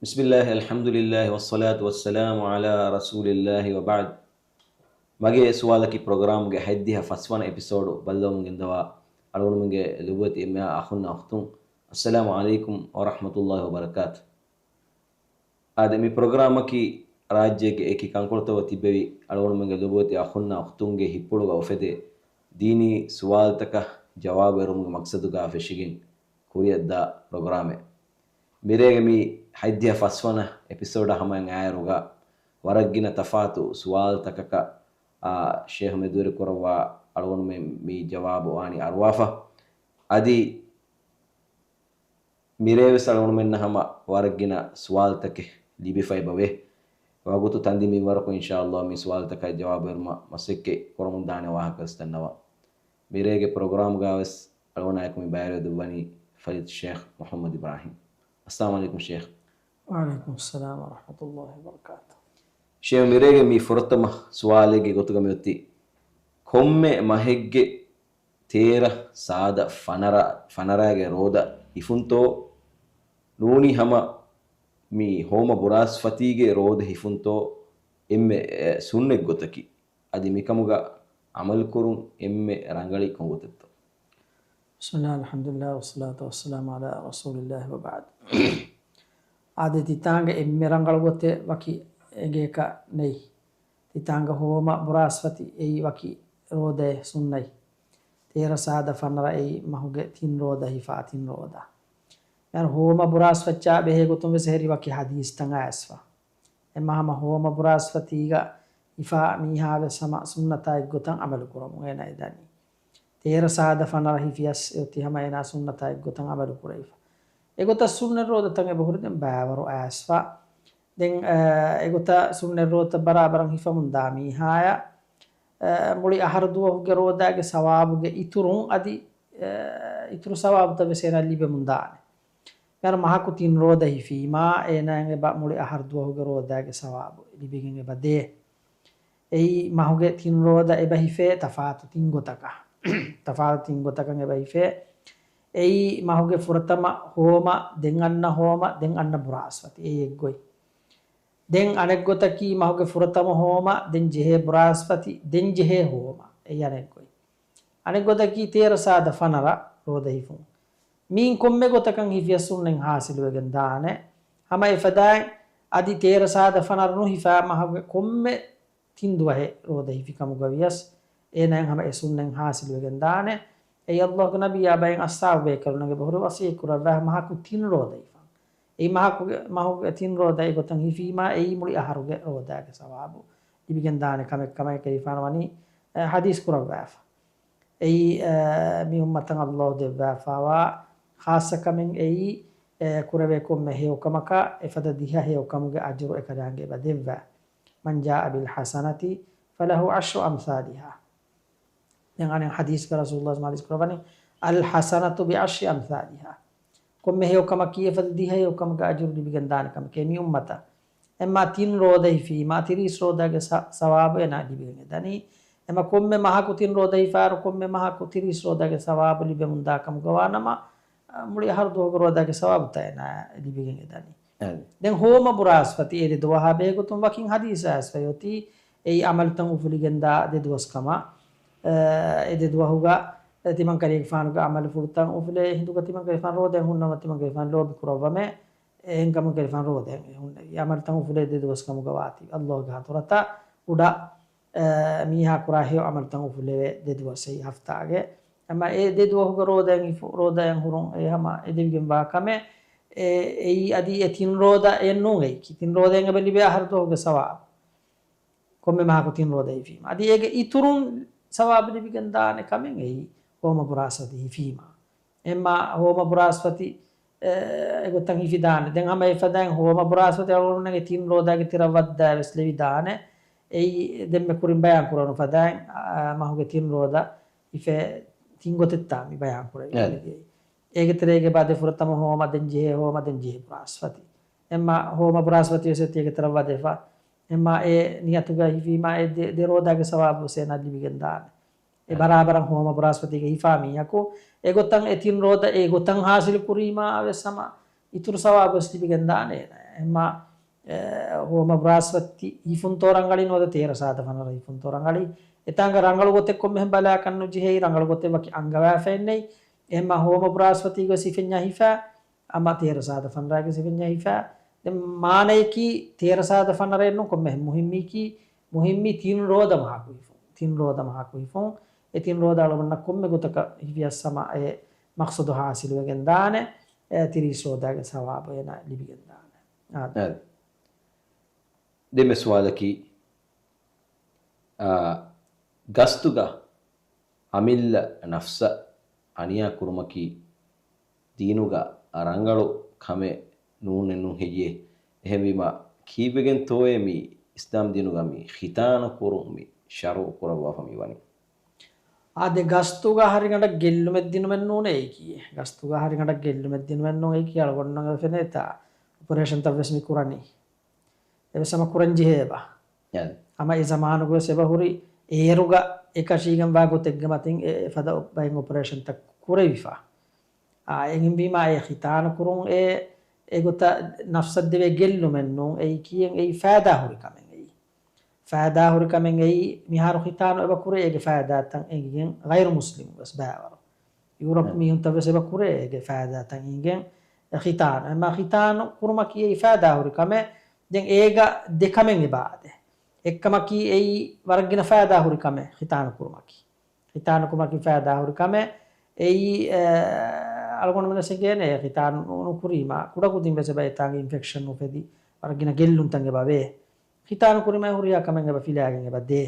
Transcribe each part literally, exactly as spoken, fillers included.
بسم الله، الحمد لله، والصلاة والسلام على رسول الله، وبعد. މަގޭ ސުވާލަކީ ޕްރޮގްރާމްގެ ހަތްދިހަ ފަސްވަނަ އެޕިސޯޑު ބައްލަވަމުން ގެންދަވާ އަޅުގަނޑުމެންގެ ލޮބުވެތި އެންމެހާ އަޚުންނާ އުޚްތުން، އައްސަލާމު ޢަލައިކުމް ވަރަޙްމަތުﷲި ވަބަރަކާތު. އާދެ، މި ޕްރޮގްރާމަކީ ރާއްޖޭގެ އެކި ކަންކޮޅުތަކުގަ ތިއްބެވި އަޅުގަނޑުމެންގެ ލޮބުވެތި އަޚުންނާ އުޚްތުންގެ ހިތްޕުޅުގަ އުފެދޭ ދީނީ ސުވާލުތަކަށް ޖަވާބު އެރުމުގެ މަޤްޞަދުގަ ފެށިގެން ކުރިއަށްދާ ޕްރޮގްރާމެއް. މިރޭގެ މި ހަތްދިހަ ފަސްވަނަ އެޕިސޯޑަށް ހަމައަށް އައިއިރުގަ ވަރަށް ގިނަ ތަފާތު ސުވާލުތަކަކަށް، އާ، ޝޭޚް މެދުވެރިކުރައްވާ އަޅުގަނޑުމެން މި ޖަވާބު ވާނީ އަރުވާފަ. އަދި މިރޭވެސް އަޅުގަނޑުމެންނަށް ހަމަ ވަރަށް ގިނަ ސުވާލުތަކެއް ލިބިފައިބަވޭ. ވަގުތު ތަންދި މިންވަރަކު އިންޝާﷲ މި ސުވާލުތަކަށް ޖަވާބު އެރުމަށް މަސައްކަތް ކުރަމުން ދާނެ ވާހަކަ ވެސް ދަންނަވަން. މިރޭގެ ޕްރޮގްރާމްގަ ވެސް އަޅުގަނޑާއެކު މި ބައިވެރިވެދެއްވަނީ ފަޟީލަތު ޝޭޚް މުޙައްމަދު އިބްރާހީމް. އައްސަލާމު ޢަލައިކުމް ޝޭޚް. ވަޢަލައިކުމުއްސަލާމް ވަރަޙްމަތުﷲި ވަބަރަކާތު. ޝޭޚް، މިރޭގެ މި ފުރަތަމަ ސުވާލެއްގެ ގޮތުގަ މިއޮތީ، ކޮންމެ މަހެއްގެ ތޭރަ ސާދަ ފަނަރަ، ފަނަރަގެ ރޯދަ ހިފުންތޯ؟ ނޫނީ ހަމަ މި ހޯމަ ބުރާސްފަތީގެ ރޯދަ ހިފުންތޯ އެންމެ، އެ، ސުންނަތް ގޮތަކީ؟ އަދި މިކަމުގަ ޢަމަލުކުރުން އެންމެ ރަނގަޅީ ކޮން ގޮތެއްތޯ؟ بسم الله، الحمد لله، والصلاة والسلام على رسول الله، وبعد. އާދެ، ތިތާނގަ އެންމެ ރަނގަޅު ގޮތެއް ވަކި އެނގޭކަށް ނެތް. ތިތާނގަ ހޯމަ ބުރާސްފަތި އެއީ ވަކި ރޯދައެއް ސުންނަތް. ތޭރަ ސާދަ ފަނަރަ އެއީ މަހުގެ ތިން ރޯދަ ހިފާ ތިން ރޯދަ. މިހާރު ހޯމަ ބުރާސްފަތިއާ ބެހޭ ގޮތުން ވެސް އެހެރީ ވަކި ޙަދީޘްތައް އައިސްފަ. އެމަ ހަމަ ހޯމަ ބުރާސްފަތީގަ ހިފާ މީހާ ވެސް ހަމަ ސުންނަތާ އެއްގޮތަށް ޢަމަލު ކުރަމުން އޭނާ އެ ދަނީ. ތޭރަ ސާދަ ފަނަރަ ހިފިޔަސް އެއޮތީ ހަމަ އޭނާ ސުންނަތާ އެއްގޮތަށް ޢަމަލު ކުރެވިފަ. އެގޮތަށް ސުންނަތް ރޯދަތައް އެބަހުރި ދެން ބައިވަރު އައިސްފަ. ދެން، އަ، އެގޮތަށް ސުންނަތް ރޯދަތައް ބަރާބަރަށް ހިފަމުން ދާ މީހާޔަށް، އަ، މުޅި އަހަރު ދުވަހުގެ ރޯދާގެ ސަވާބުގެ އިތުރުން އަދި، އަ، އިތުރު ސަވާބުތައް ވެސް އޭނާ ލިބެމުން ދާނެ. މިހާރު މަހަކު ތިން ރޯދަ ހިފީމާ، އޭނާއަށް އެބަ މުޅި އަހަރު ދުވަހުގެ ރޯދާގެ ސަވާބު ލިބިގެން އެބަ ދޭ. އެއީ މަހުގެ ތިން ރޯދަ އެބަ ހިފޭ ތަފާތު ތިން ގޮތަކަށް. ތަފާތު ތިން ގޮތަކަށް އެބަ ހިފޭ. އެއީ މަހުގެ ފުރަތަމަ ހޯމަ، ދެން އަންނަ ހޯމަ، ދެން އަންނަ ބުރާސްފަތި. އެއީ އެއްގޮތް. ދެން އަނެއްގޮތަކީ މަހުގެ ފުރަތަމަ ހޯމަ، ދެން ޖެހޭ ބުރާސްފަތި، ދެން ޖެހޭ ހޯމަ. އެއީ އަނެއްގޮތް. އަނެއްގޮތަކީ ތޭރަ ސާދަ ފަނަރަ ރޯދަ ހިފުން. މިއިން ކޮންމެ ގޮތަކަށް ހިފިޔަސް ސުންނަތް ހާސިލުވެގެން ދާނެ. ހަމަ އެފަދައިން އަދި ތޭރަ ސާދަ ފަނަރަ ނުހިފާ މަހުގެ ކޮންމެ ތިން ދުވަހެއް ރޯދަ ހިފި ކަމުގަ ވިޔަސް، އޭނާއަށް ހަމަ އެ ސުންނަތް ހާސިލުވެގެން ދާނެ. އެއީ ﷲގެ ނަބިއްޔާ ބައެއް އަޞްޙާބު ބޭކަލުންނަށް އެބަހުރި ވަޞިއްޔަތް ކުރައްވާ މަހަކު ތިން ރޯދަ ހިފަން. އެއީ މަހަކުގެ، މަހުގެ ތިން ރޯދަ އެގޮތަށް ހިފީމާ، އެއީ މުޅި އަހަރުގެ ރޯދާގެ ސަވާބު ލިބިގެން ދާނެ ކަމެއް ކަމަށް އެކަލޭގެފާނު ވަނީ، އަ، ޙަދީޘް ކުރައްވާފަ. އެއީ، އަ، މި އުއްމަތަށް ﷲ ދެއްވާފައިވާ ޚާއްޞަ ކަމެއް އެއީ، އެ، ކުރެވޭ ކޮންމެ ހެޔޮ ކަމަކަށް އެފަދަ ދިހަ ހެޔޮ ކަމުގެ އަޖުރު އެކަލާނގެ އެބަ ދެއްވާ. من جاء بالحسنة فله عشر أمثالها. ދެން އަނެއް ޙަދީޘްގަ ރަސޫލުﷲ ޙަދީޘް ކުރައްވަނީ، الحسنة بعشر أمثالها. ކޮންމެ ހެޔޮ ކަމަކީ އެފަދަ ދިހަ ހެޔޮ ކަމުގެ އަޖުރު ލިބިގެން ދާނެ ކަމެކޭ މި އުއްމަތަށް. އެމާ ތިން ރޯދަ ހިފީމާ، ތިރީސް ރޯދާގެ ސަ-، ސަވާބު އޭނާ ލިބިގެން ދަނީ. އެމަ ކޮންމެ މަހަކު ތިން ރޯދަ ހިފާއިރު، ކޮންމެ މަހަކު ތިރީސް ރޯދާގެ ސަވާބު ލިބެމުން ދާ ކަމުގަ ވާނަމަ، މުޅި އަހަރު ދުވަހުގެ ރޯދާގެ ސަވާބުތައް އޭނާ ލިބިގެން އެ ދަނީ. އެ. ދެން ހޯމަ ބުރާސްފަތި އެ ދެ ދުވަހާ ބެހޭގޮތުން ވަކިން ޙަދީޘް އައިސްފައި އޮތީ، އެއީ ޢަމަލުތައް އުފުލިގެންދާ ދެ ދުވަސް ކަމަށް. އެ، އެ ދެ ދުވަހުގަ، އެ، ތިމަންކަލޭގެފާނުގެ ޢަމަލުފުޅުތައް އުފުލޭ ހިނދުގަ ތިމަންކަލޭގެފާނު ރޯދައިން ހުންނަމަ ތިމަންކަލޭގެފާނު ލޯބި ކުރައްވަމޭ، އެހެންކަމުން ކަލޭގެފާނު ރޯދައިން ހުންނެވި. ޢަމަލުތައް އުފުލޭ ދެ ދުވަސް ކަމުގަ ވާތީ. ﷲގެ ޙަޟްރަތަށް އުޑަ، އެ، މީހާ ކުރާ ހެޔޮ ޢަމަލުތައް އުފުލެވޭ ދެ ދުވަސް އެއީ ހަފްތާގެ. އެމަ އެ ދެ ދުވަހުގަ ރޯދައިން ހިފު-، ރޯދައިން ހުރުން އެ ހަމަ އެދެވިގެން ވާ ކަމެއް، އެ، އެއީ އަދި އެ ތިން ރޯދަ އެއް ނޫން އެއީ. ތިން ރޯދައިން އެބަ ލިބޭ އަހަރު ދުވަހުގެ ސަވާބު. ކޮންމެ މަހަކު ތިން ރޯދަ ހިފީމަ. އަދި އޭގެ އިތުރުން ސަވާބު ލިބިގެން ދާނެ ކަމެއް އެއީ ހޯމަ ބުރާސްފަތި ހިފީމަ. އެމާ ހޯމަ ބުރާސްފަތި، އެ، އެގޮތަށް ހިފިދާނެ. ދެން ހަމަ އެފަދައިން ހޯމަ ބުރާސްފަތި އަޅުގަނޑުމެންގެ ތިން ރޯދާގެ ތިރަށް ވައްދާ ވެސް ލެވިދާނެ. އެއީ ދެންމެ ކުރިން ބަޔާން ކުރަނު ފަދައިން، އާ، މަހުގެ ތިން ރޯދަ ހިފޭ ތިން ގޮތެއްތާ މި ބަޔާން ކުރެވި އެ. ކަމެއް. އޭގެ ތެރޭގެ ބާ ދެ ފުރަތަމަ ހޯމަ، ދެން ޖެހޭ ހޯމަ، ދެން ޖެހޭ ބުރާސްފަތި. އެމާ ހޯމަ ބުރާސްފަތި ވެސް އެތި އޭގެ ތެރަށް ވަދެފަ. އެމާ އެ ނިޔަތުގަ ހިފީމާ އެ ދެ، ދެ ރޯދާގެ ސަވާބު ވެސް އޭނާ ލިބިގެން ދާނެ. އެ އެ. ބަރާބަރަށް ހޯމަ ބުރާސްފަތީގަ ހިފާ މީހަކު އެގޮތަށް އެ ތިން ރޯދަ އެ ގޮތަށް ހާސިލު ކުރީމާ ވެސް ހަމަ އިތުރު ސަވާބު ވެސް ލިބިގެން ދާނެ އޭނާ. އެހެންމާ، އެ، ހޯމަ ބްރާސްފަތި ހިފުންތޯ ރަނގަޅީ ނުވަތަ ތޭރަ ސާދަ ފަނަރަ ހިފުންތޯ ރަނގަޅީ. އެތާނގަ ރަނގަޅު ގޮތެއް ކޮންމެހެން ބަލާކަށް ނުޖެހޭ، ރަނގަޅު ގޮތެއް ވަކި އަންގަވާފައެއް ނެތް. އެހެންމާ ހޯމަ ބްރާސްފަތީގެ ވެސް ހިފެންޏާ ހިފާ، އަމާ ތޭރަ ސާދަ ފަނަރައިގެ ވެސް ހިފެންޏާ ހިފާ. ދެން މާނަޔަކީ ތޭރަ ސާދަ ފަނަރައެއް ނޫން ކޮންމެހެން މުހިއްމީކީ، މުހިއްމީ ތިން ރޯދަ މަހަކު ހިފުން. ތިން ރޯދަ މަހަކު ހިފުން. އެ ތިން ރޯދަ އަޅުގަނޑަށް ކޮންމެ ގޮތަކަށް ހިފިޔަސް ހަމަ އެ މަޤްޞަދު ހާސިލުވެގެން ދާނެ. އެ ތިރީސް ރޯދާގެ ސަވާބު އޭނާ ލިބިގެން ދާނެ. އާދެ. އާދެ. ދެންމެ ސުވާލަކީ، އާ، ގަސްތުގަ އަމިއްލަ ނަފްސަށް އަނިޔާ ކުރުމަކީ ދީނުގަ ރަނގަޅު ކަމެއް ނޫނެއްނު ހެއްޔޭ؟ އެހެންވީމަ، ކީއްވެގެންތޯއޭ މި އިސްލާމް ދީނުގަ މި ޚިތާނަ ކުރުން މި ޝަރުޢު ކުރައްވާފަ މި ވަނީ؟ އާދެ، ގަސްތުގަ ހަރިގަނޑަށް ގެއްލުމެއް ދިނުމެއް ނޫނޭ އެއީކީ. ގަސްތުގަ ހަރިގަނޑަށް ގެއްލުމެއް ދިނުމެއް ނޫނޭ އެއީކީ. އަޅުގަނޑުމެން ފެނޭތާ އޮޕަރޭޝަންތައް ވެސް މި ކުރަނީ. އެވެސް ހަމަ ކުރަން ޖެހޭ އެބަ. އާދެ. ހަމަ އެ ޒަމާނުގަ ވެސް އެބަ ހުރި އޭރުގަ އެކަށީގެންވާ ގޮތެއްގެ މަތިން އެ، އެފަދަ ބައެއް އޮޕަރޭޝަންތައް ކުރެވިފަ. އާ، އެހެންވީމާ އެ ޚިތާނު ކުރުން އެ، އެގޮތަށް ނަފްސަށް ދެވޭ ގެއްލުމެއް ނޫން. އެއީކީ އެއީ ފައިދާ ހުރި ކަމެއް އެއީ. ފައިދާ ހުރި ކަމެއް އެއީ. މިހާރު ޚިތާނު އެބަ ކުރޭ އޭގެ ފައިދާތައް އެނގިގެން ޣައިރު މުސްލިމުން ވެސް ބައިވަރު. ޔޫރަޕް މީހުންތައް ވެސް އެބަ ކުރޭ އޭގެ ފައިދާތައް އެނގިގެން ޚިތާނު. އެމާ ޚިތާނު ކުރުމަކީ އެއީ ފައިދާ ހުރި ކަމެއް. ދެން އޭގަ ދެ ކަމެއް އެބަ އާދޭ. އެއްކަމަކީ އެއީ ވަރަށް ގިނަ ފައިދާ ހުރި ކަމެއް ޚިތާނު ކުރުމަކީ. ޚިތާނު ކުރުމަކީ ފައިދާ ހުރި ކަމެއް. އެއީ، އެ، އަޅުގަނޑުމެން ވެސް އެނގޭނެ ޚިތާނު ނު-، ނުކުރީމާ ކުޑަކުދިން ވެސް އެބަ އެތާނގެ އިންފެކްޝަން އުފެދި ވަރަށް ގިނަ ގެއްލުންތައް އެބަ ވޭ. ޚިތާނު ކުރީމާ ހުރިހާ ކަމެއް އެބަ ފިލާގެން އެބަ ދޭ.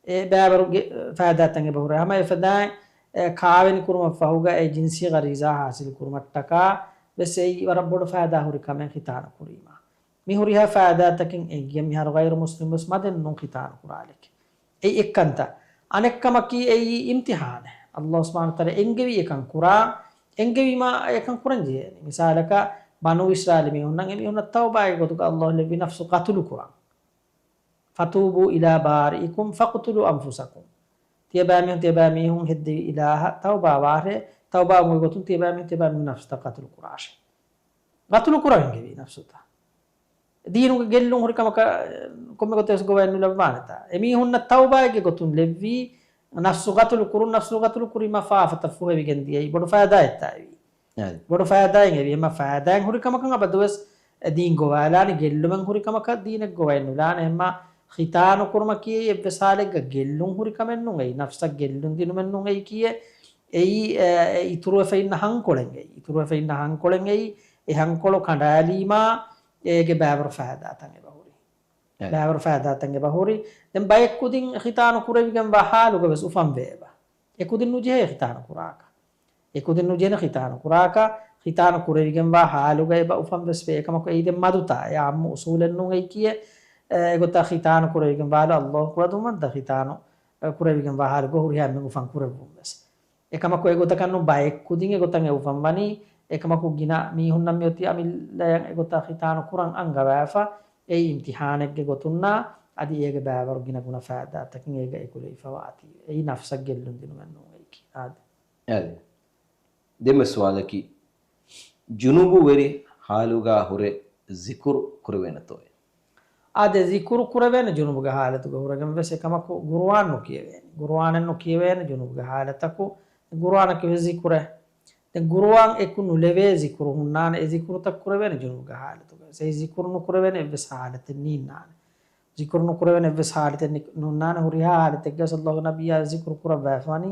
އެ ބައިވަރުގެ ފައިދާތައް އެބަ ހުރޭ. ހަމަ އެފަދައިން، އެ، ކާވެނި ކުރުމަށް ފަހުގަ އެ ޖިންސީ ޣަރީޒާ ހާސިލު ކުރުމަށްޓަކާ ވެސް އެއީ ވަރަށް ބޮޑު ފައިދާ ހުރި ކަމެއް ޚިތާނު ކުރީމާ. މި ހުރިހާ ފައިދާތަކެއް އެނގިގެން މިހާރު ޣައިރު މުސްލިމް ވެސް މަދެއް ނޫން ޚިތާނު ކުރާލެކޭ. އެއީ އެއްކަންތައް. އަނެއްކަމަކީ އެއީ އިމްތިހާނެއް. ﷲ ސުބްޙާނަހޫ ވަތަޢާލާ އެންގެވީ އެކަން ކުރާ، އެންގެވީމާ އެކަން ކުރަން ޖެހޭނެ. މިސާލަކަށް ބަނޫ އިސްރާއީލު މީހުންނަށް އެމީހުންނަށް ތައުބާގެ ގޮތުގަ ﷲ ލެއްވި ނަފްސު ޤަތުލު ކުރަން. ފަތޫބޫ އިލާ ބާރިއިކުމް ފަޤުތުލޫ އަންފުސަކުމް. ތިޔަބައިމީހުން، ތިޔަބައިމީހުން ހެއްދެވި އިލާހަށް ތައުބާވާށޭ، ތައުބާވުމުގެ ގޮތުން ތިޔަބައިމީހުން، ތިޔަބައިމީހުން ނަފްސުތައް ޤަތުލު ކުރާށޭ. ޤަތުލު ކުރަން އެންގެވީ ނަފްސުތައް. ދީނުގެ ގެއްލުން ހުރި ކަމަކަށް ކޮންމެ ގޮތެއް ވެސް ގޮވައެއް ނުލައްވާނެތާ. އެމީހުންނަށް ތައުބާއެއްގެ ގޮތުން ލެއްވީ ނަފްސު ޤަތުލު ކުރުން، ނަފްސު ޤަތުލު ކުރީމަ ފާފަތައް ފުހެވިގެން ދިޔައީ ބޮޑު ފައިދާއެއްތާ އެވީ. އާދެ. ބޮޑު ފައިދާއެއް އެވީ. އެމަ ފައިދާއެއް ހުރި ކަމަކަށް އަބަދުވެސް އެ ދީން ގޮވާލާނެ، ގެއްލުމެއް ހުރި ކަމަކަށް ދީނެއް ގޮވައެއް ނުލާނެ. އެމަ ޚިތާނު ކުރުމަކީ އެއްވެސް ހާލެއްގަ ގެއްލުން ހުރި ކަމެއް ނޫން. އެއީ ނަފްސަށް ގެއްލުން ދިނުމެއް ނޫން. އެއީ ކިޔޭ، އެއީ، އެ، އެ އިތުރުވެފަ އިންނަ ހަންކޮޅެއް އެއީ. އިތުރުވެފަ އިންނަ ހަންކޮޅެއް އެއީ. އެ ހަންކޮޅު ކަނޑާލީމާ، އޭގެ ބައިވަރު ފައިދާތައް އެބަ ހުރި. އެ. ބައިވަރު ފައިދާތައް އެބަ ހުރި. ދެން ބައެއް ކުދިން ޚިތާނު ކުރެވިގެންވާ ހާލުގަ ވެސް އުފަންވޭ އެބަ. އެ ކުދިން ނުޖެހޭ ޚިތާނު ކުރާކަށް. އެ ކުދިން ނުޖެހޭ ޚިތާނު ކުރާކަށް. ޚިތާނު ކުރެވިގެންވާ ހާލުގަ އެބަ އުފަން ވެސް ވޭ. އެކަމަކު އެއީ ދެން މަދުތާ. އެ އާއްމު އުސޫލެއް ނޫން އެއީ ކިޔޭ. އެ، އެގޮތަށް ޚިތާނު ކުރެވިގެންވާ ހާލު ﷲ ކުޅަދުންވަންތަ ޚިތާނު، އެ، ކުރެވިގެންވާ ހާލުގަ ހުރިހާ އެންމެން އުފަން ކުރެއްވުން ވެސް. އެކަމަކު އެގޮތަކަށް ނޫން ބައެއް ކުދިން އެގޮތަށް އެ އުފަން ވަނީ. އެކަމަކު ގިނަ މީހުންނަށް މިއޮތީ އަމިއްލަޔަށް އެގޮތަށް ޚިތާނު ކުރަން އަންގަވާފަ. އެއީ އިމްތިހާނެއްގެ ގޮތުންނާ އަދި އޭގެ ބައިވަރު ގިނަ ގުނަ ފައިދާތަކެއް އޭގަ އެކުލެވިފަވާތީ. އެއީ ނަފްސަށް ގެއްލުން ދިނުމެއް ނޫން އެއީކީ. އާދެ. އާދެ. ދެންމެ ސުވާލަކީ، ޖުނުބުވެރި ހާލުގަ ހުރެ ޒިކުރު ކުރެވޭނެތޯއޭ؟ އާދެ، ޒިކުރު ކުރެވޭނެ ޖުނުބުގެ ހާލަތުގަ ހުރެގެން ވެސް. އެކަމަކު ގުރުއާން ނުކިޔެވޭނެ. ގުރުއާނެއް ނުކިޔެވޭނެ ޖުނުބުގެ ހާލަތަކު. ގުރުއާނަކީ ވެސް ޒިކުރެއް. ދެން ގުރުއާން އެކު ނުލެވޭ ޒިކުރު ހުންނާނެ. އެ ޒިކުރުތައް ކުރެވޭނެ ޖުނުބުގެ ހާލަތުގަ. އެ ޒިކުރު ނުކުރެވޭނެ އެއްވެސް ހާލަތެއް ނީންނާނެ. ޒިކުރު ނުކުރެވޭނެ އެއްވެސް ހާލަތެއް ނި-، ނުންނާނެ. ހުރިހާ ހާލަތެއްގަ ވެސް ﷲގެ ނަބިއްޔާ ޒިކުރު ކުރައްވާފަ ވަނީ.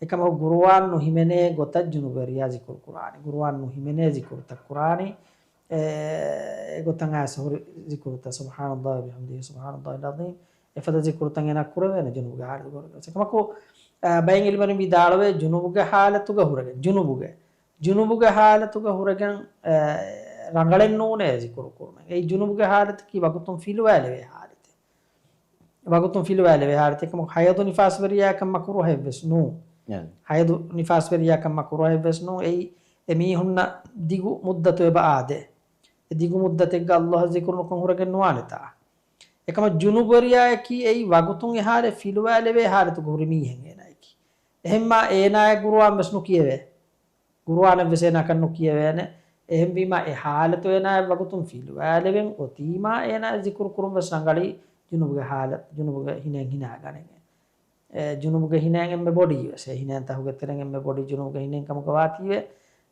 އެކަމަކު ގުރުއާން ނުހިމެނޭ ގޮތަށް ޖުނުބުވެރިޔާ ޒިކުރު ކުރާނީ. ގުރުއާން ނުހިމެނޭ ޒިކުރުތައް ކުރާނީ. އެ، އެގޮތަށް އައިސް ހުރި ޒިކުރުތައް، سبحان الله وبحمده، سبحان الله العظيم، އެފަދަ ޒިކުރުތައް އޭނާ ކުރެވޭނެ ޖުނުބުގެ ހާލަތުގަ ހުރެގެން. އެކަމަކު، އަ، ބައެއް އިލްމުވެރިން ވިދާޅުވޭ ޖުނުބުގެ ހާލަތުގަ ހުރެގެން، ޖުނުބުގެ، ޖުނުބުގެ ހާލަތުގަ ހުރެގެން، އަ، ރަނގަޅެއް ނޫނޭ ޒިކުރު ކުރުމެއް. އެއީ ޖުނުބުގެ ހާލަތަކީ ވަގުތުން ފިލުވާލެވޭ ހާލަތެއް. ވަގުތުން ފިލުވާލެވޭ ހާލަތެއް. އެކަމަކު ހަޔަދު ނިފާސްވެރިޔާއަކަށް މަކުރޫހެއްވެސް ނޫން. އެ. ހަޔަދު ނިފާސްވެރިޔާއަކަށް މަކުރޫހެއްވެސް ނޫން. އެއީ އެމީހުންނަށް ދިގު މުއްދަތު އެބަ އާދޭ. އެ ދިގު މުއްދަތެއްގަ ﷲ ޒިކުރު ނުކޮށް ހުރެގެން ނުވާނެތާ. އެކަމަ ޖުނުބުވެރިޔާއަކީ އެއީ ވަގުތުން އެހާލެ ފިލުވާލެވޭ ހާލަތުގަ ހުރި މީހެއް އޭނާއަކީ. އެހެންމާ އޭނާއަށް ގުރުއާން ވެސް ނުކިޔެވޭ. ގުރުއާނެއް ވެސް އޭނާއަކަށް ނުކިޔެވޭނެ. އެހެންވީމާ އެ ހާލަތު އޭނާއަށް ވަގުތުން ފިލުވާލެވެން އޮތީމާ އޭނާ ޒިކުރު ކުރުން ވެސް ރަނގަޅީ ޖުނުބުގެ ހާލަތު، ޖުނުބުގެ ހިނޭން ހިނާގަނެގެން. އެ، ޖުނުބުގެ ހިނޭން އެންމެ ބޮޑީ ވެސް. އެ ހިނޭން ތަހުގެ ތެރެއިން އެންމެ ބޮޑީ ޖުނުބުގެ ހިނޭން ކަމުގަ ވާތީވެ.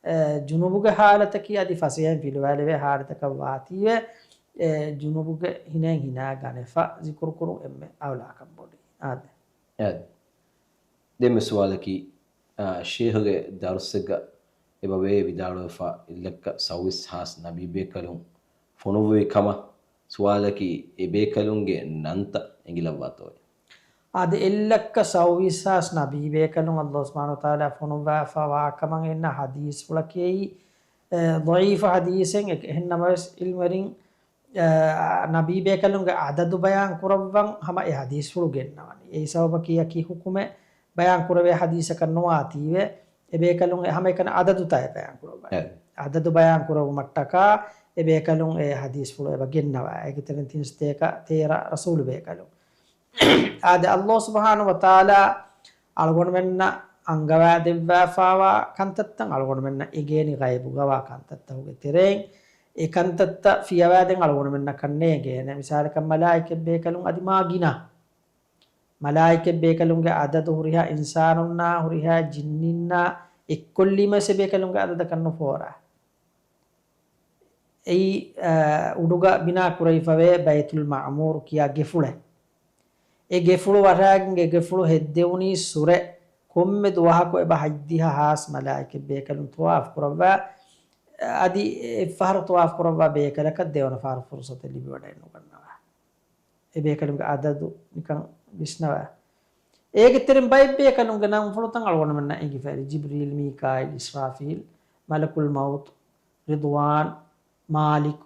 އެ، ޖުނުބުގެ ހާލަތަކީ އަދި ފަސޭހައިން ފިލުވާލެވޭ ހާލަތަކަށް ވާތީވެ. އެ، ޖުނުބުގެ ހިނޭން ހިނާ ގަނެފަ ޒިކުރު ކުރުން އެންމެ އައުލާކަން ބޮޑީ. އާދެ. އާދެ. ދެންމެ ސުވާލަކީ، އާ، ޝޭހުގެ ދަރުސެއްގަ އެބަވޭ ވިދާޅުވެފަ އެއްލައްކަ ސައުވީސް ހާސް ނަބީބޭކަލުން ފޮނުއްވި ކަމަށް. ސުވާލަކީ، އެ ބޭކަލުންގެ ނަންތައް އެނގިލައްވާތޯއޭ؟ އާދެ، އެއްލައްކަ ސައުވީސް ހާސް ނަބީބޭކަލުން އައްލާހު ސުބްޙާނަހު ވަތަޢާލާ ފޮނުއްވާފަ ވާކަމަށް އިންނަ ޙަދީޘްފުޅަކީ، އެ، ޟަޢީފު ޙަދީޘެއް. އެ، އެހެންނަމަވެސް ޢިލްމުވެރިން، އެ، ނަބީބޭކަލުންގެ ޢަދަދު ބަޔާން ކުރައްވަން ހަމަ އެ ޙަދީޘްފުޅު ގެންނަވަނީ. އެއީ ސަބަބަކީ އެއަކީ ޙުކުމެއް ބަޔާން ކުރެވޭ ޙަދީޘަކަށް ނުވާތީވެ، އެ ބޭކަލުން އެ ހަމައެކަނި ޢަދަދުތައް ބަޔާން ކުރައްވަނީ. އެ. ޢަދަދު ބަޔާން ކުރެވުމަށްޓަކާ އެ ބޭކަލުން އެ ޙަދީޘްފުޅު އެބަ ގެންނަވާ. އޭގެ ތެރެއިން ތިން ސަތޭކަ ތޭރަ ރަސޫލު ބޭކަލުން. އާދެ، އައްލާހު ސުބްޙާނަހު ވަތަޢާލާ އަޅުގަނޑުމެންނަށް އަންގަވާ ދެއްވާފާވާ ކަންތައްތައް އަޅުގަނޑުމެންނަށް އެނގޭނީ ޣައިބުގަވާ ކަންތައްތަކުގެ ތެރެއިން. އެ ކަންތައްތައް ފިޔަވާދޭން އަޅުގަނޑުމެންނަށް ކަންނޭނގޭނެ. މިސާލަކަށް މަލާއިކަތް ބޭކަލުން އަދި މާ ގިނަ. މަލާއިކަތް ބޭކަލުންގެ އަދަދު ހުރިހާ އިންސާނުންނާ ހުރިހާ ޖިންނިންނާ އެއްކޮށްލީމަސް އެ ބޭކަލުންގެ އަދަދަކަށް ނުފޯރާ. އެއީ، އާ، އުޑުގަ ބިނާ ކުރެވިފަވޭ ބައިތުލް މަޢުމޫރު ކިޔާ ގެފުޅެއް. އެ ގެފުޅު ވަށާގެން އެ ގެފުޅު ހެއްދެވުނީ ސުރެ ކޮންމެ ދުވަހަކު އެބަ ހަތްދިހަ ހާސް މަލާއިކަތް ބޭކަލުން ޠަވާފު ކުރައްވާ، އަދި އެއްފަހަރު ޠަވާފު ކުރައްވާ ބޭކަލަކަށް ދެވަނަ ފަހަރު ފުރުޞަތެއް ލިބިވަޑައެއް ނުގަންނަވާ. އެ ބޭކަލުންގެ އަދަދު ނިކަން ވިސްނަވާ. އޭގެ ތެރެއިން ބައެއް ބޭކަލުންގެ ނަންފުޅުތައް އަޅުގަނޑުމެންނަށް އެނގިފައި، ޖިބްރީލް، މީކާއީލް، އިސްރާފީލް، މަލަކުލް މައުތު، ރިޟްވާން، މާލިކު،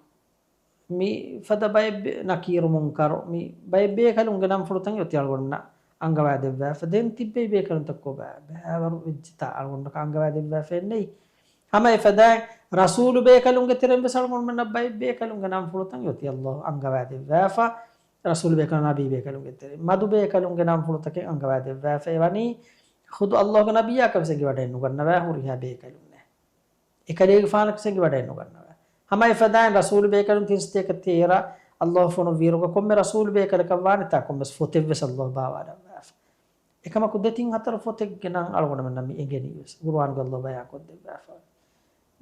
މި ފަދަ ބައެއް ބޭ-، ނަކީރު، މުންކަރު، މި ބައެއް ބޭކަލުންގެ ނަންފުޅުތައް އޮތީ އަޅުގަނޑުމެންނަށް އަންގަވާ ދެއްވާފަ. ދެން ތިއްބެވި ބޭކަލުންތައް ކޮބާ؟ ބައިވަރު ވެއްޖެތާ އަޅުގަނޑަކަށް އަންގަވާ ދެއްވާފައެއް ނެތް. ހަމަ އެފަދައިން ރަސޫލު ބޭކަލުންގެ ތެރެއިން ވެސް އަޅުގަނޑުމެންނަށް ބައެއް ބޭކަލުންގެ ނަންފުޅުތައް އޮތީ އައްލާހު އަންގަވާ ދެއްވާފަ. ރަސޫލު ބޭކަލުން، ނަބީ ބޭކަލުންގެ ތެރެއިން. މަދު ބޭކަލުންގެ ނަންފުޅުތަކެއް އަންގަވާ ދެއްވާފަ. އެވަނީ ޚުދު އައްލާހުގެ ނަބިއްޔާކަށް ވެސް އެނގިވަޑައެއް ނުގަންނަވާ ހުރިހާ ބޭކަލުންނެއް. އެކަލޭގެފާނަކަށް ވެސް އެނގިވަޑައެއް ނުގަންނަވާ. ހަމަ އެފަދައިން ރަސޫލު ބޭކަލުން ތިން ސަތޭކަ ތޭރަ އައްލާހު ފޮނުއްވިއިރުގަ ކޮންމެ ރަސޫލު ބޭކަލަކަށް ވާނެތާ ކޮންމެސް ފޮތެއް ވެސް އައްލާހު ބާވާލައްވާފަ. އެކަމަކު ދެތިން ހަތަރު ފޮތެއްގެ ނަން އަޅުގަނޑުމެންނަށް މި އެނގެނީ ވެސް ޤުރުއާނުގަ އައްލާހު ބަޔާން ކޮށްދެއްވާފަ.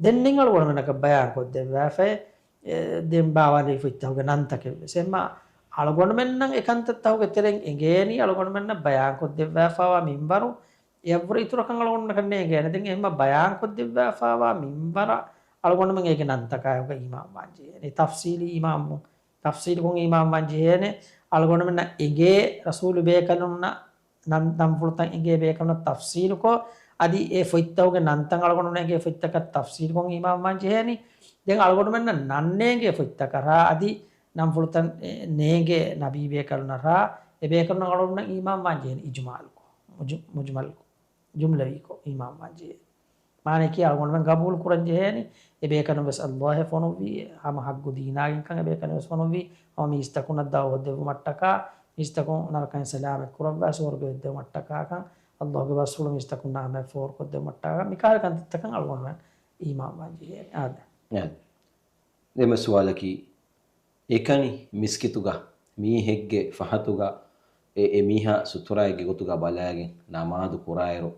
ދެން ނެތް އަޅުގަނޑުމެންނަކަށް ބަޔާން ކޮށްދެއްވާފައި، އެ، ދެން ބާވާލެވި ފޮތްތަކުގެ ނަންތަކެއް ވެސް. އެހެންމަ އަޅުގަނޑުމެންނަށް އެ ކަންތައްތަކުގެ ތެރެއިން އެނގޭނީ އަޅުގަނޑުމެންނަށް ބަޔާން ކޮށްދެއްވާފައިވާ މިންވަރު އެއަށްވުރެ އިތުރަކަށް އަޅުގަނޑުމެންނަކަށް ނޭނގޭނެ. ދެން އެހެންމަ ބަޔާން ކޮށްދެއްވާފައިވާ މިންވަރަށް އަޅުގަނޑުމެން އޭގެ ނަންތަކާއެކުގަ އީމާންވާން ޖެހޭނެ. ތަފްސީލީ އީމާން، ތަފްސީލުކޮށް އީމާންވާން ޖެހޭނެ. އަޅުގަނޑުމެންނަށް އެނގޭ ރަސޫލު ބޭކަލުންނަށް ނަން، ނަންފުޅުތައް އެނގޭ ބޭކަލުންނަށް ތަފްސީލުކޮށް، އަދި އެ ފޮތްތަކުގެ ނަންތައް އަޅުގަނޑުމެން އެނގޭ ފޮތްތަކަށް ތަފްސީލުކޮށް އީމާންވާން ޖެހޭނީ. ދެން އަޅުގަނޑުމެންނަށް ނަން ނޭނގޭ ފޮތްތަކަށް އަދި ނަންފުޅުތައް ނޭނގޭ ނަބީ ބޭކަލުންނަށް އެ ބޭކަލުންނަށް އަޅުގަނޑުމެން އީމާންވާން ޖެހޭނީ އިޖުމާލުކޮށް، މުޖު-، މުޖުމަލްކޮށް، ޖުމްލަވީކޮށް އީމާންވާން ޖެހޭ. މާނައަކީ އަޅުގަނޑުމެން ގަބޫލު ކުރަން ޖެހޭނީ އެ ބޭކަލުން ވެސް އައްލާހެއް ފޮނުއްވީ، ހަމަ ޙައްޤު ދީނާގެންކަން އެ ބޭކަލުން ވެސް ފޮނުއްވީ، ހަމަ މީސްތަކުންނަށް ދަޢުވަތު ދެއްވުމަށްޓަކާ، މީސްތަކުން ނަރަކައިން ސަލާމަތް ކުރައްވާ ސުވަރުގެ ވެއްދެވުމަށްޓަކާކަން، އައްލާހުގެ ބަސްފުޅު މީސްތަކުންނާ ހަމަޔަށް ފޯރުކޮށްދެވުމަށްޓަކާ، މިކަހަލަ ކަންތައްތަކަށް އަޅުގަނޑުމެން އީމާންވާން ޖެހޭނެ. އާދެ. އާދެ. ދެންމެ ސުވާލަކީ، އެކަނި މިސްކިތުގަ މީހެއްގެ ފަހަތުގަ އެ، އެ މީހާ ސުތުރާއެއްގެ ގޮތުގަ ބަލާގެން ނަމާދު ކުރާއިރު،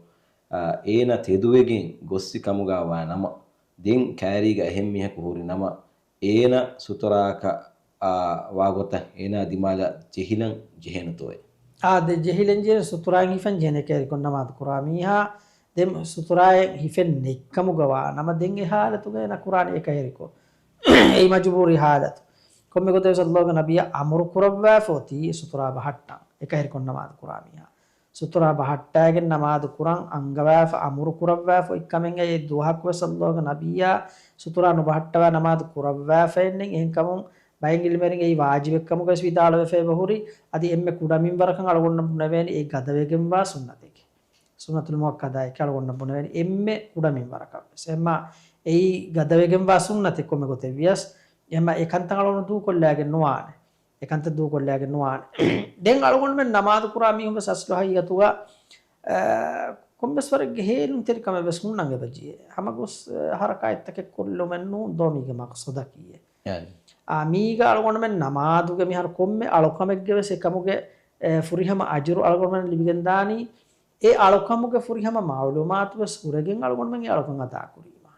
އާ، އޭނަ ތެދުވެގެން ގޮއްސި ކަމުގަ ވާ ނަމަ، ދެން ކައިރީގަ އެހެން މީހަކު ހުރި ނަމަ، އޭނަ ސުތުރާއަކަށް، އާ، ވާގޮތަށް އޭނާ ދިމާލަށް ޖެހިލަން ޖެހޭނެތޯއޭ؟ އާދެ، ޖެހިލަން ޖެހޭނެ ސުތުރާއިން ހިފަން ޖެހޭނެ އެކަހެރިކޮށް ނަމާދު ކުރާ މީހާ، ދެން ސުތުރާއެއް ހިފެން ނެތްކަމުގަ ވާ ނަމަ، ދެން އެ ހާލަތުގަ އޭނަ ކުރާނެ އެކަހެރިކޮށް. އެއީ މަޖުބޫރީ ހާލަތު. ކޮންމެ ގޮތެއް ވެސް އައްލާހުގެ ނަބިއްޔާ އަމުރު ކުރައްވާފަ އޮތީ ސުތުރާ ބަހައްޓަން. އެކަހެރިކޮށް ނަމާދު ކުރާ މީހާ. ސުތުރާ ބަހައްޓާގެން ނަމާދު ކުރަން އަންގަވާފަ އަމުރު ކުރައްވާފަ އޮތް ކަމެއްގައި އެއް ދުވަހަކު ވެސް އައްލާހުގެ ނަބިއްޔާ ސުތުރާ ނުބަހައްޓަވާ ނަމާދު ކުރައްވާފައެއް ނެތް. އެހެންކަމުން ބައެއް ޢިލްމުވެރިން އެއީ ވާޖިބެއް ކަމުގައި ވެސް ވިދާޅުވެފަ އެބަހުރި. އަދި އެންމެ ކުޑަ މިންވަރަކަށް އަޅުގަނޑުމެން ބުނެވޭނީ އެ ގަދަވެގެންވާ ސުންނަތެކޭ. ސުންނަތުލް މުއައްކަދާއެކޭ އަޅުގަނޑުމެން ބުނެވޭނީ އެންމެ ކުޑަ މިންވަރަކަށް ވެސް. އެހެންމާ އެއީ ގަދަވެގެންވާ ސުންނަތެއް ކޮންމެ ގޮތެއް ވިޔަސް. އެހެންމާ އެ ކަންތައް އަޅުގަނޑު ދޫކޮށްލާގެން ނުވާނެ. އެ ކަންތައް ދޫކޮށްލާގެން ނުވާނެ. ދެން އަޅުގަނޑުމެން ނަމާދު ކުރާ މީހުން ވެސް އަސްލު ހަގީގަތުގަ، އަ، ކޮންމެސް ވަރެއްގެ ހޭލުންތެރިކަމެއް ވެސް ހުންނަން އެބަޖެހޭ. ހަމަގޮސް، އަ، ހަރަކާތްތަކެއް ކޮށްލުމެއް ނޫން ދޯ މީގެ މަޤްޞަދަކީ. އެ. އާ، މީގަ އަޅުގަނޑުމެން ނަމާދުގެ މިހާރު ކޮންމެ އަޅުކަމެއްގެ ވެސް އެކަމުގެ، އެ، ފުރިހަމަ އަޖުރު އަޅުގަނޑުމެން ލިބިގެންދާނީ، އެ އަޅުކަމުގެ ފުރިހަމަ މަޢުލޫމާތު ވެސް ހުރެގެން އަޅުގަނޑުމެން އެ އަޅުކަން އަދާކުރީމަ.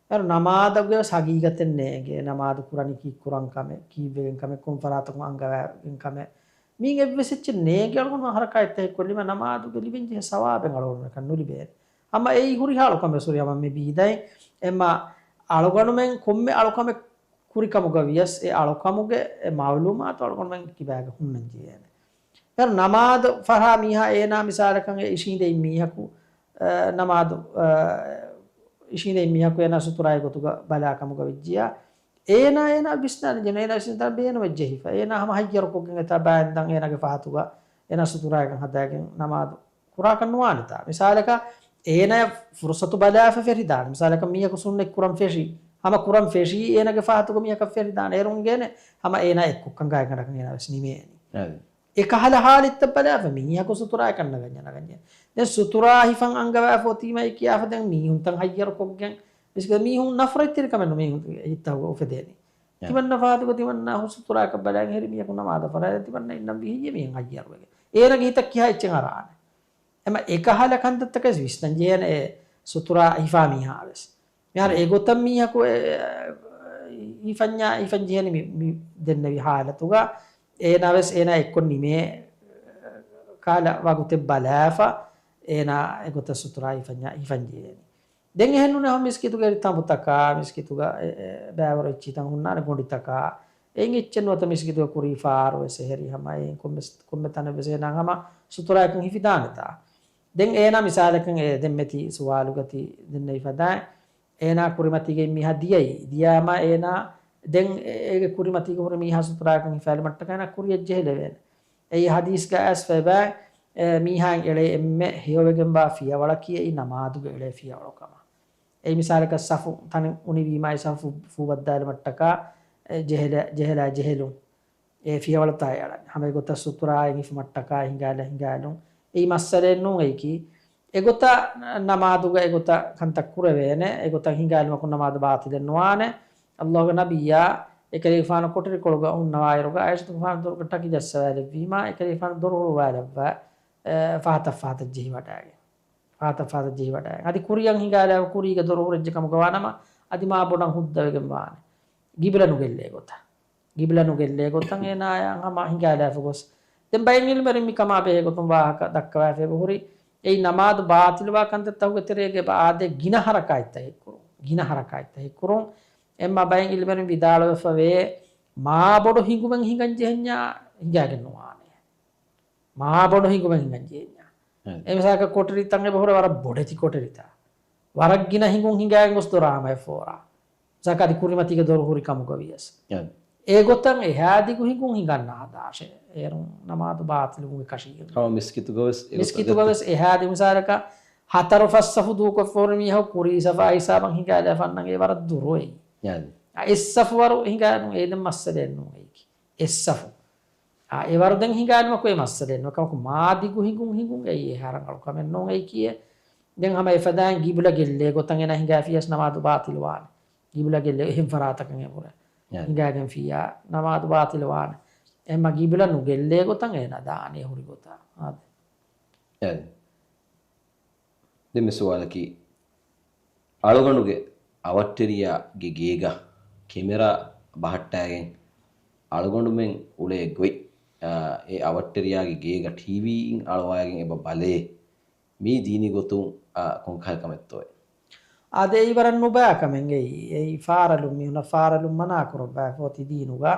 އޭރު ނަމާދުގެ ވެސް ހަގީގަތެއް ނޭނގޭ. ނަމާދު ކުރަނީ ކީއްކުރަން ކަމެއް، ކީއްވެގެން ކަމެއް، ކޮން ފަރާތަކުން އަންގަވާގެން ކަމެއް. މީން އެއްވެސް އެއްޗެއް ނޭނގޭ އަޅުގަނޑު ހަރަކާތްތަކެއް ކޮށްލީމަ ނަމާދުގެ ލިބެންޖެހޭ ސަވާބެއް އަޅުގަނޑުމެންނަކަށް ނުލިބޭނެ. ހަމަ އެއީ ހުރިހާ އަޅުކަމެއް ވެސް ހުރި ހަމަ މި ބީދައި. އެމަ އަޅުގަނޑުމެން ކޮންމެ އަޅުކަމެއް ކުރިކަމުގަ ވިޔަސް އެ އަޅުކަމުގެ އެ މަޢުލޫމާތު އަޅުގަނޑުމެން ކިބާގަ ހުންނަން ޖެހޭނެ. އޭރު ނަމާދު ފަހާ މީހާ އޭނާ މިސާލަކަށް އެ އިށީނދެ އިން މީހަކު، އަ، ނަމާދު، އަ، އިށީނދެ އިން މީހަކު އޭނާ ސުތުރާއެއް ގޮތުގަ ބަލާ ކަމުގަ ވެއްޖިޔާ، އޭނާ، އޭނާ ވިސްނާނެ ޖެނު، އޭނާ ވިސްނާ ބޭނުމެއްޖެހިފަ. އޭނާ ހަމަ ހައްޔަރުކޮށްގެން އެތާ ބާއިންދަން އޭނާގެ ފަހަތުގަ އޭނާ ސުތުރާއަކަށް ހަދާގެން ނަމާދު ކުރާކަށް ނުވާނެތާ. މިސާލަކަށް އޭނާ ފުރުޞަތު ބަލާފަ ފެށިދާނެ. މިސާލަކަށް މީހަކު ސުންނަތް ކުރަން ފެށީ. ހަމަ ކުރަން ފެށީ އޭނާގެ ފަހަތުގަ މީހަކަށް ފެށިދާނެ. އޭރުން ގޭނެ ހަމަ އޭނާ އެއްކޮށް ކަނގާއެއްގަނޑަކަށް އޭނާ ވެސް ނިމޭނީ. އެކަހަލަ ހާލަތްތައް ބަލާފަ މީހަކު ސުތުރާއަކަށް ނަގަންޏާ ނަގަންޏާ. ދެން ސުތުރާ ހިފަން އަންގަވާފަ އޮތީމަ އެ ކިޔާފަ ދެން މީހުންތައް ހައްޔަރުކޮށްގެން މިސްކިތު މީހުން ނަފްރަތްތެރިކަމެއްނު މީހުން ހިތަށް އުފެދޭނީ. ތިމަންނަ ފާދުގަ ތިމަންނަ ހުސުތުރާކަށް ބަލައިގެން ހެރި މީހަކު ނަމާދަށް ފަރާތް ތިމަންނަ އިންނަން ވިހިއްޔެ މީހުން ހައްޔަރުވެގެން. އޭނަގެ ހިތަށް ކިހާ އެއްޗެއް އަރާނެ. އެމަ އެކަހަލަ ކަންތައްތަކެސް ވިސްނަން ޖެހޭނެ އެ ސުތުރާ ހިފާ މީހާ ވެސް. މިހާރު އެގޮތަށް މީހަކު އެ، އެ، ހިފަންޏާ، ހިފަން ޖެހޭނެ މި، މި ދެންނެވި ހާލަތުގަ އޭނާ ވެސް އޭނާ އެއްކޮށް ނިމޭ ކާލަ ވަގުތެއް ބަލާފަ އޭނާ އެގޮތަށް ސުތުރާ ހިފަންޏާ، ހިފަން ޖެހޭނެ. ދެން އެހެންނޫން ހަމަ މިސްކިތުގެ ތަނބުތަކާ، މިސްކިތުގަ އެ، އެ، ބައިވަރު އެއްޗިތައް ހުންނާނެ ގޮނޑިތަކާ. އެއިން އެއްޗެއް ނުވަތަ މިސްކިތުގަ ކުރީ ފާރު ވެސް އެހެރީ ހަމަ އެއިން ކޮންމެސް، ކޮންމެ ތަނެއް ވެސް އޭނާ ހަމަ ސުތުރާއަކުން ހިފިދާނެތާ. ދެން އޭނާ މިސާލަކަށް އެ ދެންމެ ތި ސުވާލުގަ ތި ދެންނެވި ފަދައިން އޭނާ ކުރިމަތީގައި މީހާ ދިޔައީ. ދިޔާމަ އޭނާ ދެން އޭގެ ކުރިމަތީގަ ހުރި މީހާ ސުތުރާއަކުން ހިފާލުމަށްޓަކާ އޭނާ ކުރިއަށް ޖެހިލެވޭނެ. އެއީ ޙަދީޘްގަ އައިސްފައިބާ، އެ، މީހާއަށް އެޅޭ އެންމެ ހެޔޮވެގެންވާ ފިޔަވަޅަކީ އެއީ ނަމާދުގަ އެޅޭ ފިޔަވަޅު ކަމަށް. އެއީ މިސާލަކަށް ސަފު ތަނެއް އުނިވީމާ އެ ސަފު ފޫބައްދާލުމަށްޓަކާ، އެ، ޖެހެލާ، ޖެހެލާ ޖެހެލުން. އެ ފިޔަވަޅުތާ އެ އަޅަން. ހަމަ އެގޮތަށް ސުތުރާއެއް ހިފުމަށްޓަކާ ހިނގާލާ ހިނގާލުން. އެއީ މައްސަލައެއް ނޫން އެއީކީ. އެގޮތަށް ނަމާދުގަ އެގޮތަށް ކަންތައް ކުރެވޭނެ. އެގޮތަށް ހިނގާލުމަކުން ނަމާދު ބާޠިލެއް ނުވާނެ. ﷲ ގެ ނަބިއްޔާ އެކަލޭގެފާނު ކޮޓަރިކޮޅުގަ ހުންނަވާއިރުގަ ޢާއިޝަތުގެފާނު ދޮރުގަ ޓަކި ޖައްސަވާލެއްވީމާ، އެކަލޭގެފާނު ދޮރު ހުޅުވާލައްވާ، އެ، ފަހަތަށް ފަހަތަށް ޖެހިވަޑައިގެން. ފަހަތަށް ފަހަތަށް ޖެހިވަޑައިގެން. އަދި ކުރިއަށް ހިނގާލާ ކުރީގެ ދޮރު ހުރެއްޖެ ކަމުގަ ވާނަމަ، އަދި މާ ބޮޑަށް ހުއްދަވެގެން ވާނެ. ގިބްލަ ނުގެއްލޭ ގޮތަށް. ގިބްލަ ނުގެއްލޭ ގޮތަށް އޭނާޔާ ހަމަ ހިނގާލާފަ ގޮސް. ދެން ބައެއް ޢިލްމުވެރިން މިކަމާ ބެހޭ ގޮތުން ވާހަކަ ދައްކަވާފައި ހުރި. އެއީ ނަމާދު ބާޠިލުވާ ކަންތައްތަކުގެ ތެރޭގަ އާދޭ ގިނަ ޙަރަކާތްތައް ހެއްކުރުން. ގިނަ ޙަރަކާތްތައް ހެއްކުރުން. އެމަ ބައެއް ޢިލްމުވެރިން ވިދާޅުވެފަވޭ، މާ ބޮޑު ހިނގުމެއް ހިނގަން ޖެހެންޏާ ހިނގާގެން ނުވާނެ. މާ ބޮޑު ހިނގުމެއް ހިނގަން ޖެހެންޏާ. އެ މިސާލަކަށް ކޮޓަރި ތަން އެބަ ހުރެ ވަރަށް ބޮޑެތި ކޮޓަރިތައް. ވަރަށް ގިނަ ހިނގުން ހިނގާގެން ގޮސް ދޮރާ ހަމަ އެ ފޯރާ. މިސާލަކަށް އަދި ކުރިމަތީގެ ދޮރު ހުރި ކަމުގަ ވިޔަސް. އެ ގޮތަށް އެހާ ދިގު ހިނގުން ހިނގަން ނާދާށޭ. އޭރުން ނަމާދު ބާޠިލުވުމުގެ ކަށީގެން. ހަމަ މިސްކިތުގަ ވެސް އެ ގޮތަށް މިސްކިތުގަ ވެސް އެހާ ދިގު މިސާލަކަށް ހަތަރު ފަސް ސަފު ދޫކޮށްފަ ހުރި މީހަކު ކުރީ ސަފާ ހިސާބަށް ހިނގާލާފަ އަންނަން އެ ވަރަށް ދުރު އެއީ. އެއް ސަފު ވަރު ހިނގާނު އެ ދެން މައްސަލައެއް ނޫން އެއީކީ. އެއް ސަފު. އާ، އެވަރު ދެން ހިނގާލުމަކު އެ މައްސަލައެއް ނޫން. ކަމަކު މާ ދިގު ހިނގުން ހިނގުން އެއީ އެހާ ރަނގަޅު ކަމެއް ނޫން އެއީކީއެއް. ދެން ހަމަ އެފަދައިން ގިބްލަ ގެއްލޭ ގޮތަށް އޭނާ ހިނގާފިޔަސް ނަމާދު ބާޠިލުވާނެ. ގިބްލަ ގެއްލޭ އެހެން ފަރާތަކަށް އެބުރެ. އެ. ހިނގާގެން ފިޔާ ނަމާދު ބާޠިލުވާނެ. އެމަ ގިބްލަ ނުގެއްލޭ ގޮތަށް އޭނާ ދާނީ ހުރި ގޮތަށް. އާދެ. އެ. ދެން މި ސުވާލަކީ، އަޅުގަނޑުގެ އަވަށްޓެރިޔާގެ ގޭގަ ކެމެރާ ބަހައްޓާގެން އަޅުގަނޑުމެން އުޅޭ ގޮތް، އާ، އެ އަވަށްޓެރިޔާގެ ގޭގަ ޓީވީއިން އަޅުވާގެން އެބަ ބަލޭ، މީ ދީނީ ގޮތުން، އާ، ކޮންކަހަލަ ކަމެއްތޯއޭ؟ އާދެ، އެއީ ވަރަށް ނުބައި ކަމެއް. އެއީ، އެއީ ފާރަލުން، މީހުންނަށް ފާރަލުން މަނާ ކުރައްވާފަ އޮތީ ދީނުގަ.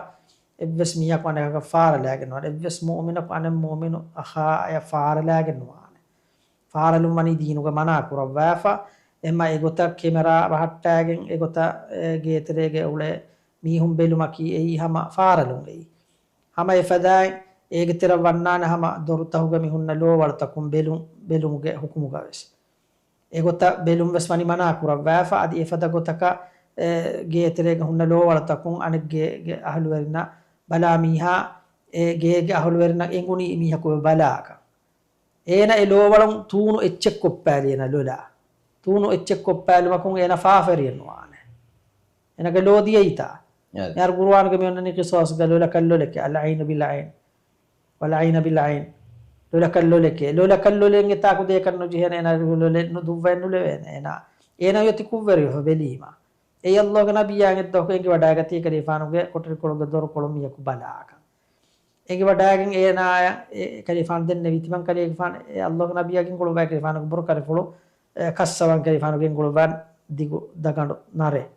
އެއްވެސް މީހަކު އަނެކަކަށް ފާރަލާގެން ނުވާނެ. އެއްވެސް މުއުމިނަކު އަނެއް މުއުމިނު އަޚާއަށް ފާރަލާގެން ނުވާނެ. ފާރަލުން ވަނީ ދީނުގަ މަނާ ކުރައްވާފަ. އެމަ އެގޮތަށް ކެމެރާ ބަހައްޓާގެން އެގޮތަށް، އެ، ގޭތެރޭގަ އުޅޭ މީހުން ބެލުމަކީ އެއީ ހަމަ ފާރަލުން އެއީ. ހަމަ އެފަދައިން އޭގެ ތެރަށް ވަންނާނެ ހަމަ ދޮރުތަކުގަ މި ހުންނަ ލޯވަޅުތަކުން ބެލުން، ބެލުމުގެ ހުކުމުގަ ވެސް. އެގޮތަށް ބެލުން ވެސް ވަނީ މަނާ ކުރައްވާފަ. އަދި އެފަދަ ގޮތަކަށް، އެ، ގޭތެރޭގަ ހުންނަ ލޯވަޅުތަކުން އަނެއް ގޭގެ އަހުލުވެރިންނަށް ބަލާ މީހާ، އެ ގޭގެ އަހުލުވެރިންނަށް އެނގުނީ މީހަކު އެބަ ބަލާކަން. އޭނަ އެ ލޯވަޅުން ތޫނު އެއްޗެއް ކޮށްޕާލި އޭނަ ލޮލާ. ތޫނު އެއްޗެއް ކޮށްޕާލުމަކުން އޭނަ ފާފަވެރިއެއް ނުވާނެ. އޭނަގެ ލޯ ދިޔައީތާ. އެ. މިހާރު ގުރުއާނުގަ މި އޮންނަނީ ޤިޞާޞްގަ ލޮލަކަށް ލޮލެކޭ. އަލްޢައިނު ބިލްޢައިން. ވަލްޢައިނަ ބިލްޢައިން. ލޮލަކަށް ލޮލެކޭ. ލޮލަކަށް ލޮލެއް އެތާކު ދޭކަށް ނުޖެހޭނެ. އޭނަ ލޮލެއް ނު ދުއްވައެއް ނުލެވޭނެ. އޭނަ، އޭނަ އޮތީ ކުށްވެރިވެފަ ބެލީމަ. އެއީ ﷲގެ ނަބިއްޔާ އެއްދުވަހަކު އެނގިވަޑައިގަތީ ކަލޭގެފާނުގެ ކޮޓަރިކޮޅުގެ ދޮރުކޮޅު މީހަކު ބަލާކަން. އެނގިވަޑައިގެން އޭނާޔަށް އެ ކަލޭގެފާނު ދެންނެވީ ތިމަން ކަލޭގެފާނު އެ ﷲގެ ނަބިއްޔާ ގެންގުޅުއްވާ ކަލޭގެފާނުގެ ބުރު ކަރިފުޅު، އެ، ކައްސަވަން ކަލޭގެފާނު ގެންގުޅުއްވާ ދިގު ދަގަނޑު ނަރެއް.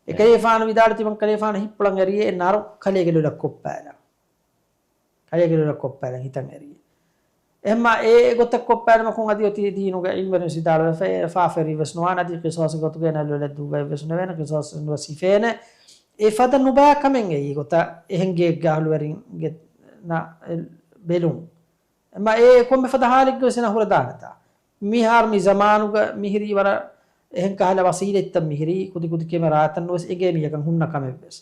އެ އެ. ކަލޭގެފާނު ވިދާޅުވީ ތިމަން ކަލޭގެފާނު ހިތްޕުޅަށް އެރިއޭ އެ ނަރު ކަލޭގެ ލޮލަށް ކޮށްޕާލަން. ކަލޭގެ ލޮލަށް ކޮށްޕާލަން ހިތަށް އެރިއޭ. އެހެންމާ އެ ގޮތަށް ކޮށްޕާލުމަކުން އަދި އޮތީ ދީނުގެ ޢިލްމުވެރިން ވެސް ވިދާޅުވެފަ، އެ ފާފަވެރިވެސް ނުވާނެ، އަދި ޤިޞާޞް ގޮތުގަ އޭނަ ލޮލަށް ދުއްވައެއް ވެސް ނުވޭނެ، ޤިޞާޞް ނުވެސް ހިފޭނެ. އެ ފަދަ ނުބާ ކަމެއް އެއީ ގޮތަށް އެހެން ގެއެއްގެ އަހުލުވެރިންގެ ނަ-، އެ ބެލުން. އެމަ އެ ކޮންމެ ފަދަ ހާލެއްގަ ވެސް އޭނަ ހުރެދާނެތާ. މިހާރު މި ޒަމާނުގަ މިހިރީ ވަރަށް އެހެން ކަހަލަ ވަސީލަތްތައް މިހިރީ، ކުދި ކުދި ކެމެރާތައް ނުވެސް އެނގޭ މީހަކަށް ހުންނަ ކަމެއް ވެސް.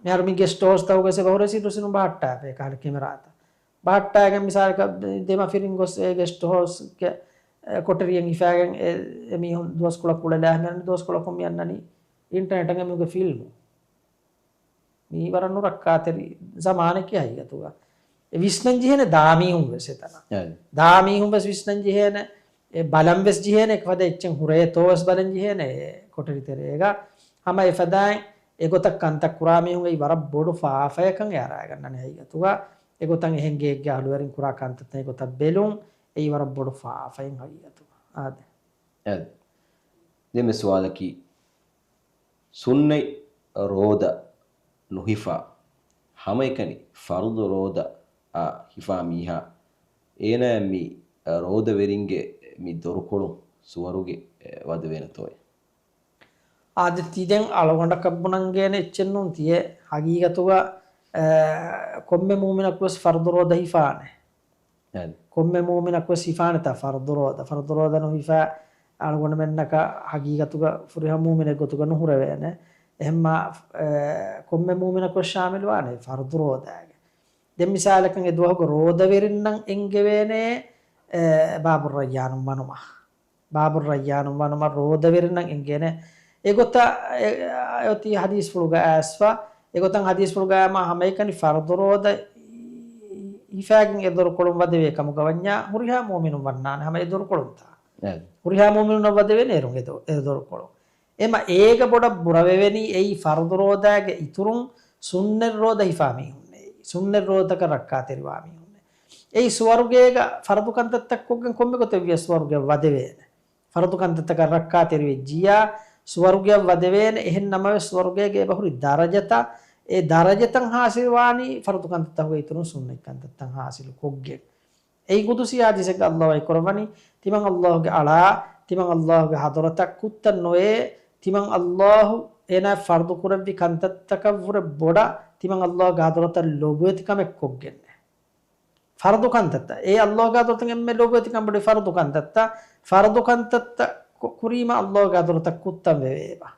މިހާރު މި ގެސްޓް ހައުސްތަކުގަ ވެސް އެބަ ހުރެ ސިއްރު ސިއްރުން ބަހައްޓާފަ އެ ކަހަލަ ކެމެރާތައް. ބަހައްޓާގެން މިސާލަކަށް ދެމަފިރިން ގޮސް އެ ގެސްޓް ހައުސްގެ، އެ، ކޮޓަރިއަށް ހިފާގެން އެ، އެ މީހުން ދުވަސްކޮޅަށް ކުޅެލާ މިއަންނަނީ ދުވަސްކޮޅަކުން މި އަންނަނީ އިންޓަރނެޓް އަށް މީހުންގެ ފިލްމު. މީ ވަރަށް ނުރައްކާތެރި ޒަމާނެކޭ ހަގީގަތުގަ. އެ ވިސްނަން ޖެހޭނެ ދާމީހުން ވެސް އެތަނަށް. އެ. ދާމީހުން ވެސް ވިސްނަން ޖެހޭނެ، އެ ބަލަން ވެސް ޖެހޭނެ، އެކަ ފަދަ އެއްޗެއް ހުރޭތޯ ވެސް ބަލަން ޖެހޭނެ އެ ކޮޓަރި ތެރޭގަ. ހަމަ އެފަދައިން އެގޮތަށް ކަންތައް ކުރާ މީހުން އެއީ ވަރަށް ބޮޑު ފާފަޔަކަށް އެ އަރާގަންނަނީ ހަގީގަތުގަ. އެގޮތަށް އެހެން ގެއެއްގެ އަހުލުވެރިން ކުރާ ކަންތައްތައް އެގޮތަށް ބެލުން އެއީ ވަރަށް ބޮޑު ފާފައެއް ހަގީގަތުގަ. އާދެ. އެ. ދެން މި ސުވާލަކީ، ސުންނަތް ރޯދަ ނުހިފާ، ހަމައެކަނި ފަރުޟު ރޯދަ އާ ހިފާ މީހާ، އޭނާ މި ރޯދަވެރިންގެ މި ދޮރުކޮޅު ސުވަރުގެ ވަދެވޭނެތޯއޭ؟ އާދެ، ތި ދެން އަޅުގަނޑަކަށް ބުނަންގޭނެ އެއްޗެއް ނޫން ތިޔޭ. ހަގީގަތުގަ، އެ، ކޮންމެ މޫމިނަކު ވެސް ފަރުޟު ރޯދަ ހިފާނެ. އެ. ކޮންމެ މޫމިނަކު ވެސް ހިފާނެތާ ފަރުޟު ރޯދަ. ފަރުޟު ރޯދަ ނުހިފާ އަޅުގަނޑުމެންނަކަށް ހަގީގަތުގަ ފުރިހަމަ މޫމިނެއް ގޮތުގަ ނުހުރެވޭނެ. އެހެންމާ، އެ، ކޮންމެ މޫމިނަކު ވެސް ޝާމިލުވާނެ ފަރުޟު ރޯދާގެ. ދެން މިސާލަކަށް އެ ދުވަހުގެ ރޯދަވެރިންނަށް އެނގެވޭނެ، އެ، ބާބު ރައްޔާނުން ވަނުމަށް. ބާބު ރައްޔާނުން ވަނުމަށް ރޯދަވެރިންނަށް އެނގޭނެ. އެގޮތަށް އެ، އެ، އޮތީ ޙަދީޘްފުޅުގަ އައިސްފަ. އެގޮތަށް ޙަދީޘްފުޅުގައި މާ ހަމައެކަނި ފަރުޟު ރޯދަ ހިފާގެން އެ ދޮރުކޮޅުން ވަދެވޭ ކަމުގަ ވަންޏާ ހުރިހާ މުއުމިނުން ވަންނާނެ ހަމަ އެ ދޮރުކޮޅުންތާ. އެ. ހުރިހާ މުއުމިނުންނަށް ވަދެވޭނެ އޭރުން އެ ދޮ-، އެ ދޮރުކޮޅު. އެމަ އޭގަ ބޮޑަށް ބުރަވެވެނީ އެއީ ފަރުޟު ރޯދާގެ އިތުރުން ސުންނަތް ރޯދަ ހިފާ މީހުންނޭ. ސުންނަތް ރޯދަތަކަށް ރައްކާތެރިވާ މީހުންނޭ. އެއީ ސުވަރުގޭގަ ފަރުޟު ކަންތައްތައް ކޮށްގެން ކޮންމެ ގޮތެއް ވިޔަސް ސުވަރުގެއަށް ވަދެވޭނެ. ފަރުޟު ކަންތައްތަކަށް ރައްކާތެރިވެއްޖިއްޔާ ސުވަރުގެއަށް ވަދެވޭނެ. އެހެން ނަމަވެސް ސުވަރުގޭގެ އެބަހުރި ދަރަޖަތައް، އެ ދަރަޖަތައް ހާސިލްވާނީ ފަރުޟު ކަންތައްތަކުގެ އިތުރުން ސުންނަތް ކަންތައްތައް ހާސިލު ކޮށްގެން. އެއީ ޤުދުސީ ޙަދީޘެއްގަ ﷲ ވަޙީކުރައްވަނީ، ތިމަން ﷲގެ އަޅާ، ތިމަން ﷲގެ ޙަޟްރަތަށް ކުއްތައް ނުވޭ، ތިމަން ﷲ އޭނާ ފަރުޟު ކުރެއްވި ކަންތައްތަކަށްވުރެ ބޮޑަށް ތިމަން ﷲގެ ޙަޟްރަތަށް ލޮބުވެތި ކަމެއް ކޮށްގެންނޭ. ފަރުޟު ކަންތައްތައް. އެއީ ﷲގެ ޙަޟްރަތުން އެންމެ ލޮބުވެތި ކަންބޮޑުވި ފަރުޟު ކަންތައްތައް. ފަރުޟު ކަންތައްތައް ކު-، ކުރީމަ ﷲގެ ޙަޟްރަތަށް ކުއްތަން ވެވޭ އެބަ.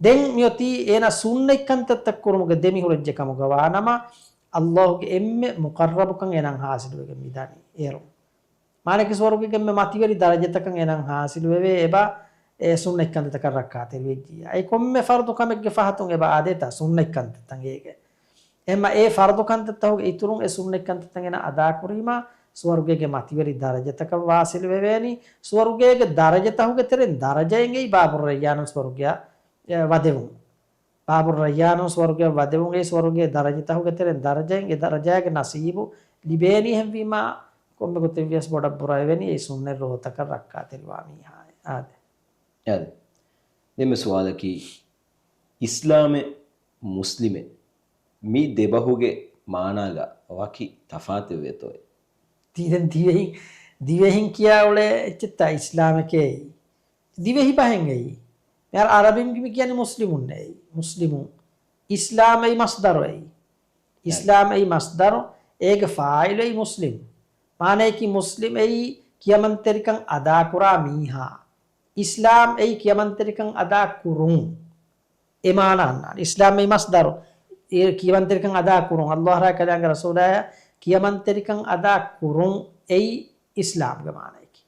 ދެން މިއޮތީ އޭނާ ސުންނަތް ކަންތައްތައް ކުރުމުގެ ދެމިހުރެއްޖެ ކަމުގަ ވާނަމަ، ﷲގެ އެންމެ މުޤައްރަބުކަން އޭނާ ޙާޞިލުވެގެން މިދަނީ އޭރު. މާނައަކީ ސުވަރުގޭގެ އެންމެ މަތިވެރި ދަރަޖަތަކަށް އޭނާ ޙާޞިލުވެވޭ އެބަ، އެ ސުންނަތް ކަންތައްތަކަށް ރައްކާތެރިވެއްޖިއްޔާ. އެ ކޮންމެ ފަރުޟު ކަމެއްގެ ފަހަތުން އެބަ އާދޭތާ ސުންނަތް ކަންތައްތައް އޭގެ. އެހެންމަ އެ ފަރުޟު ކަންތައްތަކުގެ އިތުރުން އެ ސުންނަތް ކަންތައްތައް އޭނާ އަދާ ކުރީމާ، ސުވަރުގޭގެ މަތިވެރި ދަރަޖަތަކަށް ވާޞިލު ވެވޭނީ. ސުވަރުގޭގެ ދަރަޖަތަކުގެ ތެރެއިން ދަރަޖައެއް އެއީ ބާބު ރައްޔާނުން ސުވަރުގެއަށް، އެ، ވަދެވުން. ބާބު ރައްޔާނުން ސުވަރުގެއަށް ވަދެވުން އެއީ ސުވަރުގޭ ދަރަޖަތަކުގެ ތެރެއިން ދަރަޖައެއް، އެ ދަރަޖާގެ ނަސީބު ލިބޭނީ. އެހެންވީމާ، ކޮންމެ ގޮތެއް ވިޔަސް ބޮޑަށް ބުރަވެވެނީ އެއީ ސުންނަތް ރޯދަތަކަށް ރައްކާތެރިވާ މީހާއޭ. އާދެ. އާދެ. ދެންމެ ސުވާލަކީ، އިސްލާމެއް މުސްލިމެއް މި ދެބަހުގެ މާނާގަ ވަކި ތަފާތެއް ވޭތޯއޭ؟ ތީ ދެން ދިވެހި-، ދިވެހިން ކިޔާ އުޅޭ އެއްޗެއްތާ އިސްލާމެކޭ އެއީ. ދިވެހި ބަހެއް އެއީ. މިހާރު އަރަބިން މި ކިޔަނީ މުސްލިމުން އެއީ. މުސްލިމުން. އިސްލާމް އެއީ މަސްދަރު އެއީ. އިސްލާމް އެއީ މަސްދަރު، އޭގެ ފާޢިލު އެއީ މުސްލިމް. މާނައަކީ މުސްލިމް އެއީ ކިޔަމަންތެރިކަން އަދާކުރާ މީހާ. އިސްލާމް އެއީ ކިޔަމަންތެރިކަން އަދާ ކުރުން. އެ މާނަ އަންނާނެ. އިސްލާމް އެއީ މަސްދަރު. އެ ކިޔަމަންތެރިކަން އަދާ ކުރުން. ﷲ ރާ ކަލާނގެ ރަސޫލާޔަށް ކިޔަމަންތެރިކަން އަދާ ކުރުން އެއީ އިސްލާމްގެ މާނައަކީ.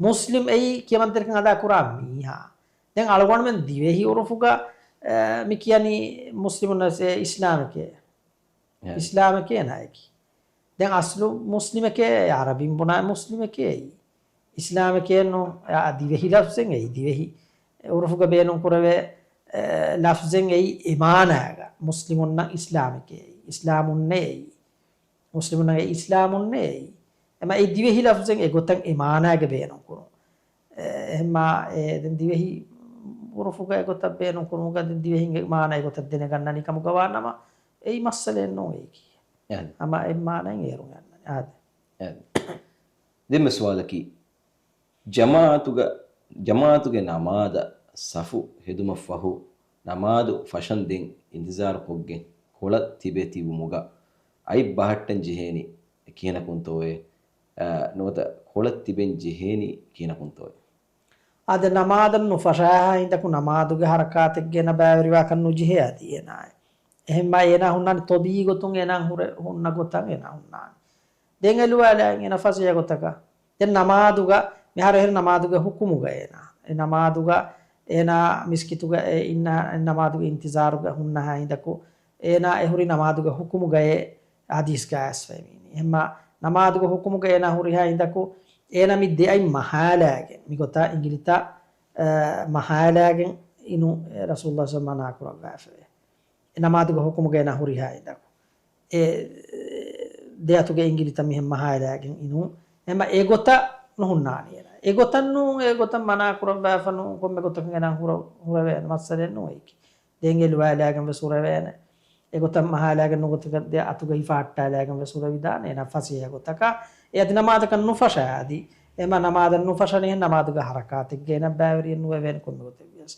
މުސްލިމް އެއީ ކިޔަމަންތެރިކަން އަދާ ކުރާ މީހާ. ދެން އަޅުގަނޑުމެން ދިވެހި އުރުފުގަ، އެ، މި ކިޔަނީ މުސްލިމުން އެ އިސްލާމެކޭ. އެ. އިސްލާމެކޭ ނާއެކީ. ދެން އަސްލު މުސްލިމެކޭ، އަރަބިން ބުނާ މުސްލިމެކޭ އެއީ. އިސްލާމެކޭ ނޫ، އަ، ދިވެހި ލަފްޒެއް އެއީ. ދިވެހި އުރުފުގަ ބޭނުން ކުރެވޭ، އެ، ލަފްޒެއް އެއީ އެ މާނާގަ. މުސްލިމުންނަށް އިސްލާމެކޭ އެއީ. އިސްލާމުންނޭ އެއީ. މުސްލިމުންނަށް އެ އިސްލާމުންނޭ އެއީ. އެމަ އެ ދިވެހި ލަފްޒެއް އެގޮތަށް އެ މާނާގަ ބޭނުން ކުރުން. އެ، އެހެންމާ، އެ، ދެން ދިވެހި އުރުފުގަ އެގޮތަށް ބޭނުން ކުރުމުގަ ދެން ދިވެހިންގެ މާނަ އެގޮތަށް ދެނެގަންނަނީ ކަމުގަ ވާ ނަމަ، އެއީ މައްސަލައެއް ނޫން އެއީކީ. އެހެން. ހަމަ އެ މާނައިން އޭރުން އަންނަނީ. އާދެ. އެހެން. ދެންމެ ސުވާލަކީ، ޖަމާއަތުގަ، ޖަމާއަތުގެ ނަމާދަށް ސަފު ހެދުމަށްފަހު، ނަމާދު ފަށަންދެން އިންތިޒާރު ކޮށްގެން ކޮޅަށް ތިބެ ތިބުމުގަ އަތް ބަހައްޓަން ޖެހޭނީ ކިހިނަކުންތޯއޭ؟ އާ، ނުވަތަ ކޮޅަށް ތިބެން ޖެހޭނީ ކިހިނަކުންތޯއޭ؟ އާދެ، ނަމާދަށް ނުފަށާހާ ހިނދަކު ނަމާދުގެ ހަރަކާތެއް ގޭނަ ބައިވެރިވާކަށް ނުޖެހޭ އަދި އޭނާއެއް. އެހެންމާ އޭނާ ހުންނާނީ ޠަބީޢީ ގޮތުން އޭނާ ހުރެ، ހުންނަ ގޮތަށް އޭނާ ހުންނާނީ. ދެން އެ ލުވާލާއިން އޭނާ ފަސޭހަ ގޮތަކަށް. ދެން ނަމާދުގަ، މިހާރު އެހެރީ ނަމާދުގެ ހުކުމުގަ އޭނާ. އެ ނަމާދުގަ އޭނާ މިސްކިތުގަ އެ އިންނަ، ނަމާދުގެ އިންތިޒާރުގަ ހުންނަހާ ހިނދަކު އޭނާ އެ ހުރި ނަމާދުގެ ހުކުމުގައޭ ހަދީސްގަ އައިސްފައިވީނީ. އެހެންމާ ނަމާދުގެ ހުކުމުގަ އޭނާ ހުރިހާ ހިނދަކު އޭނާ މި ދެ އަތް މަހާލާގެން، މިގޮތަށް އިނގިލިތައް، އަ، މަހާލާގެން އިނު ރަސޫލުﷲ ޞައްލަﷲު ޢަލައިހި ވަސައްލަމަ މަނާ ކުރައްވާފައޭ. އެ ނަމާދުގެ ހުކުމުގަ އޭނާ ހުރިހާ ހިނދަކު އެ ދެ އަތުގެ އިނގިލިތައް މިހެން މަހާލާގެން އިނު. އެހެންމާ އެގޮތަށް ނުހުންނާނީ އޭނާ. އެގޮތަށް ނޫން، އެގޮތަށް މަނާ ކުރައްވާފަ ނޫން، ކޮންމެ ގޮތަކުން އޭނާ ހުރ-، ހުރެވޭނެ މައްސަލައެއް ނޫން އެއީކީ. ދެން އެ ލުވާލާގެން ވެސް ހުރެވޭނެ. އެގޮތަށް މަހާލާގެން ނުގޮތަކަށް ދެ އަތުގަ ހިފަހައްޓާލާގެން ވެސް ހުރެވިދާނެ އޭނާ ފަސޭހަ ގޮތަކަށް. އެ އަދި ނަމާދަކަށް ނުފަށާ އަދި. އެމަ ނަމާދަށް ނުފަށަނީ ނަމާދުގެ ހަރަކާތެއް ގޭނަ ބައިވެރިއެއް ނުވެވޭނެ ކޮންމެ ގޮތެއް ވިޔަސް.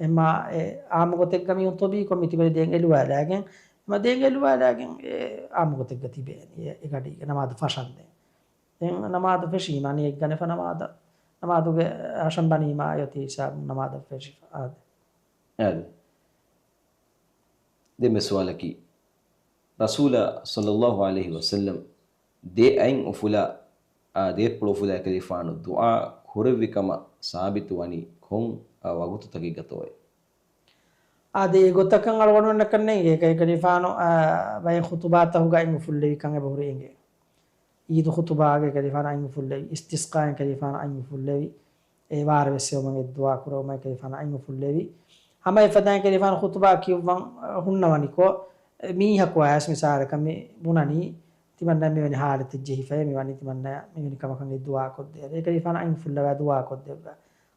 އެމަ އެ އާއްމު ގޮތެއްގަ މީހުން ތޮބީކޮށް މި ތިބެނީ ދެން އެ ލުވާލާގެން. އެމަ ދެން އެ ލުވާލާގެން އެ އާއްމު ގޮތެއްގަ ތިބޭނީ އެ، އެ ގަޑީގަ ނަމާދު ފަށަންދެން. ދެން ނަމާދު ފެށީމާ ނިޔަތް ގަނެފަ ނަމާދަށް، ނަމާދުގެ ހަށަން ބަނީމާ އޮތީ ހިސާބުން ނަމާދަށް ފެށިފަ. އާދެ. އާދެ. ދެންމެ ސުވާލަކީ، ރަސޫލާ ޞައްލަﷲު ޢަލައިހި ވަސައްލަމް ދެ އަތް އުފުލާ، އާ، ދޭތްޕުޅު އުފުލާ އެކަލޭގެފާނު ދުޢާ ކުރެއްވި ކަމަށް ސާބިތުވަނީ ކޮން، އާ، ވަގުތުތަކެއްގަތޯއޭ؟ އާދެ، އެގޮތަކަށް އަޅުގަނޑުމެންނަކަށް ނޭނގޭ، އެކަލޭގެފާނު، އާ، ބައެއް ޚުތުބާތަކުގަ އަތް އުފުއްލެވި ކަން އެބަހުރި އެނގޭ. އީދު ޚުތުބާގަ އެކަލޭގެފާނު އަތް އުފުއްލެވި، އިސްތިސްޤާއިން އެކަލޭގެފާނު އަތް އުފުއްލެވި، އެ ވާރޭ ވެސް އެބަ އޮތް އެއް ދުޢާ ކުރެވުމަށް އެކަލޭގެފާނު އަތް އުފުއްލެވި. ހަމަ އެފަދައިން އެކަލޭގެފާނު ޚުތުބާ ކިޔުއްވަން، އަ، ހުންނަވަނިކޮށް، އެ، މީހަކު އައިސް މިސާލަކަށް މި ބުނަނީ، ތިމަންނަ މިވެނި ހާލަތެއް ޖެހިފައޭ، މިވަނީ ތިމަންނަ މިވެނި ކަމަކަށް އެއް ދުޢާ ކޮށްދޭ. އެކަލޭގެފާނު އަތް އުފުއްލަވާ ދުޢާ ކޮށްދެއްވާ.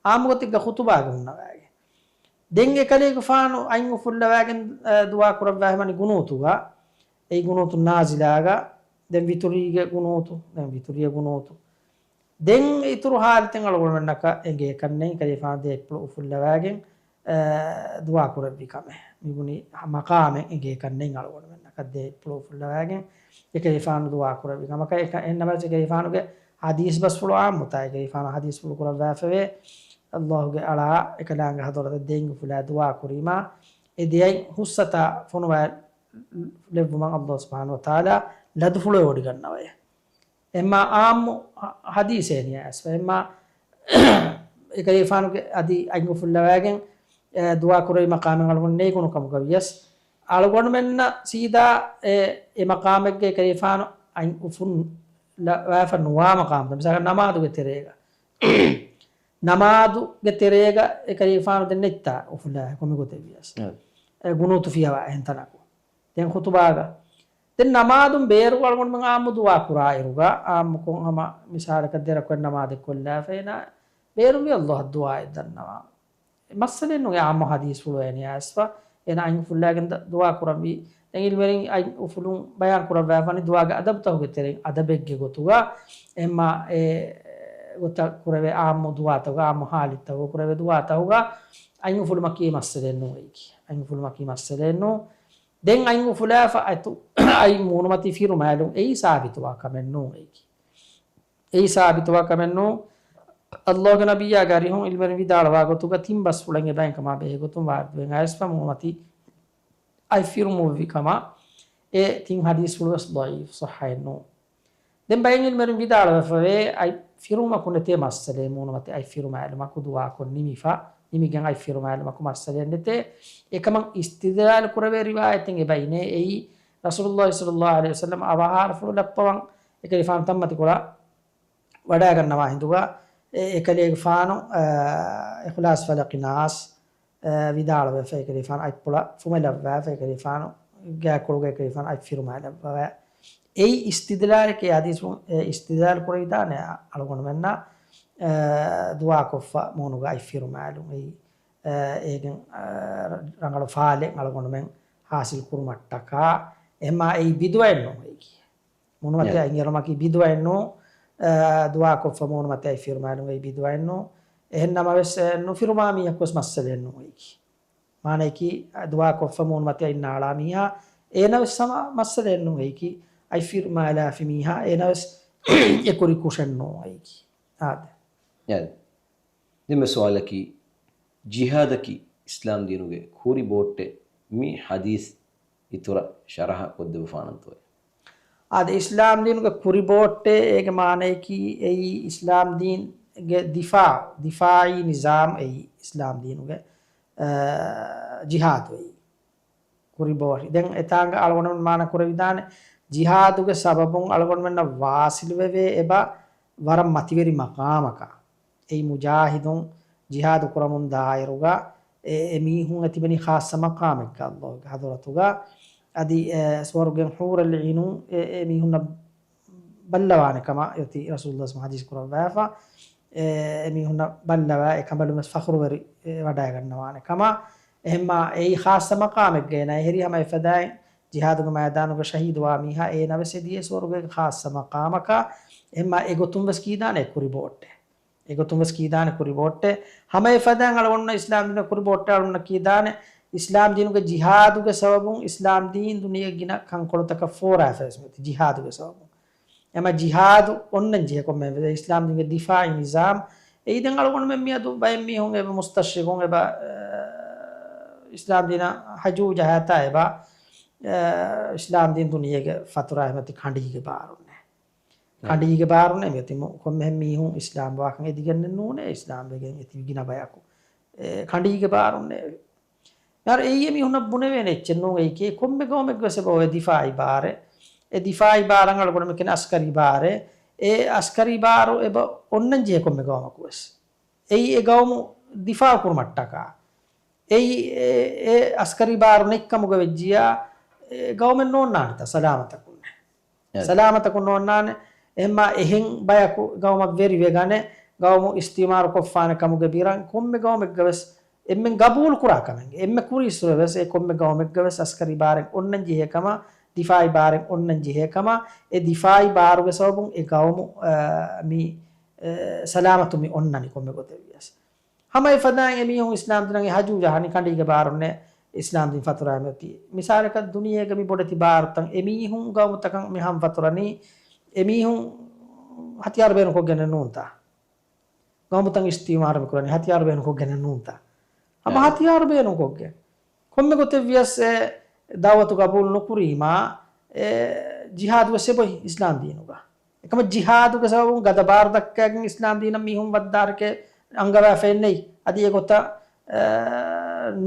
އާއްމު ގޮތެއްގަ ޚުތުބާގަ ހުންނަވައިގެން. ދެން އެކަލޭގެފާނު އަތް އުފުއްލަވާގެން، އަ، ދުޢާ ކުރައްވާ ހަމަނި ގުނޫތުގަ، އެއީ ގުނޫތު ނާޒިލާގަ، ދެން ވިތުރީގެ ގުނޫތު، ދެން ވިތުރީގެ ގުނޫތު. ދެން އިތުރު ހާލަތެއް އަޅުގަނޑުމެންނަކަށް އެނގޭކަށް ނެތް، އެކަލޭގެފާނު ދޭތްޕުޅު އުފުއްލަވާގެން، އަ، ދުޢާ ކުރެއްވި ކަމެއް. މިބުނި މަޤާމެއް އެނގޭކަށް ނެތް އަޅުގަނޑުމެންނަކަށް ދޭތްޕުޅު އުފުއްލަވާގެން، އެކަލޭގެފާނު ދުޢާ ކުރެއްވި ކަމަކަށް. އެކަ-، އެހެންނަމަވެސް އެކަލޭގެފާނުގެ ޙަދީޘް ބަސްފުޅު ޢާއްމުތާ، އެކަލޭގެފާނު ޙަދީޘްފުޅު ކުރައްވާފައިވޭ، ﷲ ގެ އަޅާ އެކަލާނގެ ޙަޟްރަތަށް ދެން އުފުލާ ދުޢާ ކުރީމާ، އެ ދެއަތް ހުސްއަތާ ފޮނުވާލެއްވުމަށް ﷲ ސުބްޙާނަހޫ ވަތަޢާލާ ލަދުފުޅު ވޮޑިގަންނަވައޭ. އެމާ ޢާއްމު ޙަ-، ޙަދީޘޭ ނިޔާސްފަ. އެމާ އެކަލޭގެފާނުގެ އަދި އަތް އުފުއްލަވާގެން، އެ، ދުޢާ ކުރެވި މަޤާމެއް އަޅުގަނޑު ނޭގުނު ކަމުގަ ވިޔަސް، އަޅުގަނޑުމެންނަށް ސީދާ އެ، އެ މަޤާމެއްގަ އެކަލޭގެފާނު އަތް އުފުން ލަ-، ވާފަ ނުވާ މަޤާމުތައް، މިސާލަކަށް ނަމާދުގެ ތެރޭގަ. ނަމާދުގެ ތެރޭގަ އެކަލޭގެފާނު ދެން ނެތްތާ އުފުލާ ކޮންމެ ގޮތެއް ވިޔަސް. އެ. އެ ގުނޫތު ފިޔަވާ އެހެން ތަނަކު. ދެން ޚުތުބާގަ. ދެން ނަމާދުން ބޭރު އަޅުގަނޑުމެން ޢާއްމު ދުޢާ ކުރާއިރުގަ، ޢާއްމުކޮށް ހަމަ މިސާލަކަށް ދެ ރަކުޢަތް ނަމާދެއް ކޮށްލާފަ އޭނާ ބޭރުންވީ ﷲ އަށް ދުޢާއެއް ދަންނަވާ. މައްސަލައެއް ނޫން އެ ޢާއްމު ޙަދީޘްފުޅު އެ ނިޔާސްފަ. އޭނާ އަތް އުފުއްލާގެން ދަ-، ދުޢާ ކުރަންވީ. ދެން ޢިލްމުވެރިން އަތް އުފުލުން ބަޔާން ކުރައްވާފަނީ ދުޢާގެ އަދަބުތަކުގެ ތެރެއިން އަދަބެއްގެ ގޮތުގަ އެމާ އެ ގޮތަށް ކުރެވޭ ޢާއްމު ދުޢާތަކުގަ، ޢާއްމު ޙާލަތްތަކުގަ ކުރެވޭ ދުޢާތަކުގަ އަތް އުފުލުމަކީ މައްސަލައެއް ނޫން އެއީކީ. އަތް އުފުލުމަކީ މައްސަލައެއް ނޫން. ދެން އަތް އުފުލާފަ އަތު އަތް މޫނުމަތީ ފިރުމާލުން އެއީ ސާބިތުވާ ކަމެއް ނޫން އެއީކީ. އެއީ ސާބިތުވާ ކަމެއް ނޫން. ﷲގެ ނަބިއްޔާގެ އަރިހުން ޢިލްމުވެރިން ވިދާޅުވާ ގޮތުގަ ތިން ބަސްފުޅެއް އެބައިން ކަމާ ބެހޭ ގޮތުން ވާރިދުވެގެން އައިސްފަ މޫނުމަތީ އަތް ފިރުމުއްވި ކަމަށް. އެ ތިން ޙަދީޘްފުޅު ވެސް ޟަޢީފު، ޞައްޙައެއް ނޫން. ދެން ބައެއް ޢިލްމުވެރިން ވިދާޅުވެފަވޭ، އަތް ފިރުމަކު ނެތޭ މައްސަލައެއް، މޫނުމަތި އަތް ފިރުމާލުމަކު ދުޢާކޮށް ނިމިފަ، ނިމިގެން އަތް ފިރުމާލުމަކު މައްސަލައެއް ނެތޭ. އެކަމަށް އިސްތިދްލާލު ކުރެވޭ ރިވާޔަތެއް އެބައިނޭ. އެއީ ރަސޫލުﷲ ޞައްލަﷲ ޢަލައިހި ވަސައްލަމަ އަވަހާރަފުޅު ލައްޕަވަން އެކަލޭގެފާނު ތަންމަތިކޮޅަށް ވަޑައިގަންނަވާ ހިނދުގަ، އެ، އެކަލޭގެފާނު، އާ، އިޚްލާޞް ފަލަޤި ނާސް، އާ، ވިދާޅުވެފަ، އެކަލޭގެފާނު އަތްޕުޅަށް ފުމެލައްވާފަ، އެކަލޭގެފާނު ގާތްކޮޅުގަ އެކަލޭގެފާނު އަތް ފިރުމާލައްވަވާ. އެއީ އިސްތިދްލާލެކޭ ޙަދީޘް، އެ، އިސްތިދްލާލު ކުރެވިދާނެ އަޅުގަނޑުމެންނަށް، އާ، ދުޢާކޮށްފަ މޫނުގަ އަތް ފިރުމާލުން. އެއީ، އާ، އޭގެން، އާ، ރަނގަޅު ފާލެއް އަޅުގަނޑުމެން ޙާޞިލް ކުރުމަށްޓަކާ. އެހެންމާ އެއީ ބިދުޢައެއް ނޫން އެއީކީ. މޫނުމަތި އަތް އެރުމަކީ ބިދުޢައެއް ނޫން، އާ، ދުޢާކޮށްފަ މޫނުމަތި އަތް ފިރުމާލުން އެއީ ބިދުޢައެއް ނޫން. އެހެން ނަމަވެސް، އެ، ނުފިރުމާ މީހަކުވެސް މައްސަލައެއް ނޫން އެއީކީ. މާނައަކީ، އާ، ދުޢާކޮށްފަ މޫނުމަތި އަތް ނާޅާ މީހާ، އޭނަވެސް ހަމަ މައްސަލައެއް ނޫން އެއީކީ. އަތް ފިރުމާލާފި މީހާ، އޭނަވެސް އެކުރި ކުށެއް ނޫން އެއީކީ. އާދެ. އެ، ދެން ސުވާލަކީ، ޖިހާދަކީ އިސްލާމް ދީނުގެ ކުރި ބޯއްޓެއް، މި ޙަދީޘް އިތުރަށް ޝަރަޙަ ކޮށްދެއްވަފާނަންތޯއޭ؟ އާދެ، އިސްލާމް ދީނުގެ ކުރި ބޯއްޓެއް، އޭގެ މާނައަކީ އެއީ އިސްލާމް ދީންގެ ދިފާޢު، ދިފާޢީ ނިޒާމް އެއީ އިސްލާމް ދީނުގެ، އާ، ޖިހާދު އެއީ. ކުރި ބޯއްޓެއް. ދެން އެތާނގަ އަޅުގަނޑުމެން މާނަ ކުރެވިދާނެ، ޖިހާދުގެ ސަބަބުން އަޅުގަނޑުމެންނަށް ވާސިލުވެވޭ އެބަ ވަރަށް މަތިވެރި މަޤާމަކަށް. އެއީ މުޖާހިދުން ޖިހާދު ކުރަމުން ދާއިރުގަ އެ، އެ މީހުން އެ ތިބެނީ ޚާއްޞަ މަޤާމެއްގަ ﷲ ގެ ޙަޟްރަތުގަ. އަދި، އެ، ސުވަރުގެން ޙޫރުލް ޢީނުން އެ، އެ މީހުންނަށް ބައްލަވާނެ ކަމަށް އޮތީ ރަސޫލުﷲ ޙަދީޘް ކުރައްވާފަ. އެ، އެ މީހުންނަށް ބައްލަވާ އެ ކަނބަލުން ވެސް ފަޚުރުވެރި، އެ، ވަޑައިގަންނަވާނެ ކަމަށް. އެހެންމާ އެއީ ޚާއްޞަ މަޤާމެއްގައި ނައި ހެރީ ހަމަ އެފަދައިން ޖިހާދުގެ މައިދާނުގަ ޝަހީދުވާ މީހާ އޭނަ ވެސް އެދިޔަ ސުވަރުގޭގެ ޚާއްޞަ މަޤާމަކަށް. އެހެންމާ އެގޮތުން ވެސް ކީދާނެ ކުރި ބޯއްޓެއް. އެގޮތުން ވެސް ކީދާނެ ކުރި ބޯއްޓެއް. ހަމަ އެފަދައިން އަޅުގަނޑު އިސްލާމް ދީނަށް ކުރި ބޯއްޓެއް އަޅުގަނޑު ކީދާނެ. އިސްލާމް ދީނުގެ ޖިހާދުގެ ސަބަބުން އިސްލާމް ދީން ދުނިޔޭގެ ގިނަ ކަންކޮޅުތަކަށް ފޯރާފަވެސް މިއޮތީ ޖިހާދުގެ ސަބަބުން. އެމަ ޖިހާދު އޮންނަން ޖެހޭ ކޮންމެ އިސްލާމް ދީންގެ ދިފާޢީ ނިޒާމް. އެއީ ދެން އަޅުގަނޑުމެން މިއަދު ބައެއް މީހުން އެބަ މުސްތަޝްރިޤުން އެބަ، އަ، އިސްލާމް ދީނަށް ހަޖޫ ޖަހާތާ އެބަ، އަ، އިސްލާމް ދީން ދުނިޔޭގެ ފަތުރާ އެމަތި ކަނޑީގެ ބާރުންނޭ. ކަނޑީގެ ބާރުންނޭ މިއޮތީ މު-، ކޮންމެހެން މީހުން އިސްލާމް ވާކަން އެދިގެންނެއް ނޫނޭ، އިސްލާމް ވެގެން އެތި ގިނަ ބަޔަކު، އެ، ކަނޑީގެ ބާރުންނޭ. މިހާރު އެއީ އެމީހުންނަށް ބުނެވޭނެ އެއްޗެއް ނޫން އެއީކީ. ކޮންމެ ގައުމެއްގެ ވެސް އެބަ އޮވޭ ދިފާޢީ ބާރެއް. އެ ދިފާޢީ ބާރަށް އަޅުގަނޑުމެން ކިޔަނީ އަސްކަރީ ބާރޭ. އެ އަސްކަރީ ބާރު އެބަ އޮންނަން ޖެހޭ ކޮންމެ ގައުމަކު ވެސް. އެއީ އެ ގައުމު ދިފާޢު ކުރުމަށްޓަކާ. އެއީ އެ، އެ އަސްކަރީ ބާރު ނެތްކަމުގަ ވެއްޖިއްޔާ، އެ ގައުމެއް ނޯންނާނެތާ ސަލާމަތަކުންނެއް. އެ. ސަލާމަތަކުން ނޯންނާނެ. އެހެންމާ އެހެން ބަޔަކު ގައުމަށް ވެރިވެގަނެ، ގައުމު އިސްތިޢުމާރު ކޮށްފާނެ ކަމުގެ ބިރަށް ކޮންމެ ގައުމެއްގަ ވެސް އެންމެން ގަބޫލު ކުރާ ކަމެއް. އެންމެ ކުރީއްސުރެ ވެސް އެ ކޮންމެ ގައުމެއްގަ ވެސް އަސްކަރީ ބާރެއް އޮންނަން ޖެހޭ ކަމަށް، ދިފާޢީ ބާރެއް އޮންނަން ޖެހޭ ކަމަށް، އެ ދިފާޢީ ބާރުގެ ސަބަބުން އެ ގައުމު، އަ، މި، އެ، ސަލާމަތު މި އޮންނަނީ ކޮންމެ ގޮތެއް ވިޔަސް. ހަމަ އެފަދައިން އެމީހުން އިސްލާމް ދީނަށް އެ ހަޖޫ ޖަހަނީ ކަނޑީގެ ބާރުންނޭ އިސްލާމް ދީން ފަތުރާ މިއޮތީ. މިސާލަކަށް ދުނިޔޭގެ މި ބޮޑެތި ބާރުތައް އެމީހުން ގައުމުތަކަށް މި ހަމަ ފަތުރަނީ އެމީހުން ހަތިޔާރު ބޭނުންކޮށްގެން ނޫންތާ؟ ގައުމުތައް އިސްތިޢުމާރު މިކުރަނީ ހަތިޔާރު ބޭނުންކޮށްގެން ނޫންތާ؟ ހަމަ އެ. ހަތިޔާރު ބޭނުންކޮށްގެން. ކޮންމެ ގޮތެއް ވިޔަސް އެ ދަޢުވަތު ގަބޫލު ނުކުރީމާ، އެ ޖިހާދު ވެސް އެބޮތް އިސްލާމް ދީނުގަ. އެކަމަށް ޖިހާދުގެ ސަބަބުން ގަދަ ބާރު ދައްކައިގެން އިސްލާމް ދީނަށް މީހުން ވައްދާރެކޭ އަންގަވާފައެއް ނެތް. އަދި އެގޮތަށް، އެ،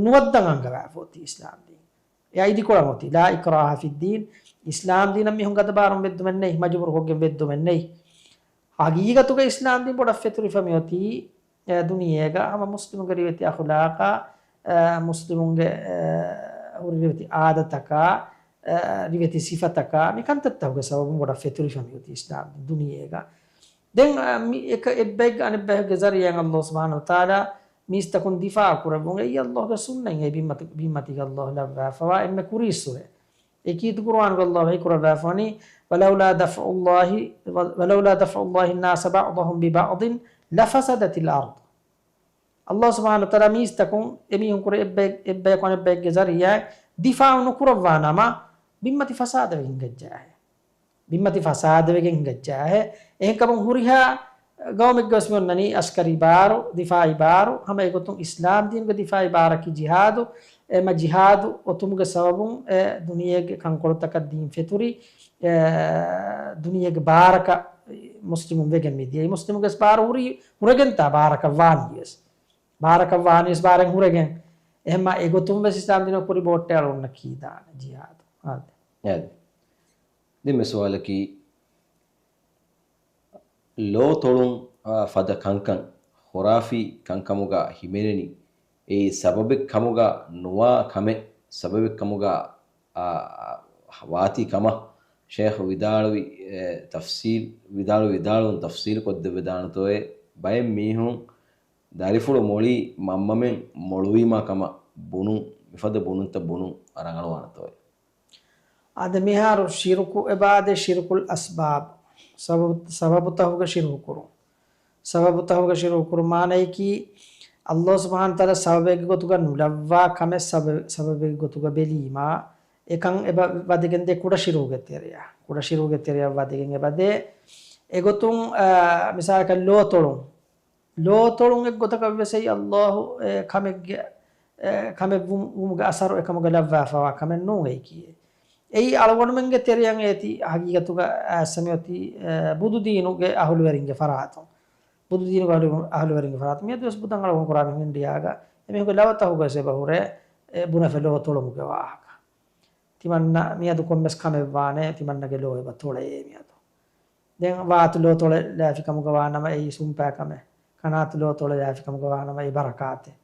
ނުވައްދަން އަންގަވާފަ އޮތީ އިސްލާމް ދީން. އެ އައިދިކޮޅަށް އޮތީ، لا إكراه في الدين. އިސްލާމް ދީނަށް މީހުން ގަދަ ބާރުން ވެއްދުމެއް ނެތް، މަޖުބޫރުކޮށްގެން ވެއްދުމެއް ނެތް. ހަގީގަތުގަ އިސްލާމް ދީން ބޮޑަށް ފެތުރިފަ މިއޮތީ، އެ، ދުނިޔޭގަ ހަމަ މުސްލިމުންގެ ރިވެތި އަޚުލާޤާ، އެ، މުސްލިމުންގެ، އެ، ހުރި ރިވެތި އާދަތަކާ، އެ، ރިވެތި ސިފަތަކާ، މި ކަންތައްތަކުގެ ސަބަބުން ބޮޑަށް ފެތުރިފަ މިއޮތީ އިސްލާމް ދުނިޔޭގަ. ދެން، އަ، މި އެކަ އެއްބައެއްގެ އަނެއްބައެއްގެ ޒަރީޢާއިން ﷲ ސުބްޙާނަހޫ ވަތަޢާލާ މީސްތަކުން ދިފާޢު ކުރެއްވުން. އެއީ ﷲ ގެ ސުންނަތް، އެ ބިންމަތި، ބިންމަތީގަ ﷲ ލައްވާފަވާ އެންމެ ކުރީއްސުރެ. އެ ކީރިތި ޤުރުއާނުގަ ﷲ ވަޙީ ކުރައްވާފަވަނީ، ولولا دفع الله، ولولا دفع الله الناس بعضهم ببعض لفسدت الأرض. ﷲ ސުބްޙާނަހޫ ވަތަޢާލާ މީސްތަކުން އެމީހުން ކުރެ އެއްބައެއް، އެއްބަޔަކު އަނެއްބައެއްގެ ޒަރީޢާއިން ދިފާޢު ނުކުރައްވާ ނަމަ، ބިންމަތި ފަސާދަވެގެން ހިނގައްޖާހެ. ބިންމަތި ފަސާދަވެގެން ހިނގައްޖާހެ. އެހެންކަމުން ހުރިހާ ގައުމެއްގަވެސް މި އޮންނަނީ އަސްކަރީ ބާރު، ދިފާޢީ ބާރު، ހަމަ އެގޮތުން އިސްލާމް ދީނުގެ ދިފާޢީ ބާރަކީ ޖިހާދު. އެމަ ޖިހާދު އޮތުމުގެ ސަބަބުން އެ ދުނިޔޭގެ ކަންކޮޅުތަކަށް ދީން ފެތުރި، އެ ދުނިޔޭގެ ބާރަކަށް މުސްލިމުން ވެގެން މިދިޔައީ. މުސްލިމުގެ ބާރު ހުރީ ހުރެގެންތާ ބާރަކަށް ވާނީވެސް. ބާރަކަށް ވާނީވެސް ބާރެއް ހުރެގެން. އެހެންމަ އެގޮތުން ވެސް އިސްލާމް ދީނަށް ކުރި ބޯއްޓެއް އަޅުގަނޑަށް ކީދާނެ ޖިހާދު. އާދެ. އާދެ. ދެންމެ ސުވާލަކީ، ލޯ ތޮޅުން، އާ، ފަދަ ކަންކަން، ޚުރާފީ ކަންކަމުގަ ހިމެނެނީ، އެއީ ސަބަބެއް ކަމުގަ ނުވާ ކަމެއް، ސަބަބެއް ކަމުގަ، އާ، ވާތީ ކަމަށް ޝޭޚް ވިދާޅުވި، އެ، ތަފްސީލް، ވިދާޅު، ވިދާޅުވުން ތަފްސީލް ކޮށްދެއްވެދާނެތޯއޭ؟ ބައެއް މީހުން ދަރިފުޅު މޮޅީ މަންމަމެން މޮޅުވީމާ ކަމަށް ބުނުން، މިފަދަ ބުނުންތައް ބުނުން ރަނގަޅުވާނެތޯއޭ؟ އާދެ، މިހާރު ޝިރުކު އެބައާދޭ، ޝިރުކުލް އަސްބާބް، ސަބަބު، ސަބަބުތަހުގަ ޝިރުކު ކުރުން. ސަބަބުތަހުގަ ޝިރުކު ކުރުން މާނަޔަކީ، ﷲ ސުބްޙާނަހޫ ވަތަޢާލާ ސަބަބެއްގެ ގޮތުގަ ނުލައްވާ ކަމެއް ސަބަ، ސަބަބެއްގެ ގޮތުގަ ބެލީމާ، އެކަން އެބަ ވަދެގެންދޭ ކުޑަ ޝިރުކުގެ ތެރެއަށް. ކުޑަ ޝިރުކުގެ ތެރެއަށް ވަދެގެން އެބަދޭ. އެގޮތުން، އާ، މިސާލަކަށް ލޯ ތޮޅުން. ލޯ ތޮޅުން އެއްގޮތަކަށް ވެސް އެއީ ﷲ، އެ، ކަމެއްގެ، އެ، ކަމެއް ވުމު، ވުމުގެ އަސަރު އެކަމުގަ ލައްވާފަވާ ކަމެއް ނޫން އެއީކީ. އެއީ އަޅުގަނޑުމެންގެ ތެރެއަށް އޭތި ހަގީގަތުގަ އައިސް މިއޮތީ، އެ، ބުދުދީނުގެ އަހުލުވެރިންގެ ފަރާތުން. ބުދުދީނުގެ އަހުލު، އަހުލުވެރިންގެ ފަރާތުން. މިއަދުވެސް ބުދަން އަޅުގަނޑު ކުރާ މީހުން އިންޑިއާގަ އެމީހުންގެ ލަވަތަހުގަވެސް އެބަ ހުރޭ، އެ، ބުނެފަ ލޯ ތޮޅުމުގެ ވާހަކަ. ތިމަންނަ މިއަދު ކޮންމެސް ކަމެއް ވާނެ، ތިމަންނަގެ ލޯ އެބަ ތޮޅޭ މިއަދު. ދެން ވާތު ލޯ ތޮޅެއް ލާފި ކަމުގަ ވާނަމަ އެއީ ސުންޕާ ކަމެއް. ކަނާތު ލޯ ތޮޅެއް ލާފި ކަމުގަ ވާނަމަ އެއީ ބަރަކާތެއް.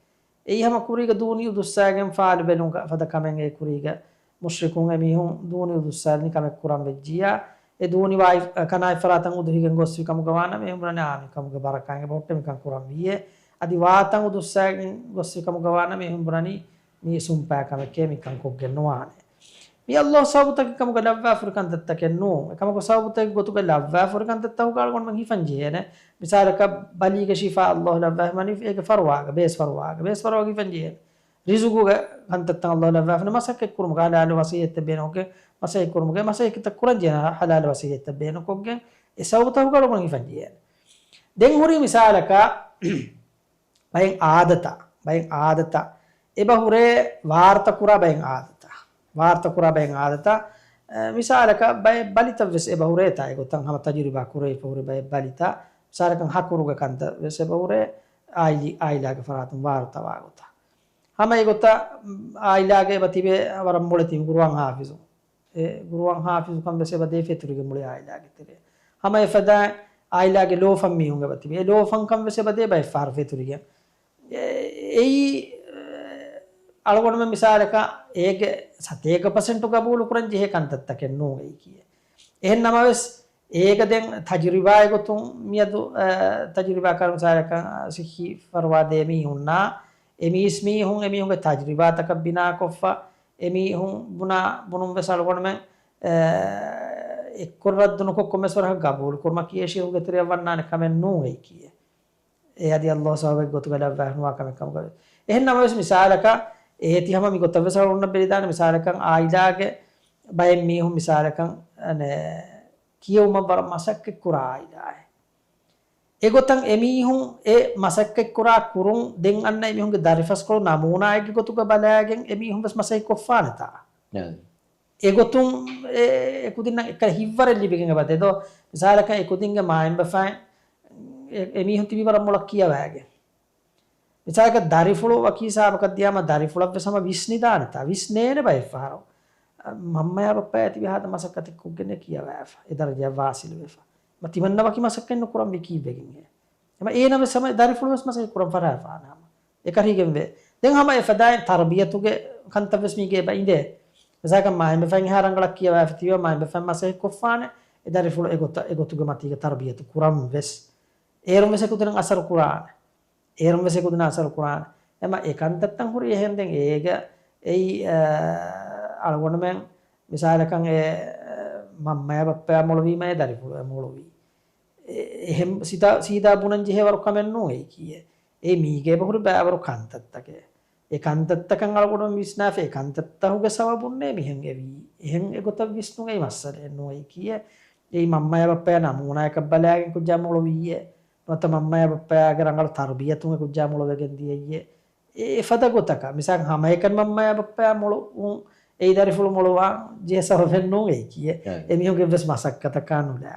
އެއީ ހަމަ ކުރީގަ ދޫނި އުދުއްސާގެން ފާލު ބެލުން ފަދަ ކަމެއް. އެ ކުރީގަ މުޝްރިކުން އެމީހުން ދޫނި އުދުއްސާލިން ކަމެއް ކުރަން ވެއްޖިއްޔާ، އެ ދޫނި ވާތް ކަނާތް ފަރާތަށް އުދުހިގެން ގޮސްފި ކަމުގަ ވާނަމަ އެހެން ބުނަނީ އާ މި ކަމުގެ ބަރަކާތް އެބަ ހުއްޓޭ މިކަން ކުރަން ވީއޭ. އަދި ވާތަށް އުދުއްސާގެން ގޮސްފި ކަމުގަ ވާނަމަ އެހެން ބުނަނީ މީ ސުންޕާ ކަމެކޭ މިކަން ކޮށްގެން ނުވާނެ. މި ﷲ ސަބަބުތަކެއް ކަމުގަ ލައްވާފަ ހުރި ކަންތައްތަކެއް ނޫން. އެކަމަކު ސަބަބުތަކެއް ގޮތުގަ ލައްވާފަ ހުރި ކަންތައްތަކުގަ އަޅުގަނޑުމެން ހިފަން ޖެހޭނެ. މިސާލަކަށް ބަލީގެ ޝިފާ ﷲ ލައްވާފަ ހިމަނީ އޭގެ ފަރުވާގަ، ބޭސް ފަރުވާގަ، ބޭސް ފަރުވާގަ ހިފަން ޖެހޭނެ. ރިޒުގުގެ ކަންތައްތައް ﷲ ލައްވާފަ ހިމަނީ މަސައްކަތް ކުރުމުގަ، ހަލާލު ވަސިއްޔަތްތައް ބޭނުންކޮށްގެން، މަސައްކަތް ކުރުމުގެ، މަސައްކަތް ކުރަން ޖެހޭނެ ހަލާލު ވަސިއްޔަތްތައް ބޭނުންކޮށްގެން، އެ ސަބަބުތަކުގަ އަޅުގަނޑު ހިފަން ޖެހޭނެ. ދެން ހުރީ މިސާލަކަށް، ބައެއް އާދަތައް، ބައެއް އާދަތައް އެބަ ހުރޭ ވާރުތަ ކުރާ ބައެއް އާދަތައް. ވާރުތަ ކުރާ ބައެއް އާދަތައް، އެ، މިސާލަކަށް ބައެއް ބަލިތައް ވެސް އެބަ ހުރޭތާ އެގޮތަށް ހަމަ ތަޖުރިބާ ކުރެވިފަ ހުރި ބައެއް ބަލިތައް. މިސާލަކަށް ހަކުރުގެ ކަންތައް ވެސް އެބަ ހުރޭ އާއިލީ، އާއިލާގެ ފަރާތުން ވާރުތަވާ ގޮތަށް. ހަމަ އެގޮތަށް އާއިލާގެ އެބަ ތިބޭ ވަރަށް މޮޅެތި ގުރުއާން ހާފިޒު. އެ ގުރުއާން ހާފިޒުކަން ވެސް އެބަ ދޭ ފެތުރިގެން މުޅި އާއިލާގެ ތެރޭ. ހަމަ އެފަދައިން އާއިލާގެ ލޯފަން މީހުން އެބަ ތިބޭ. އެ ލޯފަންކަން ވެސް އެބަ ދޭ ބައެއް ފަހަރު ފެތުރިގެން. އެ، އެއީ، އެ، އަޅުގަނޑުމެން މިސާލަކަށް އޭގެ ސަތޭކަ ޕަސެންޓު ގަބޫލު ކުރަން ޖެހޭ ކަންތައްތަކެއް ނޫން އެއީކީ. އެހެން ނަމަވެސް، އޭގަ ދެން ތަޖުރިބާގެ ގޮތުން މިއަދު، އެ، ތަޖުރިބާކާރު މިސާލަކަށް ސިއްހީ ފަރުވާ ދޭ މީހުންނާ، އެ މީސް މީހުން އެމީހުންގެ ތަޖުރިބާތަކަށް ބިނާކޮށްފަ، އެމީހުން ބުނާ ބުނުން ވެސް އަޅުގަނޑުމެން، އެ، އެއްކޮށް ރައްދު ނުކޮށް ކޮންމެސް ވަރަކަށް ގަބޫލު ކުރުމަކީ އެ ޝިރުކުގެ ތެރެއަށް ވަންނާނެ ކަމެއް ނޫން އެއީކީ. އެ އަދި ﷲ ސަބަބެއް ގޮތުގަ ލައްވާފަ ނުވާ ކަމެއް ކަމުގަ ވެސް. އެހެން ނަމަވެސް މިސާލަކަށް އޭތި ހަމަ މި ގޮތަށް ވެސް އަޅުގަނޑަށް ބެލިދާނެ. މިސާލަކަށް އާއިލާގެ ބައެއް މީހުން މިސާލަކަށް އަނެއް ކިޔެވުމަށް ވަރަށް މަސައްކަތް ކުރާ އާއިލާއެއް. އެގޮތަށް އެމީހުން އެ މަސައްކަތް ކުރާ ކުރުން ދެން އަންނަ އެމީހުންގެ ދަރިފަސްކޮޅު ނަމޫނާއެއްގެ ގޮތުގަ ބަލާގެން އެމީހުން ވެސް މަސައްކަތް ކޮށްފާނެތާ؟ އެ. އެގޮތުން އެ، އެ ކުދިންނަށް އެކަ ހިއްވަރެއް ލިބިގެން އެބަ ދޭ ދޯ. މިސާލަކަށް އެ ކުދިންގެ މާތް ބަފައިން އެ، އެމީހުން ތިބީ ވަރަށް މޮޅަށް ކިޔަވައިގެން. މިސާލަކަށް ދަރިފުޅު ވަކި ހިސާބަކަށް ދިޔާމަ ދަރިފުޅަށް ވެސް ހަމަ ވިސްނިދާނެތާ؟ ވިސްނޭނެ ބައެއް ފަހަރު. މަންމަޔާ ބައްޕަޔާ ތިބި ހާދަ މަސައްކަތެއް ކޮށްގެން ކިޔަވައިފަ. އެ ދަރަޖައަށް ވާސިލުވެފަ. މަ ތިމަންނަ ވަކި މަސައްކަތް ނުކުރަން ވީ ކީއްވެގެންހޭ؟ އެމަ އޭނަ ވެސް ހަމަ ދަރިފުޅު ވެސް މަސައްކަތް ކުރަން ފަށާފާނެ ހަމަ. އެކަށީގެންވޭ. ދެން ހަމަ އެފަދައިން ތަރުބިޔަތުގެ ކަންތައް ވެސް މީގެ އެބަ އިނދޭ. މިސާލަކަށް މާތް ބަފައިން އެހާ ރަނގަޅަށް ކިޔަވައިފަ ތިބި މާތް ބަފައިން މަސައްކަތް ކޮށްފާނެ. އެ ދަރިފުޅު އެގޮތަށް، އެގޮތުގެ މަތީގަ ތަރުބިޔަތު ކުރަން ވެސް. އޭރުން ވެސް އެކުދިން އަސަރު ކުރާނެ. އޭރުން ވެސް އެކުދިން އަސަރު ކުރާނެ. އެމަ އެ ކަންތައްތައް ހުރި އެހެން ދެން އޭގަ އެއީ، އަ، އަޅުގަނޑުމެން މިސާލަކަށް އެ، އަ، މަންމަޔާ ބައްޕަޔާ މޮޅުވީމަ އެ ދަރިފުޅު އެ މޮޅުވީ. އެ، އެހެން ސީދާ، ސީދާ ބުނަން ޖެހޭ ވަރު ކަމެއް ނޫން އެއީކީއެއް. އެ މީގެ އެބަހުރި ބައިވަރު ކަންތައްތަކެއް. އެ ކަންތައްތަކަށް އަޅުގަނޑު ވިސްނާފަ އެ ކަންތައްތަހުގެ ސަބަބުންނޭ މިހެން އެވީ. އެހެން އެގޮތަށް ވިސްނުން އެއީ މައްސަލައެއް ނޫން އެއީކީއެއް. އެއީ މަންމަޔާ ބައްޕަޔާ ނަމޫނާޔަކަށް ބަލާގެން ކުއްޖާ މޮޅުވީއެއް. ނުވަތަ މަންމަޔާ ބައްޕަޔާގެ ރަނގަޅު ތަރުބިޔަތުން އެ ކުއްޖާ މޮޅުވެގެން ދިޔައީއެއް. އެ އެފަދަ ގޮތަކަށް. މިސާލަކަށް ހަމައެކަނި މަންމަޔާ ބައްޕަޔާ މޮޅުވުން، އެއީ ދަރިފުޅު މޮޅުވާ ޖެހޭ ސަބަބެއް ނޫން އެއީކީއެއް. އެ އެމީހުންގެ އެއްވެސް މަސައްކަތަކާ ނުލާ.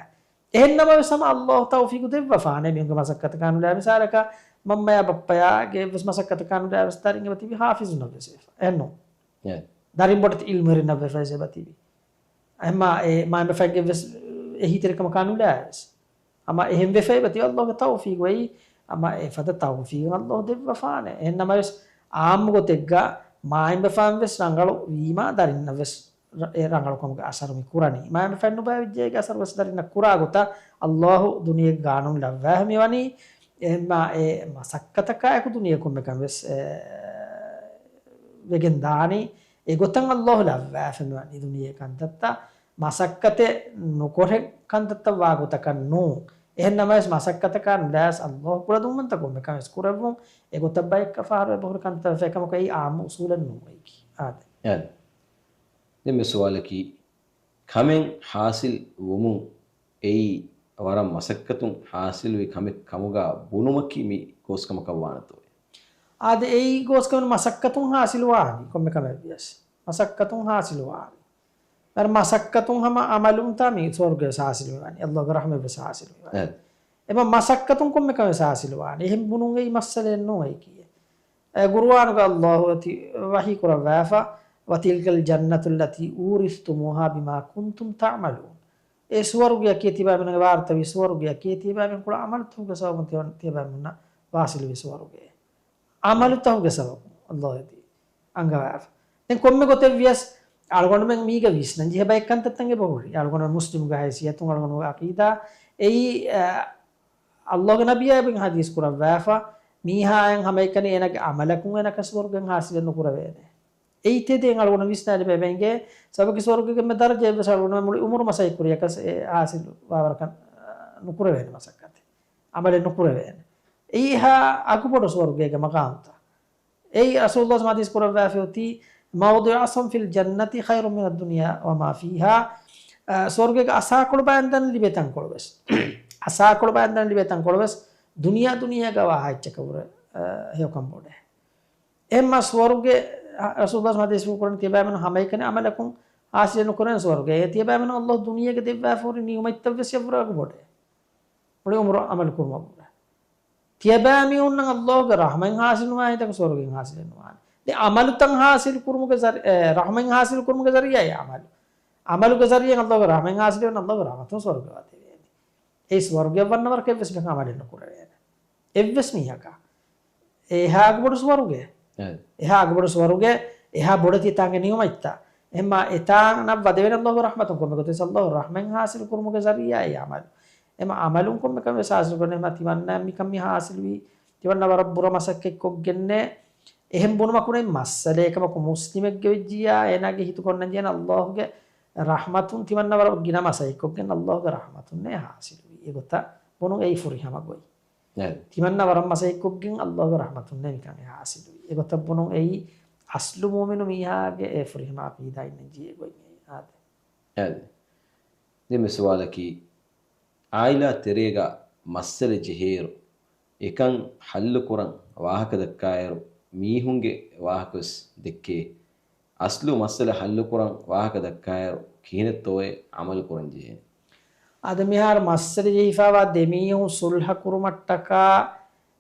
އެހެން ނަމަވެސް ހަމަ އައްލާހު ތައުފީގު ދެއްވަފާނެ އެމީހުންގެ މަސައްކަތަކާ ނުލާ. މިސާލަކަށް މަންމަޔާ ބައްޕަޔާގެ އެއްވެސް މަސައްކަތަކާ ނުލާވެސް ދަރިން އެބަތިބި ހާފިޒުންނަށްވެސް އެފަ. އެހެންނު؟ އެ. ދަރިން ބޮޑެތި އިލްމުވެރިންނަށްވެފަ އެބަތިބި. އެހެންމާ އެ މާތްބަފައިންގެ ވެސް އެހީތެރިކަމަކާ ނުލާވެސް. އަމާ އެހެން ވެފަ އެބަތި އައްލާހުގެ ތައުފީގު އެއީ. އަމާ އެފަދަ ތައުފީގެއް އައްލާހު ދެއްވަފާނެ. އެހެން ނަމަވެސް އާއްމު ގޮތެއްގަ މާތްބަފައިން ވެސް ރަނގަޅު ވީމާ ދަރިންނަށް ވެސް ރަ-، އެ ރަނގަޅުކަމުގެ އަސަރު މި ކުރަނީ. މާތްބަފައިން ނުބައިވެއްޖެ އޭގެ އަސަރު ވެސް ދަރިންނަށް ކުރާ ގޮތަށް އައްލާހު ދުނިޔޭގެ ގާނޫނު ލައްވާފަ މިވަނީ. އެހެންމާ އެ މަސައްކަތަކާއެކު ދުނިޔެ ކޮންމެ ކަމެއް ވެސް، އެ، ވެގެން ދާނީ. އެގޮތަށް އައްލާހު ލައްވާފަ މިވަނީ ދުނިޔޭ ކަންތައްތައް މަސައްކަތެއް ނުކޮށެއް ކަންތައްތައް ވާ ގޮތަކަށް ނޫން. އެހެން ނަމަވެސް މަސައްކަތަކާ ނުލާސް އައްލާހު ކުޅަދުންވަންތަ ކޮންމެ ކަމެއް ވެސް ކުރެއްވުން. އެގޮތަށް ބައެއްކަ ފަހަރު އެބަހުރި ކަންތައް ވެފަ އެކަމަކު އެއީ އާއްމު އުސޫލެއް ނޫން އެއީކީ. އާދެ. އާދެ. ދެން މި ސުވާލަކީ، ކަމެއް ހާސިލް ވުމުން އެއީ ވަރަށް މަސައްކަތުން ހާސިލުވި ކަމެއް ކަމުގަ ބުނުމަކީ މި ގޯސްކަމަކަށް ވާނެތޯއޭ؟ އާދެ، އެއީ ގޯސްކަމެއް މަސައްކަތުން ހާސިލުވާނީ ކޮންމެ ކަމެއް ވިޔަސް. މަސައްކަތުން ހާސިލުވާނީ. ވަރަށް މަސައްކަތުން ހަމަ އަމަލުންތާ މި ސުވަރުގެ ވެސް ހާސިލުވާނީ. އައްލާހުގެ ރަޙްމަތް ވެސް ހާސިލުވާނީ. އެ. އެމަ މަސައްކަތުން ކޮންމެ ކަމެއް ވެސް ހާސިލުވާނީ. އެހެން ބުނުން އެއީ މައްސަލައެއް ނޫން އެއީކީއެއް. އެ ގުރުއާނުގަ އައްލާހު އަތި ވަޙީ ކުރައްވާފަ، "وتلك الجنة التي أورثتموها بما كنتم تعملون." އެ ސުވަރުގެއަކީ ތިބާމެންގެ ވާރިތަވި ސުވަރުގެއަކީ ތިބާމެން ކުޅަ އަމަލުތަކުގެ ސަބަބުން ތިބާ-، ތިބާމެންނަށް ވާސިލުވި ސުވަރުގެ. އަމަލުތަކުގެ ސަބަބުން އައްލާހު އަތި އަންގަވާފަ. ދެން ކޮންމެ ގޮތެއް ވިޔަސް އަޅުގަނޑުމެން މީގަ ވިސްނަން ޖެހޭ ބައެއް ކަންތައްތައް އެބަހުރި. އަޅުގަނޑު މުސްލިމުގެ ހައިސިއްޔަތުން އަޅުގަނޑު އަޤީދާ އެއީ، އަ، އައްލާހުގެ ނަބިއްޔާ އެބަ ޙަދީޘް ކުރައްވާފަ، މީހާއަށް ހަމައެކަނި އޭނާގެ އަމަލަކުން އޭނައަކަށް ސުވަރުގެ ހާސިލެއް ނުކުރެވޭނެ. އެއީ ތެދެއް އަޅުގަނޑު ވިސްނާލި ބޭބެންގެ ސަބަކި ސުވަރުގެގެ މެ ދަރަޖަ އެއްވެސް އަޅުގަނޑު މުޅި އުމުރު މަސައްކަތް ކުރިޔަކަސް އެ ހާސިލު ވާވަރަކަށް، އަ، ނުކުރެވޭނެ މަސައްކަތެއް. އަމަލެއް ނުކުރެވޭނެ. އެއީ އެހާ އަގުބޮޑު ސުވަރުގޭގެ މަގާމްތައް. އެއީ ރަސޫލުﷲ ޙަދީޘް ކުރައްވާފައޮތީ، "موضع عصا في الجنة خير من الدنيا وما فيها." އަ، ސުވަރުގޭގެ އަސާކޮޅު ބައިންދަން ލިބޭ ތަންކޮޅު ވެސް. އަސާކޮޅު ބައިންދަން ލިބޭ ތަންކޮޅު ވެސް ދުނިޔެ، ދުނިޔޭގަ ވާހައްޗަކަށް ވުރެ، އަ، ހެޔޮކަން ބޮޑޭ. އެހެންމާ ސުވަރުގެ، އަ، ރަސޫލުﷲ ޙަދީޘް ކުރަން ތިޔަބައިމީހުން ހަމައެކަނި އަމަލަކުން ހާސިލެއް ނުކުރޭނެ ސުވަރުގެ. އެ ތިޔަބައިމީހުން އައްލާހު ދުނިޔޭގަ ދެއްވާފަ ހުރި ނިޢުމަތްތައް ވެސް އެއަށްވުރެ އަގުބޮޑޭ. މުޅި އުމުރު އަމަލު ކުރުމަށްވުރެ. ތިޔަބައިމީހުންނަށް އައްލާހުގެ ރަޙްމަތް ހާސިލުވާ ހިނދަކު ސުވަރުގެ ހާސިލެއް ނުވާނެ. ދެ އަމަލުތައް ހާސިލު ކުރުމުގެ ޒަރި-، އެ، ރަޙްމަތް ހާސިލު ކުރުމުގެ ޒަރީއާއެއް އަމަލު. އަމަލުގެ ޒަރީއާއިން އައްލާހުގެ ރަޙްމަތް ހާސިލުވެން އައްލާހުގެ ރަޙްމަތުން ސުވަރުގެ ވަދެވޭނެ. އެ ސުވަރުގެ ވަންނަ ވަރަކަށް އެއްވެސް މީހަކަށް އަމަލެއް ނުކުރެވޭނެ. އެއްވެސް މީހަކަށް. އެހާ އަގުބޮޑު ސުވަރުގެ. އެ. އެހާ އަގުބޮޑު ސުވަރުގެ، އެހާ ބޮޑެތި ތާނގެ ނިޢުމަތްތައް. އެހެންމާ އެތާނަށް ވަދެވޭނެ އައްލާހުގެ ރަޙްމަތުން ކޮންމެ ގޮތެއް އައްލާހު ރަޙްމަތް ހާސިލު ކުރުމުގެ ޒަރީއާއެއް އަމަލު. އެމަ އަމަލުން ކޮންމެ ކަމެއް ހާސިލު ކުރަން އެހެންމާ ތިމަންނަ މިކަން މި ހާސިލުވީ. ތިމަންނަ ވަރަށް ބުރަ މަސައްކަތް ކޮށްގެންނޭ. އެހެން ބުނުމަކުން މައްސަލައެއް ކަމަކު މުސްލިމެއްގެ ވެއްޖިއްޔާ އޭނާގެ ހިތު ކޮންނަން ޖެހޭނެ އައްލާހުގެ ރަޙްމަތުން ތިމަންނަ ވަރަށް ގިނަ މަސައްކަތް ކޮށްގެން އައްލާހުގެ ރަޙްމަތުންނޭ ހާސިލުވީ. އެގޮތަށް ބުނުން އެއީ ފުރިހަމަ ގޮތް. އެ. ތިމަންނަ ވަރަށް މަސައްކަތް ކޮށްގެން އައްލާހުގެ ރަޙްމަތުންނޭ މިކަން އެ ހާސިލުވީ. އެގޮތަށް ބުނުން އެއީ އަސްލު މުއުމިނު މީހާގެ އެ ފުރިހަމަ ޢަޤީދާ އިންނަން ޖެހޭ ގޮތް އެއީ. އާދެ. އާދެ. ދެން މި ސުވާލަކީ، ޢާއިލާ ތެރޭގަ މައްސަލަ ޖެހޭއިރު، އެކަން ޙައްލު ކުރަން ވާހަކަ ދައްކާއިރު، މީހުންގެ ވާހަކަވެސް ދެއްކޭ. އަސްލު މައްސަލަ ޙައްލު ކުރަން ވާހަކަ ދައްކާއިރު، ކިހިނެއްތޯއޭ ޢަމަލު ކުރަން ޖެހޭނެ؟ އަދި މިހާރު މައްސަލަ ޖެހިފައިވާ ދެމީހުން ޞުލްޙަ ކުރުމަށްޓަކާ،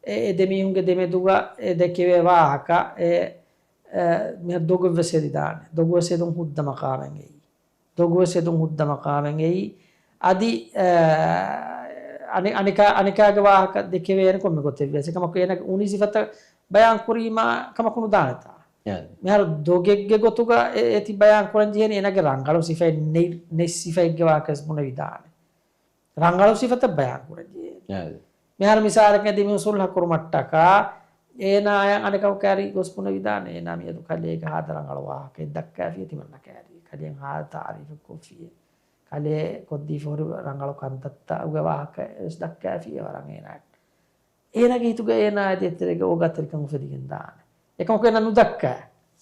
އެ، އެ ދެމީހުންގެ ދެމެދުގަ އެ ދެކެވޭ ވާހަކަ، އެ، އެ، މިހާރު ދޮގެއްވެސް ހެދިދާނެ. ދޮގުވެސް ހެދުން ހުއްދަ މަޤާމެއް އެއީ. ދޮގުވެސް ހެދުން ހުއްދަ މަޤާމެއް އެއީ. އަދި، އަ، އަނެ-، އަނެކާ-، އަނެކާގެ ވާހަކަ ދެކެވޭނެ ކޮންމެ ގޮތެއްވިޔަސް. އެކަމަކު އޭނަގެ އުނި ސިފަތައް ބަޔާން ކުރީމާ ކަމަކު ނުދާނެތާ. އެ. މިހާރު ދޮގެއްގެ ގޮތުގަ އެ-، އޭތި ބަޔާން ކުރަން ޖެހޭނީ އޭނަގެ ރަނގަޅު ސިފައެއް ނެތް، ނެތް ސިފައެއްގެ ވާހަކަވެސް ބުނެވިދާނެ. ރަނގަޅު ސިފަތައް ބަޔާން ކުރަން ޖެހޭ. އާ. މިހާރު މިސާލަކަށް ދެމީހުން ޞުލްޙަ ކުރުމަށްޓަކާ، އޭނާއަށް އަނެކަކު ކައިރީ ގޮސް ބުނެވިދާނެ، އޭނާ މިއަދު ކަލޭގެ ހާދަ ރަނގަޅު ވާހަކައެއް ދައްކާފިޔޭ ތިމަންނަ ކައިރީ. ކަލޭ ހާދަ ތާރީފެއް ކޮށްފިޔޭ. ކަލޭ ކޮށްދީފަ ހުރި ރަނގަޅު ކަންތައްތައް އުގެ ވާހަކަ ވެސް ދައްކާފިޔޭ ވަރަށް އޭނާއަށް. އޭނާގެ ހިތުގަ އޭނާ އަދި އެތެރޭގަ އޯގާތެރިކަން އުފެދިގެން ދާނެ. އެކަމަކު އޭނާ ނުދައްކާ.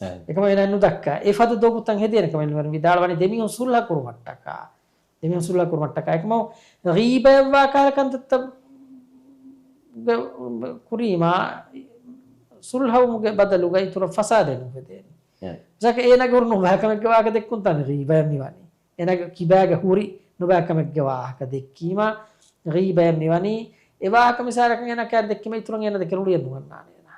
އެ. އެކަމަކު އޭނާ ނުދައްކާ. އެފަދަ ދޮގުތައް ހެދޭނެ ކަމަށް އިލްމުވެރިން ވިދާޅުވަނީ ދެމީހުން ޞުލްޙަ ކުރުމަށްޓަކާ. ދެމީހުން ޞުލްޙަ ކުރުމަށްޓަކާ. އެކަމަކު ޣީބައެއްވާ ކަހަލަ ކަންތައްތައް ގަ-، ކުރީމާ ސުލްހަވުމުގެ ބަދަލުގަ އިތުރަށް ފަސާދައެއް ނުފެދޭނެ. އެ. މިސާލަކަށް އޭނާގެ ހުރި ނުބައިކަމެއްގެ ވާހަކަ ދެއްކުންތާނެ ޣީބަޔަށް މިވަނީ. އޭނާގެ ކިބާގަ ހުރި ނުބައިކަމެއްގެ ވާހަކަ ދެއްކީމާ، ޣީބަޔަށް މިވަނީ. އެ ވާހަކަ މިސާލަކަށް އޭނާ ކައިރި ދެއްކީމަ އިތުރަށް އޭނާ ދެކެ ރުޅިއަށް ނުވަންނާނެ އޭނާ.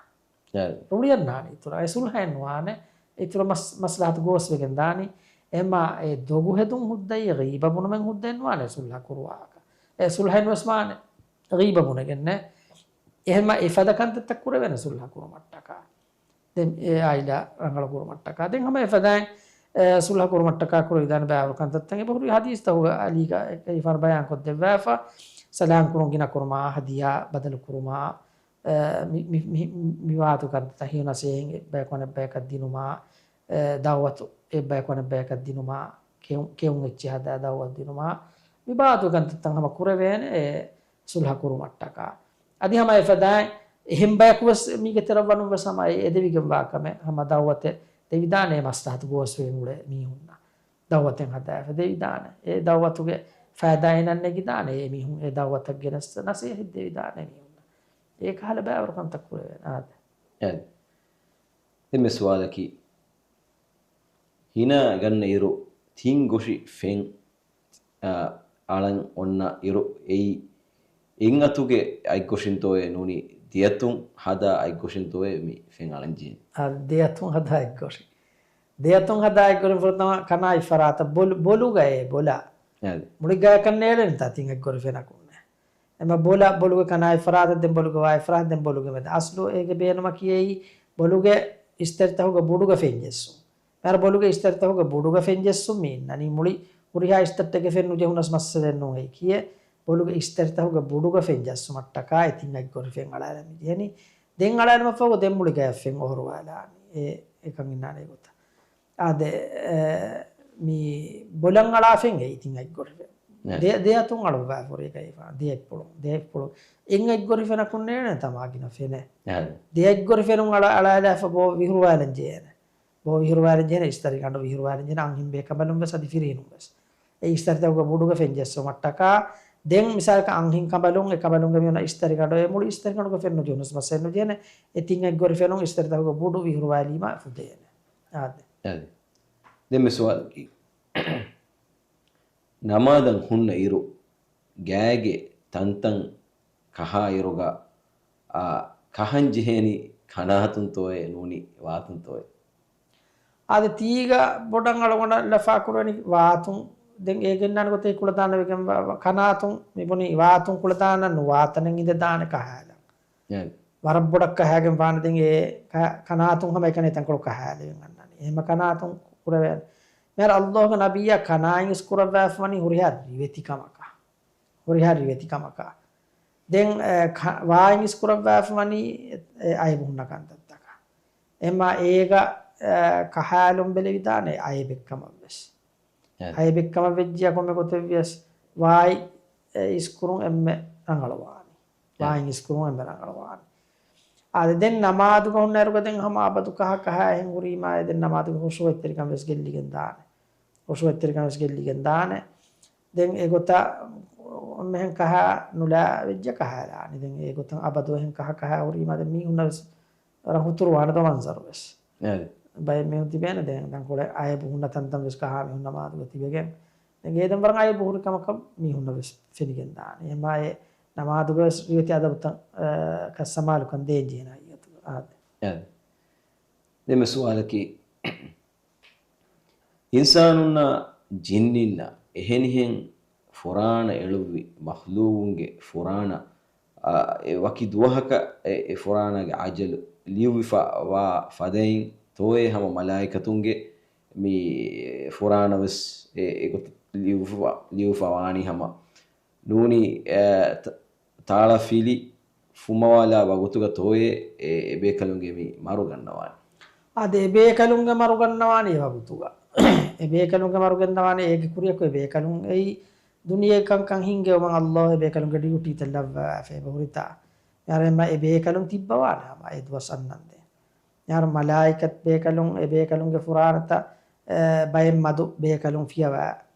އެ. ރުޅިއަންނާނެ އިތުރަށް. އެ ސުލްހައެއް ނުވާނެ. އިތުރަށް މަސް-، މަސްލަހަތު ގޯސްވެގެން ދާނީ. އެހެންމާ އެ ދޮގު ހެދުން ހުއްދައީ ޣީބަ ބުނުމެއް ހުއްދައެއް ނުވާނެ ސުލްހަ ކުރުވާކަށް. އެ ސުލްހައެއް ނުވެސް ވާނެ ޣީބަ ބުނެގެންނެ. އެހެންމާ އެފަދަ ކަންތައްތައް ކުރެވޭނެ ސުލްހަ ކުރުމަށްޓަކާ. ދެން އެ އާއިލާ ރަނގަޅު ކުރުމަށްޓަކާ. ދެން ހަމަ އެފަދައިން، އެ، ސުލްހަ ކުރުމަށްޓަކާ ކުރެވިދާނެ ބައިވަރު ކަންތައްތައް އެބަހުރި ޙަދީޘްތަކުގަ ޢަލީގަ އެކަލިފާނު ބަޔާން ކޮށްދެއްވާފަ، ސަލާން ކުރުން ގިނަ ކުރުމާ، ހަދިޔާ ބަދަލު ކުރުމާ، އެ، މި، މި، މި، މި ވާތު ކަންތައްތައް ހިޔުނަސޭހިން އެއްބަޔަކު އަނެއްބަޔަކަށް ދިނުމާ، އެ، ދަޢުވަތު އެއްބަޔަކު އަނެއްބަޔަކަށް ދިނުމާ، ކެއު-، ކެއުން އެއްޗިހި ހަދާ ދަޢުވަތު ދިނުމާ، މި ވާތު ކަންތައްތައް ހަމަ ކުރެވޭނެ، އެ، ސުލްހަ ކުރުމަށްޓަކާ. އަދި ހަމަ އެފަދައިން އެހެން ބަޔަކު ވެސް މީގެ ތެރަށް ވަނުން ވެސް ހަމަ އެ އެދެވިގެން ވާ ކަމެއް ހަމަ ދަޢުވަތެއް ދެވިދާނެ މަސްލަހަތު ގޯސްވެގެން އުޅޭ މީހުންނަށް. ދަޢުވަތެއް ހަދާފަ ދެވިދާނެ. އެ ދަޢުވަތުގެ ފައިދާ އޭނަން ނެގިދާނެ. އެ މީހުން އެ ދަޢުވަތަށް ގެނެސް ނަސޭހަތް ދެވިދާނެ މީހުންނަށް. އެ ކަހަލަ ބައިވަރު ކަންތައް ކުރެވޭނެ. އާދެ. އެ. ދެން މި ސުވާލަކީ، ހިނާ ގަންނަ އިރު ތިން ގޮށި ފެން، އަ، އަޅަން އޮންނަ އިރު އެއީ އެއްއަތުގެ އަތްގޮށިންތޯއޭ ނޫނީ ދެއަތުން ހަދާ އަތްގޮށިންތޯއޭ މި ފެން އަޅަން ޖެހެނީ؟ އަ، ދެއަތުން ހަދާ އަތްގޮށި. ދެއަތުން ހަދާ އަތްގޮށި ފުރަތަމަ ކަނާތް ފަރާތަށް ބޮލު-، ބޮލުގައޭ ބޮލާ. އާދެ. މުޅި ގާތްކަން ނޭޅެންތާ ތިން އަތްގޮށި ފެނަކުންނޭ. އެމަ ބޮލަ، ބޮލުގެ ކަނާތް ފަރާތަށް ދެން ބޮލުގެ ވާތް ފަރާތަށް ދެން ބޮލުގެ މެދަށް. އަސްލު އޭގެ ބޭނުމަކީ އެއީ ބޮލުގެ އިސްތަށިތަކުގެ ބުޑުގަ ފެންޖެއްސުން. މިހާރު ބޮލުގެ އިސްތަށިތަކުގެ ބުޑުގަ ފެންޖެއްސުން މި އިންނަނީ. މުޅި ހުރިހާ އިސްތަށްޓެއްގެ ފެން ނުޖެހުނަސް މައްސަލައެއް ނޫން އެއީ ކިޔޭ. ބޮލުގެ އިސްތަށިތަކުގެ ބުޑުގަ ފެން ޖައްސުމަށްޓަކާ އެ ތިން އަތްގޮށި ފެން އަޅާލަން މި ޖެހެނީ. ދެން އަޅާލުމަށްފަހު ދެން މުޅި ގަޔަށް ފެން އޮހޮރުވާލާނީ. އެ، އެކަން އިންނާނެ ގޮތަށް. އާދެ، އެ، މި ބޮލަށް އަޅާ ފެން އެއީ ތިން އަތްގޮށި ފެން. ދެ، ދެއަތުން އަޅުއްވާފަ ހުރި ގައިފާން. ދެ އަތްޕުޅު، ދެ އަތްޕުޅު. އެއް އަތްގޮށި ފެނަކުންނޭނެ ތަމާ ގިނަ ފެނެއް. އެހެން. ދެ އަތްގޮށި ފެނުން އަޅާ، އަޅާލާފަ ބޯ ވިހުރުވާލަން ޖެހޭނެ. ބޯ ވިހުރުވާލަން ޖެހޭނެ، އިސްތަށިގަނޑު ވިހުރުވާލަން ޖެހޭނެ، އަންހެން ބޭކަނބަލުން ވެސް އަދި ފިރިހެނުން ވެސް. އެ އިސްތަށިތަކުގެ ބުޑުގަ ފެން ޖެއްސުމަށްޓަކާ، ދެން މިސާލަކަށް އަންހެން ކަނބަލުން އެ ކަނބަލުންގެ މި އޮންނަ އިސްތަށިގަނޑު އެ މުޅި އިސްތަށިގަނޑުގެ ފެން ނުޖެހުނަސް މައްސަލައެއް ނުޖެހޭނެ. އެ ތިން އަތްގޮށި ފެނުން އިސްތަށިތަކުގެ ބުޑު ވިހުރުވާލީމަ ފުދޭނެ. އާދެ. އާދެ. ދެން މި ސުވާލަކީ، ނަމާދަށް ހުންނަ އިރު ގާގެ ތަންތަން ކަހާ އިރުގަ، އާ، ކަހަން ޖެހޭނީ ކަނާތުންތޯއޭ ނޫނީ ވާތުންތޯއޭ؟ އާދެ، ތީގަ ބޮޑަށް އަޅުގަނޑަށް ލަފާކުރަނީ ވާތުން. ދެން އޭގެ އިންނާނެ ގޮތެއް ކުޅަދާނަ ވެގެން ވާ، ވާ، ކަނާތުން މި ބުނީ ވާތުން ކުޅަދާނަ ނުވާތަނެއް އިނދެދާނެ ކަހާލަން. އެ. ވަރަށް ބޮޑަށް ކަހާގެން ވާނެ ދެން އެ ކަ، ކަނާތުން ހަމަ އެކަނި ތަންކޮޅު ކަހާލެވެން އަންނާނީ. އެހެމަ ކަނާތުން ކުރެވޭނެ. މިހާރު އައްލާހުގެ ނަބިއްޔާ ކަނާތް އިސް ކުރައްވާފަ ވަނީ ހުރިހާ ރިވެތި ކަމަކަށް. ހުރިހާ ރިވެތި ކަމަކަށް. ދެން، އެ، ކަ، ވާތް އިސް ކުރައްވާފަ ވަނީ، އެ، އައިބު ހުންނަ ކަންތައްތަކަށް. އެހެމަ އޭގަ، އެ، ކަހާލުން ބެލެވިދާނެ އައިބެއްކަމަށް ވެސް. އެ. އައިބެއްކަމަށް ވެއްޖިއްޔާ ކޮންމެ ގޮތެއް ވިޔަސް ވާތް، އެ، އިސްކުރުން އެންމެ ރަނގަޅުވާނީ. އެ. ވާތް އިސްކުރުން އެންމެ ރަނގަޅުވާނީ. އާދެ، ދެން ނަމާދުގަ ހުންނައިރުގަ ދެން ހަމަ އަބަދު ކަހަ ކަހާ އެހެން ހުރީމާ، އެ ދެން ނަމާދުގެ ޚުޝޫޢަތްތެރިކަން ވެސް ގެއްލިގެން ދާނެ. ޚުޝޫޢަތްތެރިކަން ވެސް ގެއްލިގެން ދާނެ. ދެން އެގޮތަށް އެހެން ކަހާ ނުލާ ވެއްޖެ ކަހާލާނީ. ދެން އެގޮތަށް އަބަދު އެހެން ކަހަ ކަހާ ހުރީމާ ދެން މީހުންނަށް ވެސް ވަރަށް ހުތުރު ވާނެ ދޯ މަންޒަރު ވެސް. އެ. ބައެއް މީހުން ތިބޭނެ ދެން ތަންކޮޅެއް އައިބު ހުންނަ ތަންތަން ވެސް ކަހާ މީހުން ނަމާދުގަ ތިބެގެން. ދެން އެ ދެން ވަރަށް އައިބު ހުރި ކަމަކަށް މީހުންނަށް ވެސް ފެނިގެން ދާނެ. އެހެމާ އެ ނަމާދުގަ ވެސް ރިވެތި އަދަބުތައް، އަ، ކަށް ސަމާލުކަން ދޭން ޖެހޭނެ ހައިއަތުގަ. އާދެ. އެ. ދެން މި ސުވާލަކީ، އިންސާނުންނާ ޖިންނިންނަށް އެހެނިހެން ފުރާނަ އެޅުއްވި މަޚްލޫގުންގެ ފުރާނަ، އާ، އެ ވަކި ދުވަހަކަށް އެ، އެ ފުރާނަގެ އަޖަލު ލިޔުއްވިފަ ވާ ފަދައިން ތޯއޭ ހަމަ މަލާއިކަތުންގެ މި ފުރާނަ ވެސް އެ، އެގޮތަށް ލިޔުއްވިފަ، ލިޔުއްވިފަ ވާނީ ހަމަ ނޫނީ، އެ، ތ-، ތާޅަފިލި ފުމަވާލާ ވަގުތުގަ ތޯއޭ އެ، އެ ބޭކަލުންގެ މި މަރު ގަންނަވާނީ؟ އާދެ، އެ ބޭކަލުންގެ މަރު ގަންނަވާނީ އެ ވަގުތުގަ. އެ ބޭކަލުންގެ މަރު ގެންނަވާނީ އޭގެ ކުރިއަކު އެ ބޭކަލުން އެއީ ދުނިޔެ ކަންކަން ހިންގެވުމަށް އައްލާހު އެ ބޭކަލުންގެ ޑިއުޓީތައް ލައްވާފަ އެބަހުރިތާ. މިހާރު އެމަ އެ ބޭކަލުން ތިއްބަވާނެ ހަމަ އެ ދުވަސް އަންނަންދެން. މިހާރު މަލާއިކަތް ބޭކަލުން އެ ބޭކަލުންގެ ފުރާނަތައް، އެ، ބައެއް މަދު ބޭކަލުން ފިޔަވާ.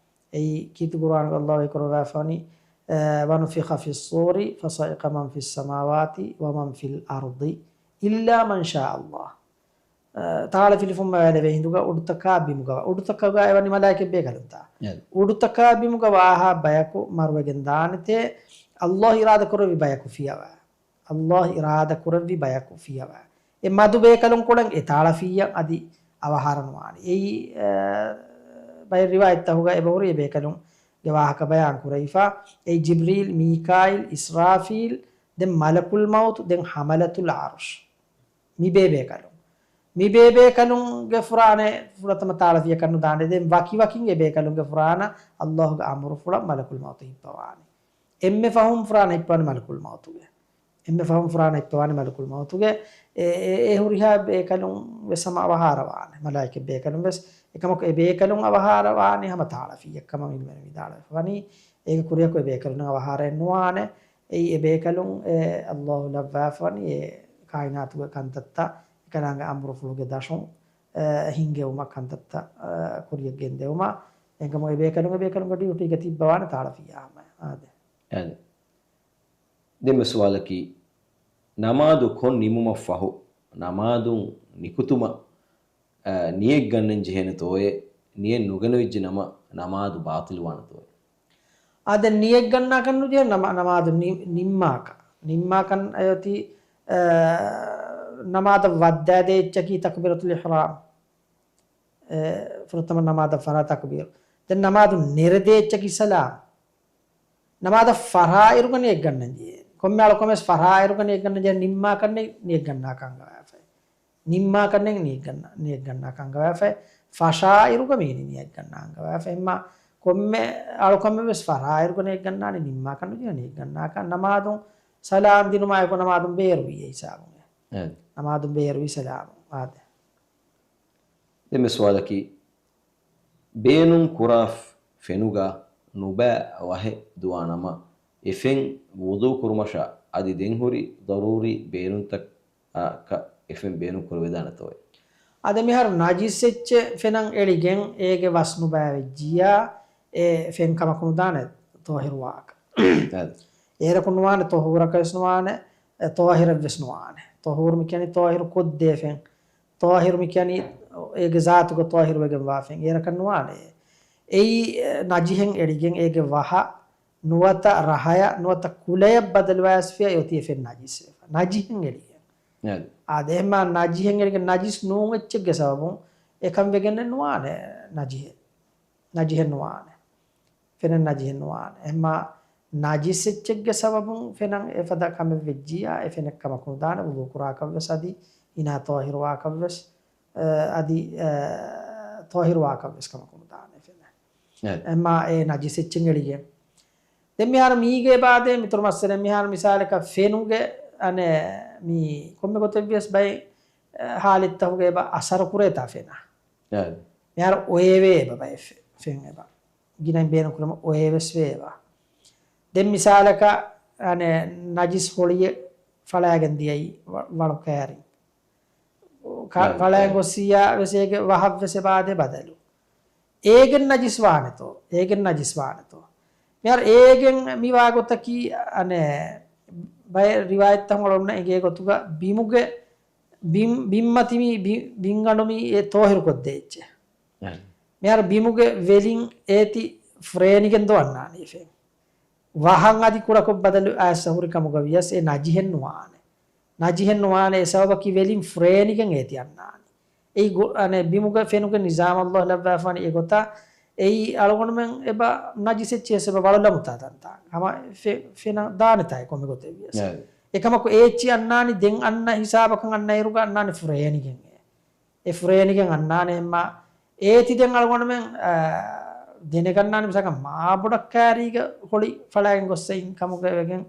އެއީ ކީރިތި ޤުރުއާނުގަ އައްލާހު ވަޙީކުރައްވާފަވަނީ، އެ، ونفخ في الصور فصعق من في السماوات ومن في الأرض އިއްލާ މަން ޝާ ﷲ. އަ، ތާޅަ ފިލިފުން މަވާލެވޭ ހިނދުގަ އުޑުތަކާ ބިމުގަ ވާ، އުޑުތަކުގަ އެވަނީ މަލާއިކަތް ބޭކަލުންތާ. އެ. އުޑުތަކާ ބިމުގަ ވާހާ ބަޔަކު މަރުވެގެން ދާނެތޭ، ﷲ އިރާދަ ކުރެއްވި ބަޔަކު ފިޔަވާ. ﷲ އިރާދަ ކުރެއްވި ބަޔަކު ފިޔަވާ. އެ މަދު ބޭކަލުން ކޮޅެން އެ ތާޅަ ފިއްޔަން އަދި އަވަހާރަ ނުވާނެ. އެއީ، އަ، ބައެއް ރިވާޔަތްތަކުގަ އެބަހުރި އެ ބޭކަލުންގެ ވާހަކަ ބަޔާން ކުރެވިފަ. އެއީ ޖިބްރީލް، މީކާއިލް، އިސްރާފީލް، ދެން މަލަކުލް މައުތު، ދެން ހަމަލަތުލް ޢަރުޝް. މި ބޭބޭކަލުން. މި ބޭބޭކަލުންގެ ފުރާނަ ފުރަތަމަ ތާޅަފިޔަކަށް ނުދާނެ. ދެން ވަކިވަކިން އެ ބޭކަލުންގެ ފުރާނަ ﷲގެ އަމުރުފުޅަށް މަލަކުލް މައުތު ހިއްޕަވާނެ. އެންމެ ފަހުން ފުރާނަ ހިއްޕަވާނެ މަލަކުލް މައުތުގެ. އެންމެ ފަހުން ފުރާނަ ހިއްޕަވާނެ މަލަކުލް މައުތުގެ. އެ، އެ، އެ ހުރިހާ ބޭކަލުން ވެސް ހަމަ އަވަހާރަވާނެ. މަލާއިކަތް ބޭކަލުން ވެސް. އެކަމަކު އެ ބޭކަލުން އަވަހާރަވާނެ ހަމަ ތާޅަފިއްޔެއްކަމަށް އިލްމުވެރިން ވިދާޅުވެފަ ވަނީ. އޭގެ ކުރިއަކު އެ ބޭކަލުން އަވަހާރައެއް ނުވާނެ. އެއީ އެ ބޭކަލުން އެ ﷲ ލައްވާފަ ވަނީ އެ ކާއިނާތުގެ ކަންތައްތައް، އެކަލާނގެ އަމުރުފުޅުގެ ދަށުން، އެ، ހިންގެވުމަށް ކަންތައްތައް، އެ، ކުރިޔަށް ގެންދެވުމަށް. އެކަމު އެ ބޭކަލުން އެ ބޭކަލުންގެ ޑިއުޓީގަ ތިއްބަވާނެ ތާޅަފިއްޔާ ހަމަ. އާދެ. އާދެ. ދެންމެ ސުވާލަކީ، ނަމާދު ކޮށް ނިމުމަށް ފަހު، ނަމާދުން ނިކުތުމަށް، އަ، ނިޔަތް ގަންނަން ޖެހޭނެ ތޯއޭ؟ ނިޔަތް ނުގަނެވިއްޖެ ނަމަ، ނަމާދު ބާޠިލުވާނެ ތޯއޭ؟ އާދެ، ނިޔަތް ގަންނާކަށް ނުޖެހޭ ނަމާ-، ނަމާދު ނި-، ނިންމާކަށް. ނިންމާކަން އެއޮތީ، އަ، ނަމާދަށް ވައްދާދޭ އެއްޗަކީ ތަކްބީރަތުލް އިޙްރާމް. އެ، ފުރަތަމަ ނަމާދަށް ފަރާ ތަކްބީރު. ދެން ނަމާދު ނެރެދޭ އެއްޗަކީ ސަލާމް. ނަމާދަށް ފަށާއިރުގަ ނިޔަތް ގަންނަން ޖެހޭ. ކޮންމެ އަޅުކަމެސް ފަށާއިރުގަ ނިޔަތް ގަންނަން ޖެހޭ، ނިންމާކަށް ނެތް ނިޔަތް ގަންނާކަށް އަންގަވާފައި. ނިންމާކަށް ނެތް ނިޔަތް ގަންނަ-، ނިޔަތް ގަންނާކަށް އަންގަވާފައި. ފަށާއިރުގަ މީނީ ނިޔަތް ގަންނާ އަންގަވާފައި. އެހެންމާ ކޮންމެ އަޅުކަމެއް ވެސް ފަށާއިރުގަ ނިޔަތް ގަންނާނީ ނިންމާކަށް ނުޖެހޭ ނިޔަތް ގަންނާކަށް. ނަމާދުން ސަލާމް ދިނުމާއެކު ނަމާދުން ބޭރުވީ އެ ހިސާބުން. އެ. ނަމާދުން ބޭރުވީ ސަލާމުން. އާދެ. ދެންމެ ސުވާލަކީ، ބޭނުން ކުރާ ފެނުގަ ނުބައި ވަހެއް ދުވާނަމަ، އެ ފެން ވުޟޫ ކުރުމަށާ އަދި ދެން ހުރި ޟަރޫރީ ބޭނުންތަކަކަށް އެ ފެން ބޭނުން ކުރެވިދާނެތޯއޭ؟ އާދެ، މިހާރު ނަޖިސް އެއްޗެއް ފެނަށް އެޅިގެން އޭގެ ވަސް ނުބައިވެއްޖިއްޔާ، އެ ފެން ކަމަކު ނުދާނެ ޠާހިރު ވާކަށް. އާދެ. އޭރަކު ނުވާނެ ޠަހޫރަކަށް ވެސް ނުވާނެ، އެ، ޠާހިރަށް ވެސް ނުވާނެ. ޠަހޫރު މި ކިޔަނީ ޠާހިރު ކޮށްދޭ ފެން. ޠާހިރު މި ކިޔަނީ އޭގެ ޒާތުގަ ޠާހިރު ވެގެން ވާ ފެން. އޭރަކަށް ނުވާނެ. އެއީ، އެ، ނަޖިހެއް އެޅިގެން އޭގެ ވަހަށް ނުވަތަ ރަހަޔަށް ނުވަތަ ކުލަޔަށް ބަދަލުވާފިޔާ އެއޮތީ އެ ފެން ނަޖިސް ވެފަ. ނަޖިހެއް އެޅިގެން. އާދެ. އާދެ، އެހެންމާ ނަޖިހެއް އެޅިގެން ނަޖިސް ނޫން އެއްޗެއްގެ ސަބަބުން އެކަން ވެގެން ނުވާނެ ނަޖިހެއް. ނަޖިހެއް ނުވާނެ. ފެނެއް ނަޖިހެއް ނުވާނެ. އެހެންމާ ނަޖިސް އެއްޗެއްގެ ސަބަބުން ފެނަށް އެފަދަ ކަމެއް ވެއްޖިއްޔާ، އެ ފެނެއް ކަމަކު ނުދާނެ، ވުޟޫ ކުރާކަށް ވެސް އަދި އިނާ ޠާހިރު ވާކަށް ވެސް، އަ، އަދި، އަ، ޠާހިރު ވާކަށް ވެސް ކަމަކު ނުދާނެ ފެނެއް. އެ. އެހެންމާ އެ ނަޖިސް އެއްޗެއް އެޅިގެން. ދެން މިހާރު މީގެ އެބަ އާދޭ މިތުރު މައްސަލައެއް. މިހާރު މިސާލަކަށް ފެނުގެ، އަނެއް، މި ކޮންމެ ގޮތެއް ވިޔަސް ބައެއް، އަ، ހާލަތްތަކުގަ އެބަ އަސަރު ކުރޭތާ ފެނަށް. އެ. މިހާރު އޮއެވޭ އެބަ ބައެއް ފެ-، ފެން އެބަ. ގިނައިން ބޭނުން ކުރުމަށް އޮއެވެސް ވޭ އެބަ. ދެން މިސާލަކަށް، އަނެއް، ނަޖިސް ހޮޅިއެއް ފަޅާގެން ދިޔައީ ވަ-، ވަޅު ކައިރިން. ކަ-، އެ، ފަޅާގެން އެ. ގޮއްސިއްޔާ ވެސް އޭގެ ވަހަށް ވެސް އެބަ އާދޭ ބަދަލު. އޭގެން ނަޖިސް ވާނެތޯ؟ އޭގެން ނަޖިސް ވާނެތޯ؟ މިހާރު އޭގެން މިވާ ގޮތަކީ، އަނެއް، ބައެއް ރިވާޔަތްތައް އަޅުގަނޑުމެންނަށް އެނގޭ ގޮތުގަ ބިމުގެ، ބިން-، ބިންމަތި މި ބި-، ބިންގަނޑު މި އެ ޠާހިރު ކޮށްދޭ އެއްޗެއް. އެ. މިހާރު ބިމުގެ ވެލިން އޭތި ފުރޭނިގެން ދޯ އަންނާނީ ފެން. ވަހަށް އަދި ކުޑަކޮށް ބަދަލު އައިސް ހުރި ކަމުގަ ވިޔަސް އެ ނަޖިހެއް ނުވާނެ. ނަޖިހެއް ނުވާނެ އެ ސަބަބަކީ ވެލިން ފުރޭނިގެން އޭތި އަންނާނީ. އެއީ ގު-، އަނެއް ބިމުގެ ފެނުގެ ނިޒާމް ﷲ ލައްވާފާނީ އެގޮތަށް. އެއީ އަޅުގަނޑުމެން އެބަ ނަޖިސް އެއްޗިހި އެބަ ވަޅު ލަމުތާ ތަންތާނގަ. ހަމަ ފެ-، ފެނަށް ދާނެތާ އެ ކޮންމެ ގޮތެއް ވިޔަސް. އެކަމަކު އޭ އެއްޗި އަންނާނީ ދެން އަންނަ ހިސާބަކަށް އަންނަ އިރުގަ އަންނާނީ ފުރޭނިގެން އެ. އެ ފުރޭނިގެން އަންނާނެ އެހެންމާ. އޭތި ދެން އަޅުގަނޑުމެން، އާ، ދެނެގަންނާނެ މިސާލަކަށް މާބޮޑަށް ކައިރީގަ ހޮޅި ފަޅާގެން ގޮއްސަ އިން ކަމުގަ ވެގެން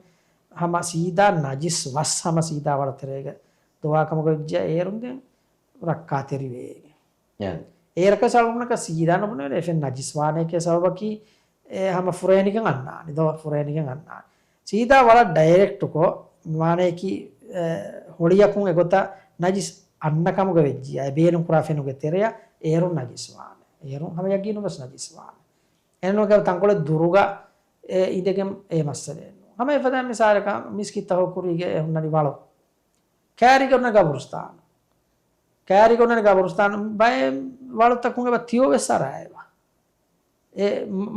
ހަމަ ސީދާ ނަޖިސް ވަސް ހަމަ ސީދާ ވަޅު ތެރޭގަ ދޮވާ ކަމުގަ ވެއްޖެ އޭރުން ދެން ރައްކާތެރިވޭ. އެ. އޭރަކަށް އަޅުގަނޑަކަށް ސީދާ ނުބުނެވޭނެ އެ ފެން ނަޖިސް ވާނެކޭ ސަބަބަކީ އެ ހަމަ ފުރޭނިގެން އަންނާނީ، ދޯ ފުރޭނިގެން އަންނާނީ. ސީދާ ވަޅަށް ޑައިރެކްޓުކޮށް، މާނަޔަކީ، އެ، ހޮޅިއަކުން އެގޮތަށް ނަޖިސް އަންނަ ކަމުގަ ވެއްޖިއްޔާ، އެ ބޭނުން ކުރާ ފެނުގެ ތެރެއަށް އޭރުން ނަޖިސް ވާނެ. އޭރުން ހަމަ ޔަގީނުން ވެސް ނަޖިސް ވާނެ. އެހެންނޫން ތަންކޮޅެއް ދުރުގަ، އެ، އިނދެގެން އެ މައްސަލައެއް ނޫން. ހަމަ އެފަދަ މިސާލަކަށް މިސްކިތްތަކު ކުރީގެ އެ ހުންނަނީ ވަޅު. ކައިރީގަ އޮންނަ ގަބުރުސްތާނު. ކައިރީގަ އޮންނަ ގަބުރުސްތާނު ބައެއް ވަޅުތަކުން އެބަ ތިޔޯ ވެސް އަރާ އެބަ. އެ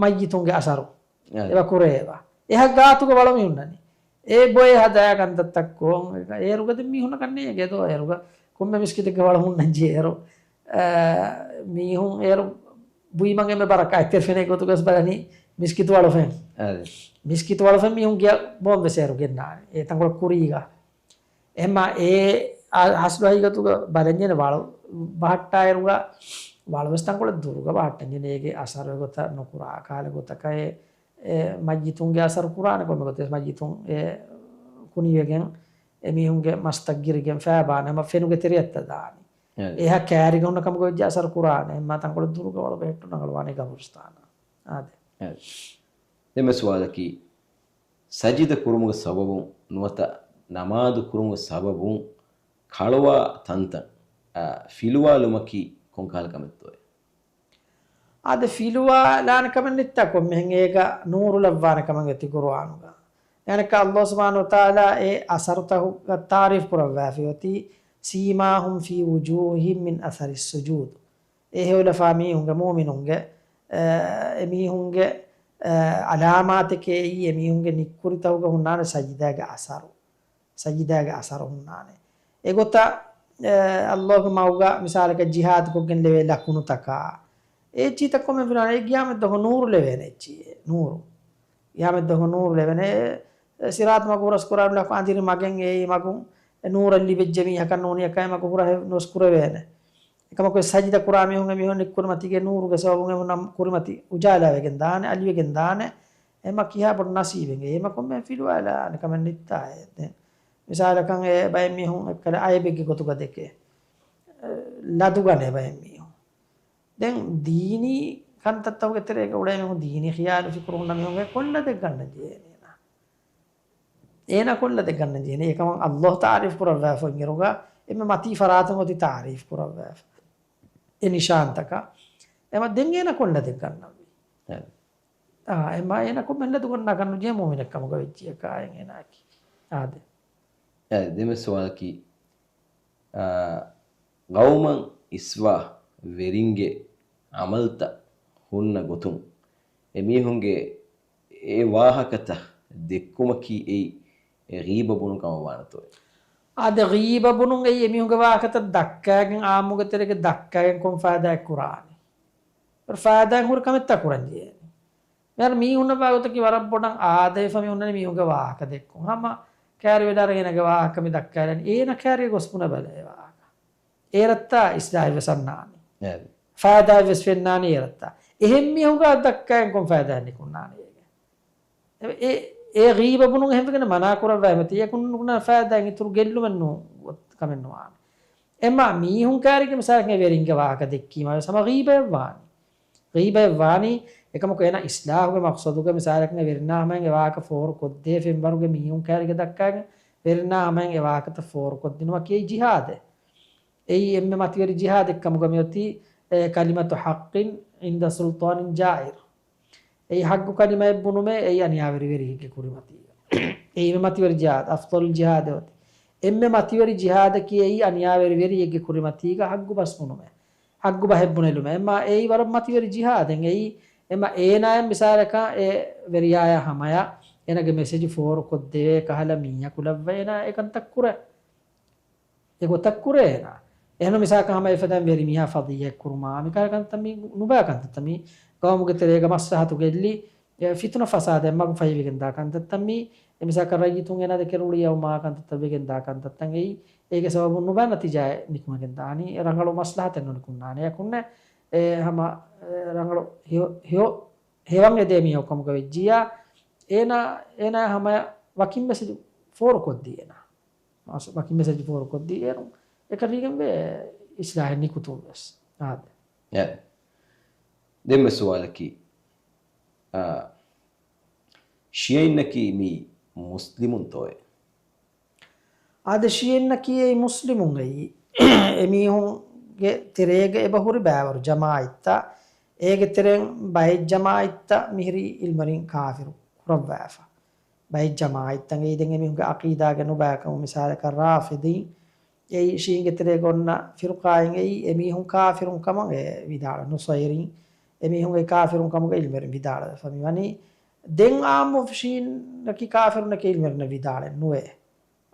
މައްޔިތުންގެ އަސަރު އެބަ ކުރޭ އެބަ. އެހާ ގާތުގެ ވަޅު މި ހުންނަނީ. އެ ބޮއެ ހަދާ ކަންތައްތައް ކޮށް، އޭރުގަ ދެން މީހުންނަކަށް ނޭނގޭ ދޯ އޭރުގަ. ކޮންމެ މިސްކިތެއްގެ ވަޅު ހުންނަން ޖެހޭ އޭރު. އާ، މީހުން އޭރު ބުއިމަން އެންމެ ބަރަކާތްތެރި ފެނޭ ގޮތުގަސް ބަލަނީ މިސްކިތު ވަޅު ފެން. އާދެ. މިސްކިތު ވަޅު ފެން މީހުން ގިޔަ ބޯން ވެސް އޭރު ގެންނާނެ. އެ ތަންކޮޅެއް ކުރީގަ. އެހެންމާ އެ އަ-، އަސްލު ހަގީގަތުގަ ބަލަންޖެހޭނެ ވަޅު ބަހައްޓާއިރުގަ، ވަޅު ވެސް ތަންކޮޅެއް ދުރުގަ ބަހައްޓަންޖެހޭނެ އޭގެ އަސަރު އެގޮތަށް ނުކުރާ ކަހަލަ ގޮތަކަށް އެ، އެ މައްޔިތުންގެ އަސަރު ކުރާނެ ކޮންމެ ގޮތެއް މައްޔިތުން އެ ކުނިވެގެން އެ މީހުންގެ މަސްތައް ގިރިގެން ފައިބާނެ ހަމަ ފެނުގެ ތެރެއަށްތަ ދާނީ. އެ. އެހާ ކައިރިގަ ހުންނަ ކަމުގަ ވެއްޖެ އަސަރު ކުރާނެ. އެހެންމާ ތަންކޮޅެއް ދުރުގަ ވަޅު ބަހައްޓުން ރަނގަޅުވާނީ ގަބުރުސްތާނަށް. އާދެ. އެ. ދެން މި ސުވާލަކީ، ސަޖިދަ ކުރުމުގެ ސަބަބުން ނުވަތަ ނަމާދު ކުރުމުގެ ސަބަބުން ކަޅުވާ ތަންތަން، އާ، ފިލުވާލުމަކީ ކޮންކަހަލަ ކަމެއްތޯއޭ؟ އާދެ، ފިލުވާލާނެ ކަމެއް ނެތްތާ ކޮންމެހެން އޭގަ ނޫރު ލައްވާނެ ކަމެއް އޮތީ ޤުރުއާނުގަ. އެހެނަކަށް ﷲ ސުބްޙާނަހޫ ވަތަޢާލާ އެ އަސަރުތަކުގަ ތާރީފް ކުރައްވާފައި އޮތީ، "سيماهم في وجوههم من أثر السجود." އެ ހެޔޮލަފާ މީހުންގެ، މުއުމިނުންގެ، އެ، އެ މީހުންގެ، އެ، ޢަލާމާތެކޭ އެއީ، އެ މީހުންގެ ނިއްކުރިތަކުގަ ހުންނާނެ ސަޖިދާގެ އަސަރު. ސަޖިދާގެ އަސަރު ހުންނާނެ. އެގޮތަށް، އެ، ﷲގެ މަގުގަ މިސާލަކަށް ޖިހާދުކޮށްގެން ލެވޭ ލަކުނުތަކާ، އެ އެއްޗިތައް ކޮންމެ ފިލާނެ، އެ ގިޔާމަތް ދުވަހު ނޫރު ލެވޭނެ އެއްޗިއެއް، ނޫރު. ގިޔާމަތް ދުވަހު ނޫރު ލެވޭނެ. އެ، އެ ސިރާތު މަގު ހުރަސް ކުރާނު އަނދިރި މަގެއް އެއީ މަގުން އެ ނޫރަށް ލިބިއްޖެ މީހަކަށް ނޫނިއްޔަކަށް އެ މަގު ހުރަހެއް ނުވެސް ކުރެވޭނެ. އެކަމަކު ސަޖިދަ ކުރާ މީހުން އެ މީހުން ނިއްކުރިމަތީގެ ނޫރުގެ ސަބަބުން އެ ކުރިމަތި އުޖާލާވެގެން ދާނެ، އަލިވެގެން ދާނެ. އެމަ ކިހާ ބޮޑު ނަސީބެއް އެ އެމަ ކޮންމެ ފިލުވާލާނެ ކަމެއް ނެތްތާ އެ. ދެން މިސާލަކަށް އެ ބައެއް މީހުން އެއްކަލަ އައިބެއްގެ ގޮތުގަ ދެކެ، އެ، ލަދުގަނެ ބައެއް މީހުން. ދެން ދީނީ ކަންތައްތަކުގެ ތެރޭގަ އުޅޭ މީހުން ދީނީ ޚިޔާލު ފިކުރު ހުންނަ މީހުންގެ ކޮން ލަދެއް ގަންނަން ޖެހޭނީ އޭނާ؟ އޭނާ ކޮން ލަދެއް ގަންނަން ޖެހޭނީ؟ އެކަމަށް ﷲ ތާރީފް ކުރައްވާފަ އިންއިރުގަ އެންމެ މަތީ ފަރާތުން އޮތީ ތާރީފް ކުރައްވާފަ. އެ ނިޝާންތަކަށް. އެމަ ދެން އޭނާ ކޮން ލަދެއް ގަންނަންވީ؟ އެ. އާ، އެމާ އޭނާ ކޮންމެ ލަދު ގަންނާކަށް ނުޖެހޭ މުއުމިނެއް ކަމުގަ ވެއްޖިއްޔާ އޭނާއަކީ. އާދެ. އެ، ދެން މި ސުވާލަކީ، އާ، ޤައުމަށް އިސްވާ ވެރިންގެ ޢަމަލްތައް ހުންނަ ގޮތުން އެމީހުންގެ އެ ވާހަކަތައް ދެއްކުމަކީ އެއީ ޣީބަ ބުނުން ކަމަށް ވާނެތޯއޭ؟ އާދެ، ޣީބަ ބުނުން އެއީ އެމީހުންގެ ވާހަކަތައް ދައްކާގެން އާއްމުގެ ތެރޭގަ ދައްކާގެން ކޮން ފައިދާއެއް ކުރާނީ؟ ފައިދާއެއް ހުރި ކަމެއްތާ ކުރަން ޖެހޭނީ؟ މިހާރު މީހުންނަށް ވާގޮތަކީ ވަރަށް ބޮޑަށް އާދަވެފަ މި ހުންނަނީ މީހުންގެ ވާހަކަ ދެއްކުން. ހަމަ ކައިރިވެލާރަ އޭނާގެ ވާހަކަ މި ދައްކާލަނީ. އޭނާ ކައިރި ގޮސް ބުނެބަލަ އެ ވާހަކަ. އޭރަށްތާ އިސްލާހެއް ވެސް އަންނާނީ. އެ. ފައިދާއެއް ވެސް ފެންނާނީ އޭރަށްތާ. އެހެން މީހުންގާ ދައްކާގެން ކޮން ފައިދާއެއް ނިކުންނާނީ އޭގެ؟ އެ، އެ، އެ ޣީބަ ބުނުން އެހެންވެގެން މަނާ ކުރައްވައިމަތި. އެކުން ނުކުންނަ ފައިދާއެއް އިތުރު ގެއްލުމެއް ނޫން ކަމެއް ނުވާނެ. އެމާ މީހުން ކައިރީގެ މިސާލަކަށް ވެރިންގެ ވާހަކަ ދެއްކީމަ ވެސް ހަމަ ޣީބައެއް ވާނީ. ޣީބައެއް ވާނީ، އެކަމަކު އޭނާ އިސްލާހުގެ މަޤްޞަދުގަ މިސާލަކަށް ވެރިންނާ ހަމައިން އެ ވާހަކަ ފޯރު ކޮށްދޭ ފެންވަރުގެ މީހުން ކައިރީގަ ދައްކާގެން ވެރިންނާ ހަމައިން އެ ވާހަކަތައް ފޯރު ކޮށްދިނުމަކީ ޖިހާދެއް. އެއީ އެންމެ މަތިވެރި ޖިހާދެއް ކަމުގަ މިއޮތީ، އެ، كلمة حق عند سلطان جائر. އެއީ ޙައްޤު ކަލިމައެއް ބުނުމޭ، އެއީ އަނިޔާވެރި ވެރިއެއްގެ ކުރިމަތީގަ. އެއީ މެ މަތިވެރި ޖިހާދު، أفضل الجهاد އޮތީ. އެންމެ މަތިވެރި ޖިހާދަކީ އެއީ އަނިޔާވެރި ވެރިއެއްގެ ކުރިމަތީގަ ޙައްޤު ބަސް ބުނުމޭ. ޙައްޤު ބަހެއް ބުނެލުމޭ. އެމާ އެއީ ވަރަށް މަތިވެރި ޖިހާދެއް. އެއީ އެމާ އޭނާއަށް މިސާލަކަށް އެ ވެރިޔާޔާ ހަމަޔަށް އޭނާގެ މެސެޖު ފޯރު ކޮށްދެވޭ ކަހަލަ މީހަކު ލައްވަ އޭނާ އެކަންތައް ކުރޭ. އެގޮތަށް ކުރޭ އޭނާ. އެހެން މިސާލަކަށް ހަމަ އެފަދައިން ވެރިމީހާ ފަޟީޙަތް ކުރުމާ، މިކަހަލަ ކަންތައް މީ ނުބައި ކަންތައްތައް މީ. ޤައުމުގެ ތެރޭގަ މަސްލަހަތު ގެއްލި، އެ، ފިތުނަ ފަސާދައެއް މަގު ފަހިވެގެން ދާ ކަންތައްތައް މީ. އެ މިސާލަކަށް ރައްޔިތުން އޭނާ ދެކެ ރުޅި އައުމާ ކަންތައްތައް ވެގެން ދާ ކަންތައްތައް އެއީ. އޭގެ ސަބަބުން ނުބައި ނަތީޖާއެއް ނިކުމެގެން ދާނީ. ރަނގަޅު މަސްލަހަތެއް ނުނިކުންނާނެ. އެކުންނެ، އެ، ހަމަ، އެ، ރަނގަޅު ހެޔޮ-، ހެޔޮ-، ހެޔޮވަން އެދޭ މީހަކު ކަމުގަ ވެއްޖިއްޔާ، އޭނާ، އޭނާ ހަމަޔަށް ވަކިން މެސެޖު ފޯރު ކޮށްދީ އޭނާ. މަސް-، ވަކިން މެސެޖު ފޯރު ކޮށްދީ އޭރުން އެކަށީގެންވޭ އިސްލާހެއް ނިކުތުން ވެސް. އާދެ. އެ. ދެން މި ސުވާލަކީ، އާ، ޝިޔައިންނަކީ މީ މުސްލިމުންތޯއޭ؟ އާދެ، ޝިޔައިންނަކީ އެއީ މުސްލިމުން އެއީ. އެމީހުންގެ ތެރޭގަ އެބަ ހުރި ބައިވަރު ޖަމާއަތްތައް، އޭގެ ތެރެއިން ބައެއް ޖަމާއަތްތައް މިހިރީ އިލްމުވެރިން ކާފިރު ކުރައްވާފަ. ބައެއް ޖަމާއަތްތައް އެއީ ދެން އެމީހުންގެ ޢަޤީދާގެ ނުބައިކަމު، މިސާލަކަށް ރާފިޟީން، އެއީ ޝީންގެ ތެރޭގަ އޮންނަ ފިރުޤާއިން އެއީ އެމީހުން ކާފިރުން ކަމަށް އެ ވިދާޅު، ނުޞައިރީން އެމީހުން އެ ކާފިރުން ކަމުގަ ޢިލްމުވެރިން ވިދާޅުވެފަ މިވަނީ. ދެން ޢާއްމު ޝީންއަކީ ކާފިރުންނަކީ ޢިލްމުވެރިންނަށް ވިދާޅެއް ނުވޭ.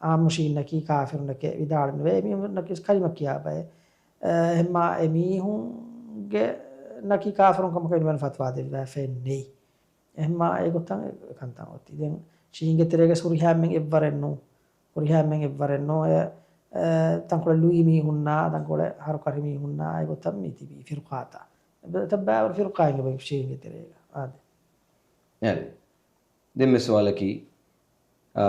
ޢާއްމު ޝީންއަކީ ކާފިރުންނަކޭ ވިދާޅެއް ނުވޭ. އެމީހުންނަކީ ކަލިމަ ކިޔާ ބައެއް. އެ، އެހެންމާ އެމީހުންގެ ނަކީ ކާފިރުން ކަމަކަށް ޢިލްމުވެރިން ފަތުވާ ދެއްވާފައެއް ނެތް. އެހެންމާ އެގޮތަށް އެ ކަންތައް އޮތީ. ދެން ޝީންގެ ތެރޭގަ ހުރިހާ އެންމެން އެއްވަރެއް ނޫން. ހުރިހާ އެންމެން އެއްވަރެއް ނޫން. އެ، އެ، ތަންކޮޅެއް ލުއި މީހުންނާ، ތަންކޮޅެއް ހަރުކަށި މީހުންނާ، އެގޮތަށް މި ތިބީ ފިރުޤާތައް. އެ، ތައް ބައިވަރު ފިރުޤާއެއް އެބަ ޝީންގެ ތެރޭގަ. އާދެ. އެ، ދެންމެ ސުވާލަކީ، އާ،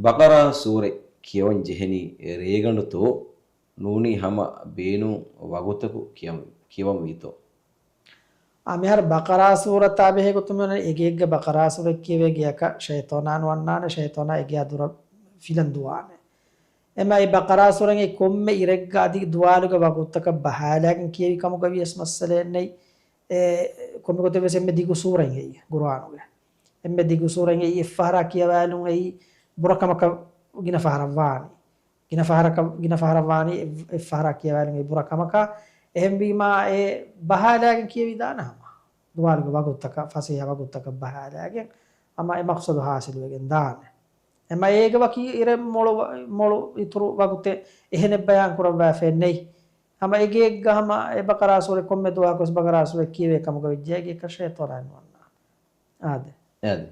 ބަޤަރާ ސޫރަތް ކިޔަވަން ޖެހެނީ ރޭގަނޑުތޯ ނޫނީ ހަމަ ބޭނުން ވަގުތަކު ކިޔަން، ކިޔަވަން ވީތޯ؟ އާ، މިހާރު ބަޤަރާ ސޫރަތާ ބެހޭ ގޮތުން މިއޮންނަނީ އެގެއެއްގަ ބަޤަރާ ސޫރަތް ކިޔެވޭ ގެއަކަށް ޝައިޠާނާ ނުވަންނާނެ، ޝައިޠާނާ އެގެއާ ދުރަށް ފިލަން ދުވާނެ. އެމަ އެ ބަޤަރާ ސޫރަތް އެ ކޮންމެ އިރެއްގަ އަދި ދުވާލުގެ ވަގުތަކަށް ބަހާލާގެން ކިޔެވި ކަމުގަ ވިޔަސް މައްސަލައެއް ނެތް. އެ ކޮންމެ ގޮތެއް ވެސް އެންމެ ދިގު ސޫރަތް އެއީ ޤުރުއާނުގެ. އެންމެ ދިގު ސޫރަތް އެއީ އެއްފަހަރާ ކިޔަވާލުން އެއީ ބުރަ ކަމަކަށް ގިނަ ފަހަރަށް ވާނީ. ގިނަ ފަހަރަކަށް، ގިނަ ފަހަރަށް ވާނީ އެއް، އެއްފަހަރާ ކިޔަވާލުން އެއީ ބުރަ ކަމަކަށް. އެހެންވީމާ އެ ބަހާލާގެން ކިޔެވިދާނެ ހަމަ. ދުވާލުގެ ވަގުތަކަށް، ފަސޭހަ ވަގުތަކަށް ބަހާލާގެން ހަމަ އެ މަޤްޞަދު ހާސިލުވެގެން ދާނެ. އެމަ އޭގެ ވަކި އިރެއް މޮޅު، މޮޅު އިތުރު ވަގުތެއް އެހެނެއް ބަޔާން ކުރައްވާފައެއް ނެތް. ހަމަ އެގެއެއްގަ ހަމަ އެ ބަޤަރާ ސޫރަ ކޮންމެ ދުވަހަކުވެސް ބަޤަރާ ސޫރަ ކިޔެވޭ ކަމުގަ ވެއްޖެ އެގެއަކަށް ޝައިޠާނާ ނުވަންނާނެ. އާދެ. އާދެ.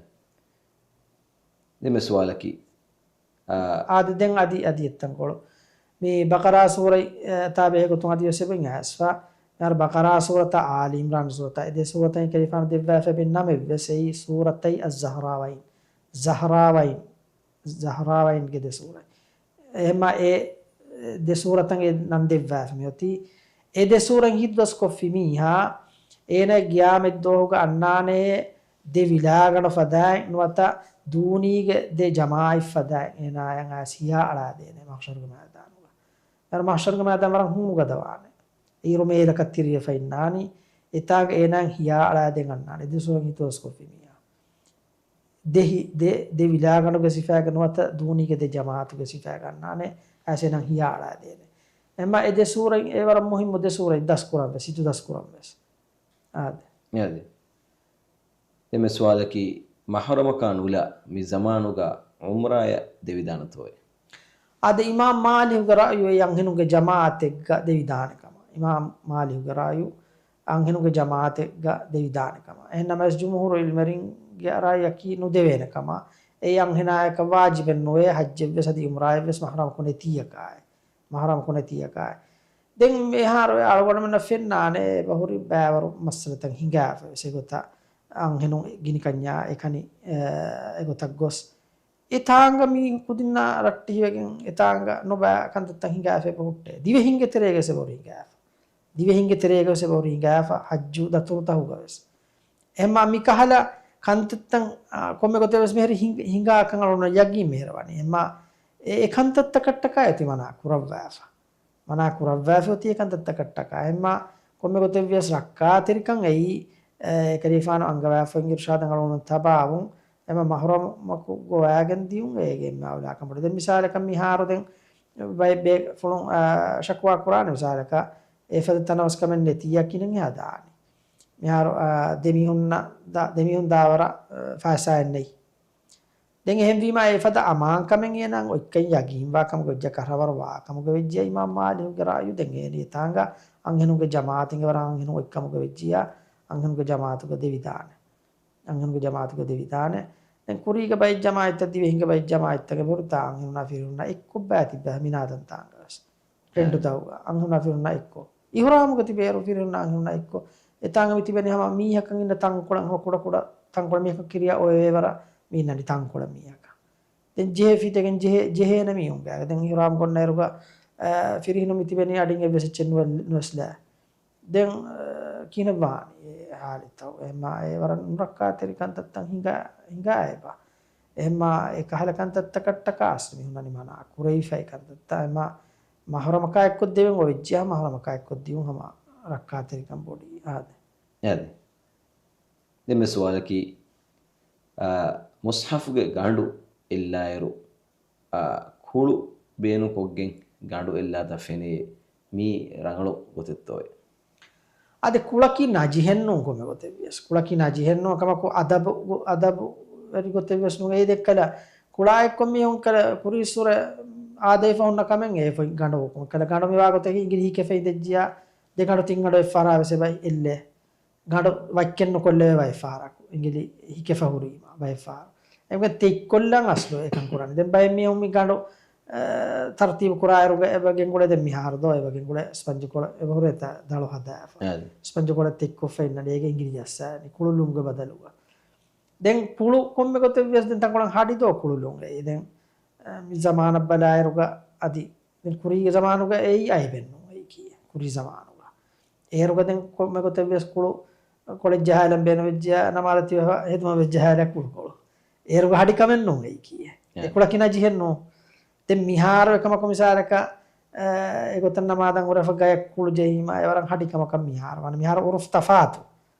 ދެންމެ ސުވާލަކީ، އާ، އާދެ، ދެން އަދި، އަދި އެއްތަންކޮޅު. މި ބަޤަރާ ސޫރަތާ ބެހޭ ގޮތުން އަދިވެސް އެބަ އައިސްފަ. މިހާރު ބަޤަރާ ސޫރަތާ އާލި އިމްރާން ސޫރަތާ އެ ދެ ސޫރަތައިން ކަލޭގެފާނު ދެއްވާފަ އެބަ ނަމެއްވެސް އެއީ ސޫރަތައި އައްޒަހްރާވައިން. ޒަހްރާވައިން. ޒަހްރާވައިންގެ ދެ ސޫރަތް. އެހެންމާ އެ ދެ ސޫރަތަށް އެ ނަން ދެއްވާފަ މިއޮތީ. އެ ދެ ސޫރަތް ހިތުދަސްކޮށްފި މީހާ އޭނާ ގިޔާމަތްދުވަހުގަ އަންނާނެ ދެ ވިލާގަނޑު ފަދައިން ނުވަތަ ދޫނީގެ ދެ ޖަމާޢަތް ފަދައިން އޭނާޔަށް އައިސް ހިޔާ އަޅާދޭނެ މަޙްޝަރުގެ މައިދާނުގަ. އަރަ މަޙްޝަރުގެ މައިދާން ވަރަށް ހޫނުގަދަވާނެ. އިރު މޭލަކަށް ތިރިވެފަ އިންނާނީ. އެތާނގަ އޭނާ ހިޔާ އަޅާދޭން އަންނާނެ. ދެ ސޫރަތް ހިތުދަސްކޮށްފި މީހާ. ދެ ހި-، ދެ، ދެ ވިލާގަނޑުގެ ސިފައިގަ ނުވަތަ ދޫނީގެ ދެ ޖަމާޢަތުގެ ސިފައިގަ އަންނާނެ. އައިސް އޭނާ ހިޔާ އަޅާދޭނެ. އެމަ އެ ދެ ސޫރަތް އެ ވަރަށް މުހިއްމު ދެ ސޫރަތް ދަސްކުރަން ވެސް، ހިތުދަސްކުރަން ވެސް. އާދެ. އާދެ. ދެންމެ ސުވާލަކީ، މަޙްރަމަކާ ނުލާ މި ޒަމާނުގަ ޢުމްރާޔަށް ދެވިދާނެތޯއޭ؟ އާދެ، އިމާމް މާލިކުގެ ރައުޔު އެއީ އަންހެނުންގެ ޖަމާޢަތެއްގަ ދެވިދާނެ ކަމަށް. އިމާމް މާލިކުގެ ރައުޔު އަންހެނުންގެ ޖަމާޢަތެއްގަ ދެވިދާނެ ކަމަށް. އެހެންނަމަވެސް ޖުމްހޫރު ޢިލްމުވެރިންގެ ރައުޔަކީ ނުދެވޭނެ ކަމަށް. އެއީ އަންހެނާޔަކަށް ވާޖިބެއް ނުވޭ، ޙައްޖެއްވެސް އަދި ޢުމްރާއެއްވެސް މަޙްރަމަކު ނެތިއްޔަކާއި. މަޙްރަމަކު ނެތިއްޔަކާއި. ދެން މިހާރު އެ އަޅުގަނޑުމެންނަށް ފެންނާނެ އެބަހުރި ބައިވަރު މައްސަލަތައް ހިނގާފަ ވެސް އެގޮތަށް އަންހެނުން ގިނިކަންޏާ އެކަނި، އެ، އެގޮތަށް ގޮސް. އެތާނގަ މީހުން ކުދިންނާ ރައްޓެހިވެގެން އެތާނގަ ނުބައި ކަންތައްތައް ހިނގާފަ އެބަހުއްޓޭ. ދިވެހިންގެ ތެރޭގަވެސް އެބަހުރި ހިނގާފަ. ދިވެހިންގެ ތެރޭގަވެސް އެބަހުރި ހިނގާފަ ޙައްޖު ދަތުރުތަކުގަވެސް. އެހެންމާ މިކަހަލަ ކަންތައްތައް، އާ، ކޮންމެ ގޮތެއް ވެސް މިހިރީ ހިނގ-، ހިނގާކަން އަޅުގަނޑު ޔަގީން މިހިރަވަނީ. އެހެންމާ އެ، އެ ކަންތައްތަކަށްޓަކާ އެތި މަނާ ކުރައްވާފަ. މަނާ ކުރައްވާފަ އޮތީ އެ ކަންތައްތަކަށްޓަކާ. އެހެންމާ ކޮންމެ ގޮތެއް ވިޔަސް ރައްކާތެރިކަން އެއީ، އެ، ކަލީފާނު އަންގަވާފަ އިރުޝާދަށް އަޅުގަނޑު ތަބާވުން. އެމަ މަޙްރަމަކު ގޮވާގެން ދިޔުން އޭގެ އެންމެ އައުލާކަން ބޮޑު. ދެން މިސާލަކަށް މިހާރު ދެން ބައެއް ބޭފުޅުން، އާ، ޝަކުވާ ކުރާނެ މިސާލަކަށް އެފަދަ ތަނަވަސްކަމެއް ނެތިއްޔާ ކިހިނެއް ހަދާނީ. މިހާރު، އާ، ދެމީހުންނަށް ދާ-، ދެމީހުން ދާވަރަށް، އާ، ފައިސާއެއް ނެތް. ދެން އެހެންވީމާ އެފަދަ އަމާންކަމެއް އޭނާ އޮތްކަން ޔަގީންވާ ކަމުގެ ވެއްޖެ ކަށަވަރު ވާ ކަމުގެ ވެއްޖެ އިމާމް މާލިކުގެ ރައުޔު. ދެން އޭނީ އެތާނގަ އަންހެނުންގެ ޖަމާޢަތެއްގެ ވަރަށް އަންހެނުން އޮތް ކަމުގެ ވެއްޖިއްޔާ އަންހެނުންގެ ޖަމާޢަތުގަ ދެވިދާނެ. އަންހެނުންގެ ޖަމާޢަތުގަ ދެވިދާނެ. ދެން ކުރީގެ ބައެއް ޖަމާޢަތްތައް ދިވެހިންގެ ބައެއް ޖަމާޢަތްތަކެއް ބޮޑުތާ އަންހެނުންނާ ފިރިހެނުންނާ އެއްކޮށް ބައި ތިއްބާ މިނާ ދަންތާނގަވެސް. ޓްރެންޑު ތައުގަ އަންހެނުންނާ ފިރިހެނުންނާ އެއްކޮށް. އިޙްރާމުގަ ތިބޭއިރު ފިރިހެނުންނާ އަންހެނުންނާ އެއްކޮށް. އެތާނގަ މި ތިބެނީ ހަމަ މީހަކަށް އިންނަ ތަންކޮޅަށް، ހަމަ ކުޑަކުޑަ ތަންކޮޅަށް މީހަކަށް ކިރިޔާ އޮވޭ ވަރަށް މި އިންނަނީ ތަންކޮޅަށް މީހަކަށް. ދެން ޖެހޭ ފިތެގެން ޖެހޭ، ޖެހޭނެ މީހުން ގާގަ. ދެން އިޙްރާމް ގޮންނައިރުގަ، އަ، ފިރިހެނުން މި ތިބެނީ އަޑިން އެއްވެސް އެއްޗެއް ނުވެ-، ނުވެސްލާ. ދެން، އަ، ކިހިނެއް ވާނީ އެ ހާލަތު؟ އެހެންމާ އެ ވަރަށް ނުރައްކާތެރި ކަންތައްތައް ހިނގާ، ހިނގާ އެބަ. އެހެންމާ އެ ކަހަލަ ކަންތައްތަކަށްޓަކާ އަސްލު މީހުންނަށް މަނާ ކުރެވިފައި ކަންތައްތައް. އެހެންމާ މަޙްރަމަކާ އެއްކޮށް ދެވެން އޮވެއްޖިޔާ މަޙްރަމަކާ އެއްކޮށް ދިޔުން ހަމަ ރައްކާތެރިކަން ބޮޑީ. އާދެ. އާދެ. ދެންމެ ސުވާލަކީ، އާ، މުޞްޙަފުގެ ގަނޑު އެއްލާއިރު، އާ، ކުޅު ބޭނުންކޮށްގެން ގަނޑު އެއްލާތާ ފެނޭ. މީ ރަނގަޅު ގޮތެއްތޯއޭ؟ އަދި ކުޅަކީ ނަޖިހެއްނޫން ކޮންމެ ގޮތެއްވިޔަސް. ކުޅަކީ ނަޖިހެއްނޫން ކަމަކު އަދަބު، އަދަބު ވެރި ގޮތެއްވެސް ނޫން. އެއީ ދެން ކަލަ ކުޅާ އެއްކޮށް މީހުން ކަލަ ކުރީއްސުރެ އާދަވިފަ ހުންނަ ކަމެއް އެ ފޮތް ގަނޑު ކަލަ ގަނޑު މިވާ ގޮތަކީ އިނގިލި ހިކެފަ އިނދެއްޖިޔާ ދެ ގަނޑު ތިން ގަނޑު އެއްފަހަރާ ވެސް އެބަ އެއްލޭ. ގަނޑު ވައްކެއް ނުކޮށްލެވޭ ވައެއްފަހަރަކު. އިނގިލި ހިކެފަ ހުރީމަ ވައެއްފަހަރު. އެމްގެ ތެއްކޮށްލަން އަސްލު އެކަން ކުރަނީ. ދެން ބައެއް މީހުން މި ގަނޑު، އަ، ތަރުތީބު ކުރާއިރުގަ އެބަ ގެންގުޅޭ ދެން މިހާރު ދޯ އެބަ ގެންގުޅޭ ސްޕަންޖު ކޮޅަށް އެބަ ހުރޭތާ ދަޅު ހަދާފަ. އާދެ. ސްޕަންޖު ކޮޅަށް ތެއްކޮށްފަ އިންނަނީ އޭގެ އިނގިލި ޖައްސާނީ ކުޅުލުމުގެ ބަދަލުގަ. ދެން ކުޅު ކޮންމެ ގޮތެއްވިޔަސް ދެން ތަންކޮޅެއް ހަޑި ދޯ ކުޅުލުން. އެއީ ދެން، އަ، މި ޒަމާނަށް ބަލާއިރުގަ އަދި ދެން ކުރީގެ ޒަމާނުގަ އެއީ އައިބެއްނޫން އެއީކީ. ކުރީ ޒަމާނުގަ. އޭރުގަ ދެން ކޮންމެ ގޮތެއްވިޔަސް ކުޅު ކޮޅެއް ޖަހާލަން ބޭނުންވެއްޖެޔާ ނަމާދަށް ތިބެފަ ހެދުމަށް ވެއްޖަހާލާ ކުޅު ކޮޅު. އޭރުގަ ހަޑި ކަމެއްނޫން އެއީކީ. އެ. އެކުޅަކި ނަޖިހެއްނޫން. ދެން މިހާރު އެކަމަކު މިސާލަކަށް، އެ، އެގޮތަށް ނަމާދަށް ހުރެފަ ގަޔަށް ކުޅު ޖެހީމާ އެވަރަށް ހަޑި ކަމަކަށް މިހާރު ވާނެ. މިހާރު އުރުފް ތަފާތު.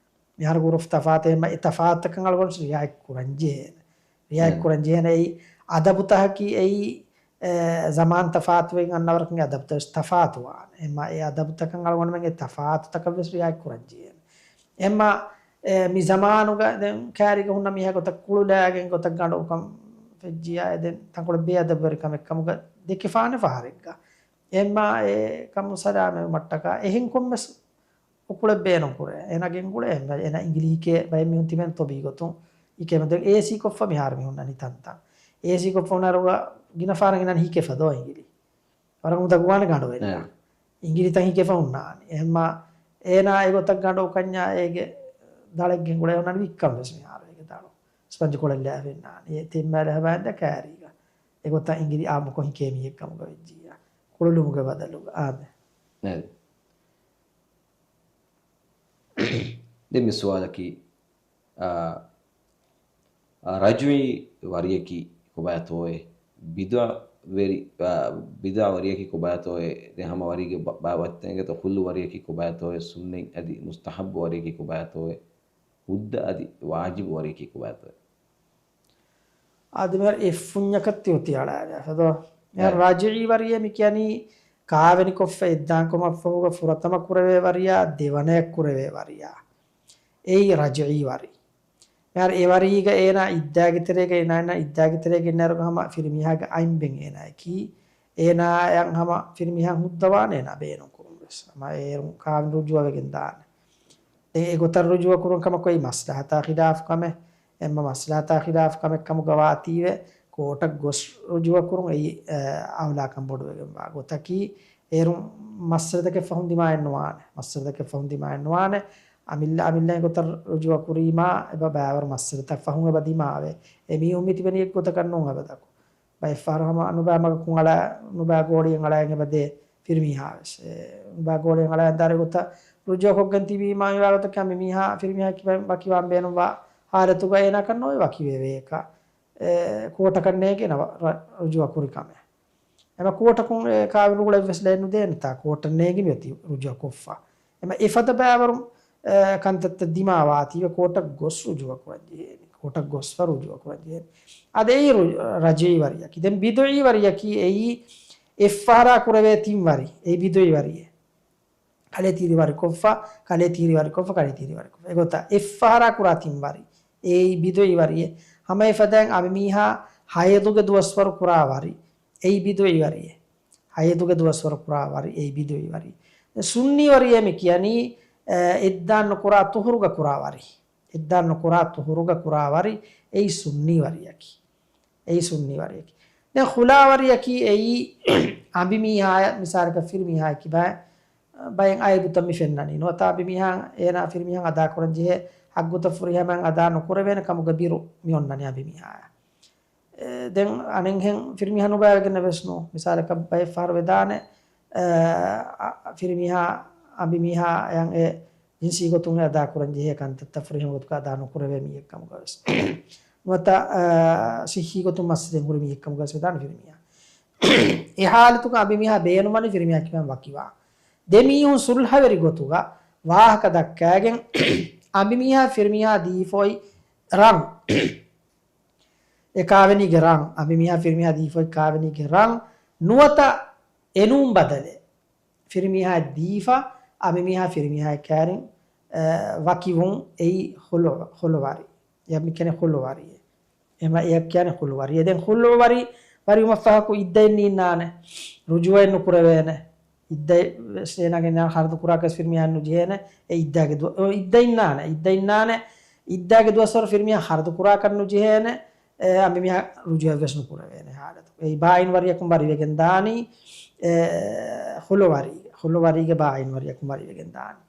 މިހާރު އުރުފް ތަފާތު އެހެންމަ އެ ތަފާތުތަކަށް އަޅުގަނޑު ރިއާޔަތް ކުރަން ޖެހޭނެ. ރިއާޔަތް ކުރަން ޖެހޭނެ އެއީ އަދަބުތަކަކީ އެއީ އެ، ޒަމާން ތަފާތުވެގެން އަންނަވަރަކުން އެ އަދަބުތައް ވެސް ތަފާތުވާނެ. އެމާ އެ އަދަބުތަކަށް އަޅުގަނޑުމެން އެ ތަފާތުތަކަށް ވެސް ރިއާޔަތް ކުރަން ޖެހޭނެ. އެމާ އެ، މި ޒަމާނުގަ ދެން ކާރީގަ ހުންނަ މީހާ ގޮތަށް ކުޅުލާގެން ގޮތަށް ގަނޑު ކަން ފެއްޖިޔާ އެ ދެން ތަންކޮޅެއް ބޭއަދަބުވެރި ކަމެއް ކަމުގަ ދެކިފާނެ ފަހަރެއްގަ. އެމާ އެ ކަމު ސަލާމަތްވުމަށްޓަކާ އެހެން ކޮންމެސް އުކުޅެއް ބޭނުން ކުރޭ. އޭނާ ގެންގުޅޭ އެންމެ އޭނާ އިނގިލީކޭ ބައެއް މީހުން ތިބެން ތޮބީ ގޮތުން އިކޭމެ ދެން އޭސީ ކޮށްފަ މިހާރު މި ހުންނަނީ ތަންތަން. އޭސީ ކޮށްފަ ހުންނަ އަރުގަ ގިނަ ފާރަށް ގިނަން ހިކެފަ ދޯ އިނގިލި. ވަރަށް މުދަ ގުވާނެ ގަނޑު އެންނަ. އެ. އިނގިލިތައް ހިކެފަ ހުންނާނެ. އެހެންމާ އޭނާ އެގޮތަށް ގަނޑު ކަންޏާ އޭގެ ދަޅެއް ގެންގުޅޭ ހުންނާނެ ވިއްކަން ވެސް މިހާރު އޭގެ ދަޅު. ސްޕަންޖު ކޮޅެއް ލާފަ އިންނާނެ. އެ ތިން މާލެ ހަބާންދަ ކާރީގަ. އެގޮތަށް އިނގިލި އާއްމުކޮށް ހިކޭ މީހެއް ކަމުގަ ވެއްޖިއްޔާ. ކުޅުލުމުގެ ބަދަލުގަ. އާދެ. އެ. ދެން މި ސުވާލަކީ، އާ، އާ، ރަޖުޢީ ވަރިޔަކީ ކޮބާތޯއޭ؟ ބިދުޢަ ވެރި، އާ، ބިދުޢަ ވަރިޔަކީ ކޮބާތޯއޭ؟ ދެން ހަމަ ވަރީގެ ބަ-، ބާވަތްތައް އިނގޭތޯ ކުއްލު ވަރިޔަކީ ކޮބާތޯއޭ؟ ސުންނަތް އަދި މުސްތަޙައްބު ވަރިޔަކީ ކޮބާތޯއޭ؟ ހުއްދަ އަދި ވާޖިބު ވަރިޔަކީ ކޮބާތޯއޭ؟ އާދެ، މިހާރު އެއް ފުންޏަކަށް ތި އޮތީ އަޅާގަތްފަ ދޯ. މިހާރު އެ. ރަޖުޢީ ވަރިޔޭ މި ކިޔަނީ ކާވެނިކޮށްފަ އެއްދާންކަމަށްފަހުގަ ފުރަތަމަ ކުރެވޭ ވަރިޔާ، ދެވަނަޔަށް ކުރެވޭ ވަރިޔާ. އެއީ ރަޖުޢީ ވަރި. މިހާރު އެ ވަރީގަ އޭނާ އިއްދާގެ ތެރޭގަ އޭނާ އިއްދާގެ ތެރޭގަ އިންނައިރުގަ ހަމަ ފިރިމީހާގެ އަތް ބެން އޭނާއަކީ، އޭނާއަށް ހަމަ ފިރިމީހާ ހުއްދަވާނެ އޭނާ ބޭނުން ކުރުން ވެސް. ހަމަ އޭރުން ކާވެނި ރުޖޫޢަވެގެން ދާނެ. ދެން އެގޮތަށް ރުޖޫޢަ ކުރުން ކަމަކު އެއީ މަސްލަހަތާ ޚިލާފު ކަމެއް. އެންމެ މަސްލަހަތާ ޚިލާފު ކަމެއް ކަމުގަ ވާތީވެ، ކޯޓަށް ގޮސް ރުޖޫޢަ ކުރުން އެއީ، އަ، އައުލާކަން ބޮޑުވެގެންވާ ގޮތަކީ، އޭރުން މައްސަލަތަކެއް ފަހުން ދިމާއެއް ނުވާނެ. މައްސަލަތަކެއް ފަހުން ދިމާއެއް ނުވާނެ. އަމިއްލަ، އަމިއްލަ އެގޮތަށް ރުޖޫޢަ ކުރީމާ، އެބަ ބައިވަރު މައްސަލަތައް ފަހުން އެބަ ދިމާވޭ. އެ މީހުން މި ތިބެނީ އެއްގޮތަކަށް ނޫން އެބަދަކު. ބައެއްފަހަރު ހަމަ ނުބާ މަގަކުން އަޅާ، ނުބާ ގޯޅިއެއް އަޅާއިން އެބަދޭ ފިރިމީހާވެސް. އެ، ނުބާ ގޯޅިއެއް އަޅާއިން ދާރެ ގޮތަށް ރުޖޫޢަކޮށްގެން ތިބީމާ މިވާގޮތަކަށް މި މީހާ ފިރިމީހާ ކިބައިން ވަކިވާން ބޭނުންވާ ހާލަތުގަ އޭނާކަށް ނޯވެ ވަކިވެވޭކަށް، އެ، ކޯޓަކަށް ނޭނގޭނެ ރަ-، ރުޖޫޢަ ކުރި ކަމެއް. އެމަ ކޯޓަކުން އެ ކާވެނި ރުޅެއްވެސް ލެއެއް ނުދޭނެތާ ކޯޓަށް ނޭނގި މިއޮތީ ރުޖޫޢަ ކޮށްފަ. އެމަ އެފަދަ ބައިވަރު، އެ، ކަންތައްތައް ދިމާވާތީވެ ކޯޓަށް ގޮސް ރުޖޫޢަ ކުރަން ޖެހޭނެ. ކޯޓަށް ގޮސްފަ ރުޖޫޢަ ކުރަން ޖެހޭނެ. އަދި އެއީ ރު-، ރަޖުޢީ ވަރިޔަކީ. ދެން ބިދުޢީ ވަރިޔަކީ އެއީ އެއްފަހަރާ ކުރެވޭ ތިން ވަރި. އެއީ ބިދުޢީ ވަރިއެއް. ކަލޭ ތިރި ވަރި ކޮށްފަ، ކަލޭ ތިރި ވަރި ކޮށްފަ، ކަލޭ ތިރި ވަރި ކޮށްފަ. އެގޮތަށް އެއްފަހަރާ ކުރާ ތިން ވަރި. އެއީ ބިދުޢީ ވަރިއެއް. ހަމަ އެފަދައިން އަނބިމީހާ ހައިޟުގެ ދުވަސްވަރު ކުރާ ވަރި. އެއީ ބިދުޢީ ވަރިއެއް. ހައިޟުގެ ދުވަސްވަރު ކުރާ ވަރި. އެއީ ބިދުޢީ ވަރި. ސުންނީ ވަރިއެއް މި ކިޔަނީ، އެ، އެއްދާން ނުކުރާ ޠުހުރުގަ ކުރާ ވަރި. އެއްދާން ނުކުރާ ޠުހުރުގަ ކުރާ ވަރި. އެއީ ސުންނީ ވަރިއަކީ. އެއީ ސުންނީ ވަރިއަކީ. ދެން ޚުލާ ވަރިއަކީ އެއީ އަނބިމީހާޔަށް މިސާލަކަށް ފިރިމީހާޔަކީ ބައެއް، ބައެއް އައިބުތައް މި ފެންނަނީ. ނުވަތަ އަނބިމީހާ އޭނާ ފިރިމީހާ އަދާކުރަން ޖެހޭ ހައްގުތައް ފުރިހަމައިން އަދާ ނުކުރެވޭނެ ކަމުގަ ބިރު މި އޮންނަނީ އަނބިމީހާޔަށް. އެ، ދެން އަނެއްހެން ފިރިމީހާ ނުބައިވެގެންނެއް ވެސް ނޫން. މިސާލަކަށް ބައެއްފަހަރު ވެދާނެ، އެ، އަ، ފިރިމީހާ އަނބިމީހާޔަށް އެ ޖިންސީ ގޮތުން އެ އަދާކުރަން ޖެހޭ ކަންތައްތައް ފުރިހަމަ ގޮތުގަ އަދާ ނުކުރެވޭ މީހެއް ކަމުގަ ވެސް. ނުވަތަ، އަ، ޞިއްޙީ ގޮތުން މައްސަލައެއް ހުރި މީހެއް ކަމުގަ ވެސް ވެދާނެ ފިރިމީހާ. އެ ހާލަތުގަ އަނބިމީހާ ބޭނުމަނީ ފިރިމީހާ ކިބައިން ވަކިވާ. ދެ މީހުން ޞުލްޙަވެރި ގޮތުގަ ވާހަކަ ދައްކައިގެން އަނބިމީހާ ފިރިމީހާ ދީފަ އޮތް ރަން. އެ ކާވެނީގެ ރަން. އަނބިމީހާ ފިރިމީހާ ދީފަ އޮތް ކާވެނީގެ ރަން. ނުވަތަ އެނޫން ބަދަލެއް. ފިރިމީހާ ދީފަ، އަނބިމީހާ ފިރިމީހާ ކާރިން، އަ، ވަކިވުން އެއީ ޚުލު-، ޚުލުވަރީ. އެ މި ކެނެ ޚުލުވަރީ. އެމަ އެ ކިޔާނެ ޚުލުވަރީ. އެ ދެން ޚުލުވަރީ، ވަރީ މަފަހަކު އިއްދައެއް ނީންނާނެ. ރުޖޫއައެއް ނުކުރެވޭނެ. އިއްދައެއް ވެސް އޭނާގެ ނާ ހަރުދު ކުރާކަސް ފިރިމީހާ ނުޖެހޭނެ. އެ އިއްދާގެ ދު-، އޮ، އިއްދަ އިންނާނެ. އިއްދަ އިންނާނެ. އިއްދާގެ ދުވަސްވަރު ފިރިމީހާ ހަރުދު ކުރާކަށް ނުޖެހޭނެ. އެ، އަނބިމީހާ ރުޖޫއަވެސް ނުކުރެވޭނެ ހާލަތު. އެ ބާއިން ވަރިޔަކުން ވަރިވެގެން ދާނީ، އެ، ޚުލުވަރީ-، ޚުލުވަރީގެ ބާއިން ވަރިޔަކުން ވަރިވެގެން ދާނީ.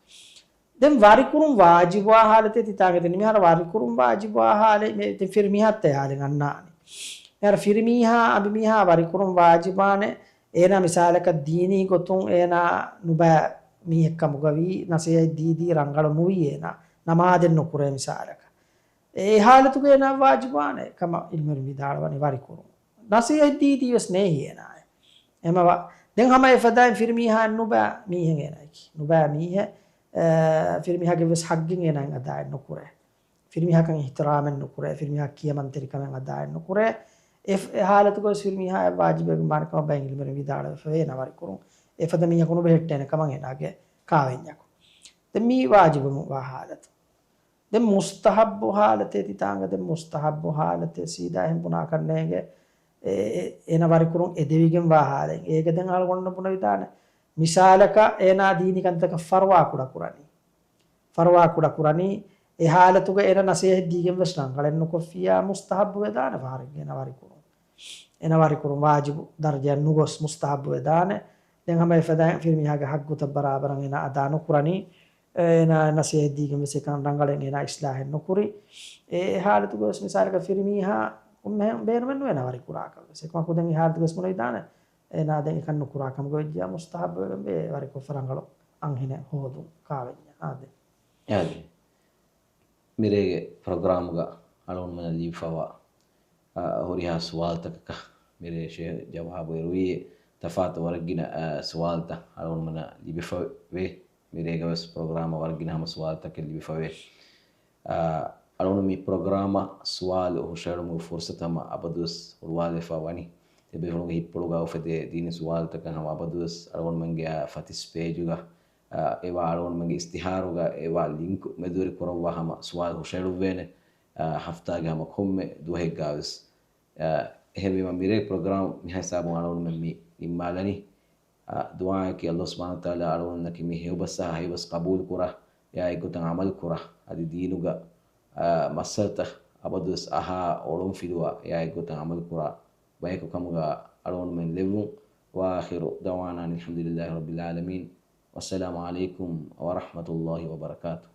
ދެން ވަރިކުރުން ވާޖިބުވާ ހާލަތެއް ތިތާގެ ދެން މިހާރު ވަރިކުރުން ވާޖިބުވާ ހާލެއް މެ-، ދެން ފިރިމީހާއަށް އެ ހާލެއް އަންނާނީ. މިހާރު ފިރިމީހާ އަނބިމީހާ ވަރިކުރުން ވާޖިބާނެ. އޭނާ މިސާލަކަށް ދީނީ ގޮތުން އޭނާ ނުބައި މީހެއްކަމުގަވީ ނަސޭހަތް ދީދީ ރަނގަޅު ނުވީ އޭނާ. ނަމާދެއް ނުކުރޭ މިސާލަކަށް. އެ ހާލަތުގަ އޭނާ ވާޖިބާނެ ކަމަށް އިލްމުވެރިން ވިދާޅުވަނީ ވަރިކުރުން. ނަސޭހަތް ދީދީ ވެސް ނޭހި އޭނާއެއް. އެމަ ވަ-، ދެން ހަމަ އެފަދައިން ފިރިމީހާއެއް ނުބައި މީހެއް އޭނާއަކީ. ނުބައި މީހެއް، އެ، ފިރިމީހާގެ ވެސް ހައްގެއް އޭނާއިން އަދާއެއް ނުކުރޭ. ފިރިމީހާކަން އިޙްތިރާމެއް ނުކުރޭ. ފިރިމީހާ ކިޔަމަންތެރިކަމެއް އަދާއެއް ނުކުރޭ. އެ، އެ ހާލަތުގަ ވެސް ފިރިމީހާއަށް ވާޖިބެއް ވާނެ ކަމަށް ބައެއް އިލްމުވެރިން ވިދާޅުވެފަ އޭނާ ވަރިކުރުން. އެފަދަ މީހަކު ނުބެހެއްޓޭނެ ކަމަށް އޭނާގެ ކާވެންޏަކު. ދެން މީ ވާޖިބު ވާ ހާލަތު. ދެން މުސްތަޙައްބު ހާލަތޭ ތިތާނގަ ދެން މުސްތަޙައްބު ހާލަތޭ ސީދާ އެހެން ބުނާކަށް ނޭނގެ. އެ، އެ، އޭނަ ވަރިކުރުން އެދެވިގެން ވާ ހާލެއް. އޭގެ ދެން އަޅުގަނޑު ބުނެވިދާނެ. މިސާލަކަށް އޭނާ ދީނީ ކަންތަކަށް ފަރުވާ ކުޑަ ކުރަނީ. ފަރުވާ ކުޑަ ކުރަނީ. އެ ހާލަތުގަ އޭނަ ނަސޭހަތް ދީގެން ވެސް ރަނގަޅެއް ނުކޮށްފިއްޔާ މުސްތަޙައްބު ވެދާނެ ފަހަރެއްގެ އޭނަ ވަރިކުރުން. އޭނަ ވަރިކުރުން ވާޖިބު ދަރަޖައަށް ނުގޮސް މުސްތަޙައްބު ވެދާނެ. ދެން ހަމަ އެފަދައިން ފިރިމީހާގެ ހައްގުތައް ބަރާބަރަށް އޭނަ އަދާ ނުކުރަނީ. އޭނާ ނަސޭހަތް ދީގެން ވެސް އެކަން ރަނގަޅެއް އޭނާ އިސްލާހެއް ނުކުރި. އެ ހާލަތުގަ ވެސް މިސާލަކަށް ފިރިމީހާ ކޮންމެހެން ބޭނުމެއް ނުވޭ އޭނާ ވަރި ކުރާކަށް ވެސް. އެކަމަކު ދެން އެ ހާލަތުގަ ވެސް ބުނެވިދާނެ. އޭނާ ދެން އެކަން ނުކުރާ ކަމުގަ ވެއްޖެޔާ މުސްތަޙައްބު ވެގެން ވޭ ވަރިކޮށްފަ ރަނގަޅު އަންހެނެއް ހޯދުން ކާވެންޏާ. އާދެ. އާދެ. މިރޭގެ ޕްރޮގްރާމުގަ އަޅުގަނޑުމެންނަށް ލިބިފަވާ، އާ، ހުރިހާ ސުވާލުތަކަކަށް މިރޭ ޝޭޚް ޖަވާބު އެރުވީ. ތަފާތު ވަރަށް ގިނަ، އާ، ސުވާލުތައް އަޅުގަނޑުމެންނަށް ލިބިފަ ވޭ. މިރޭގަ ވެސް ޕްރޮގްރާމަށް ވަރަށް ގިނަ ހަމަ ސުވާލުތަކެއް ލިބިފަ ވޭ. އާ، އަޅުގަނޑު މި ޕްރޮގްރާމަށް ސުވާލު ހުށައެޅުމުގެ ފުރުސަތު ހަމަ އަބަދުވެސް ހުޅުވާލެފަ ވަނީ. ތިބޭފުޅުންގެ ހިތްޕުޅުގަ އުފެދޭ ދީނީ ސުވާލުތަކަށް ހަމަ އަބަދުވެސް އަޅުގަނޑުމެންގެ، އާ، ފަތިސް ޕޭޖުގަ، އާ، އެވާ އަޅުގަނޑުމެންގެ އިސްތިހާރުގަ އެވާ ލިންކު މެދުވެރި ކުރައްވާ ހަމަ ސުވާލު ހުށައެޅުއްވޭނެ. އާ، ހަފްތާގެ ހަމަ ކޮންމެ ދުވަހެއްގަ ވެސް. އާ، އެހެންވީމަ މިރޭ ޕްރޮގްރާމް މިހިސާބުން އަޅުގަނޑުމެން މި ނިންމާލަނީ. އާ، ދުޢާއަކީ ﷲ ސުބްޙާނަހޫ ވަތަޢާލާ އަޅުގަނޑުމެންނަކީ މި ހެޔޮބަސް ހަމަ ހެޔޮބަސް ޤަބޫލު ކުރާ، އެއާ އެއްގޮތަށް ޢަމަލު ކުރާ، އަދި ދީނުގަ، އާ، މައްސަލަތައް އަބަދުވެސް އަހާ އޮޅުން ފިލުވާ، އެއާ އެއްގޮތަށް ޢަމަލު ކުރާ ބަޔަކު ކަމުގަ އަޅުގަނޑުމެން ލެއްވުން. وآخر دعوانا أن الحمد لله رب العالمين. والسلام عليكم ورحمة الله وبركاته.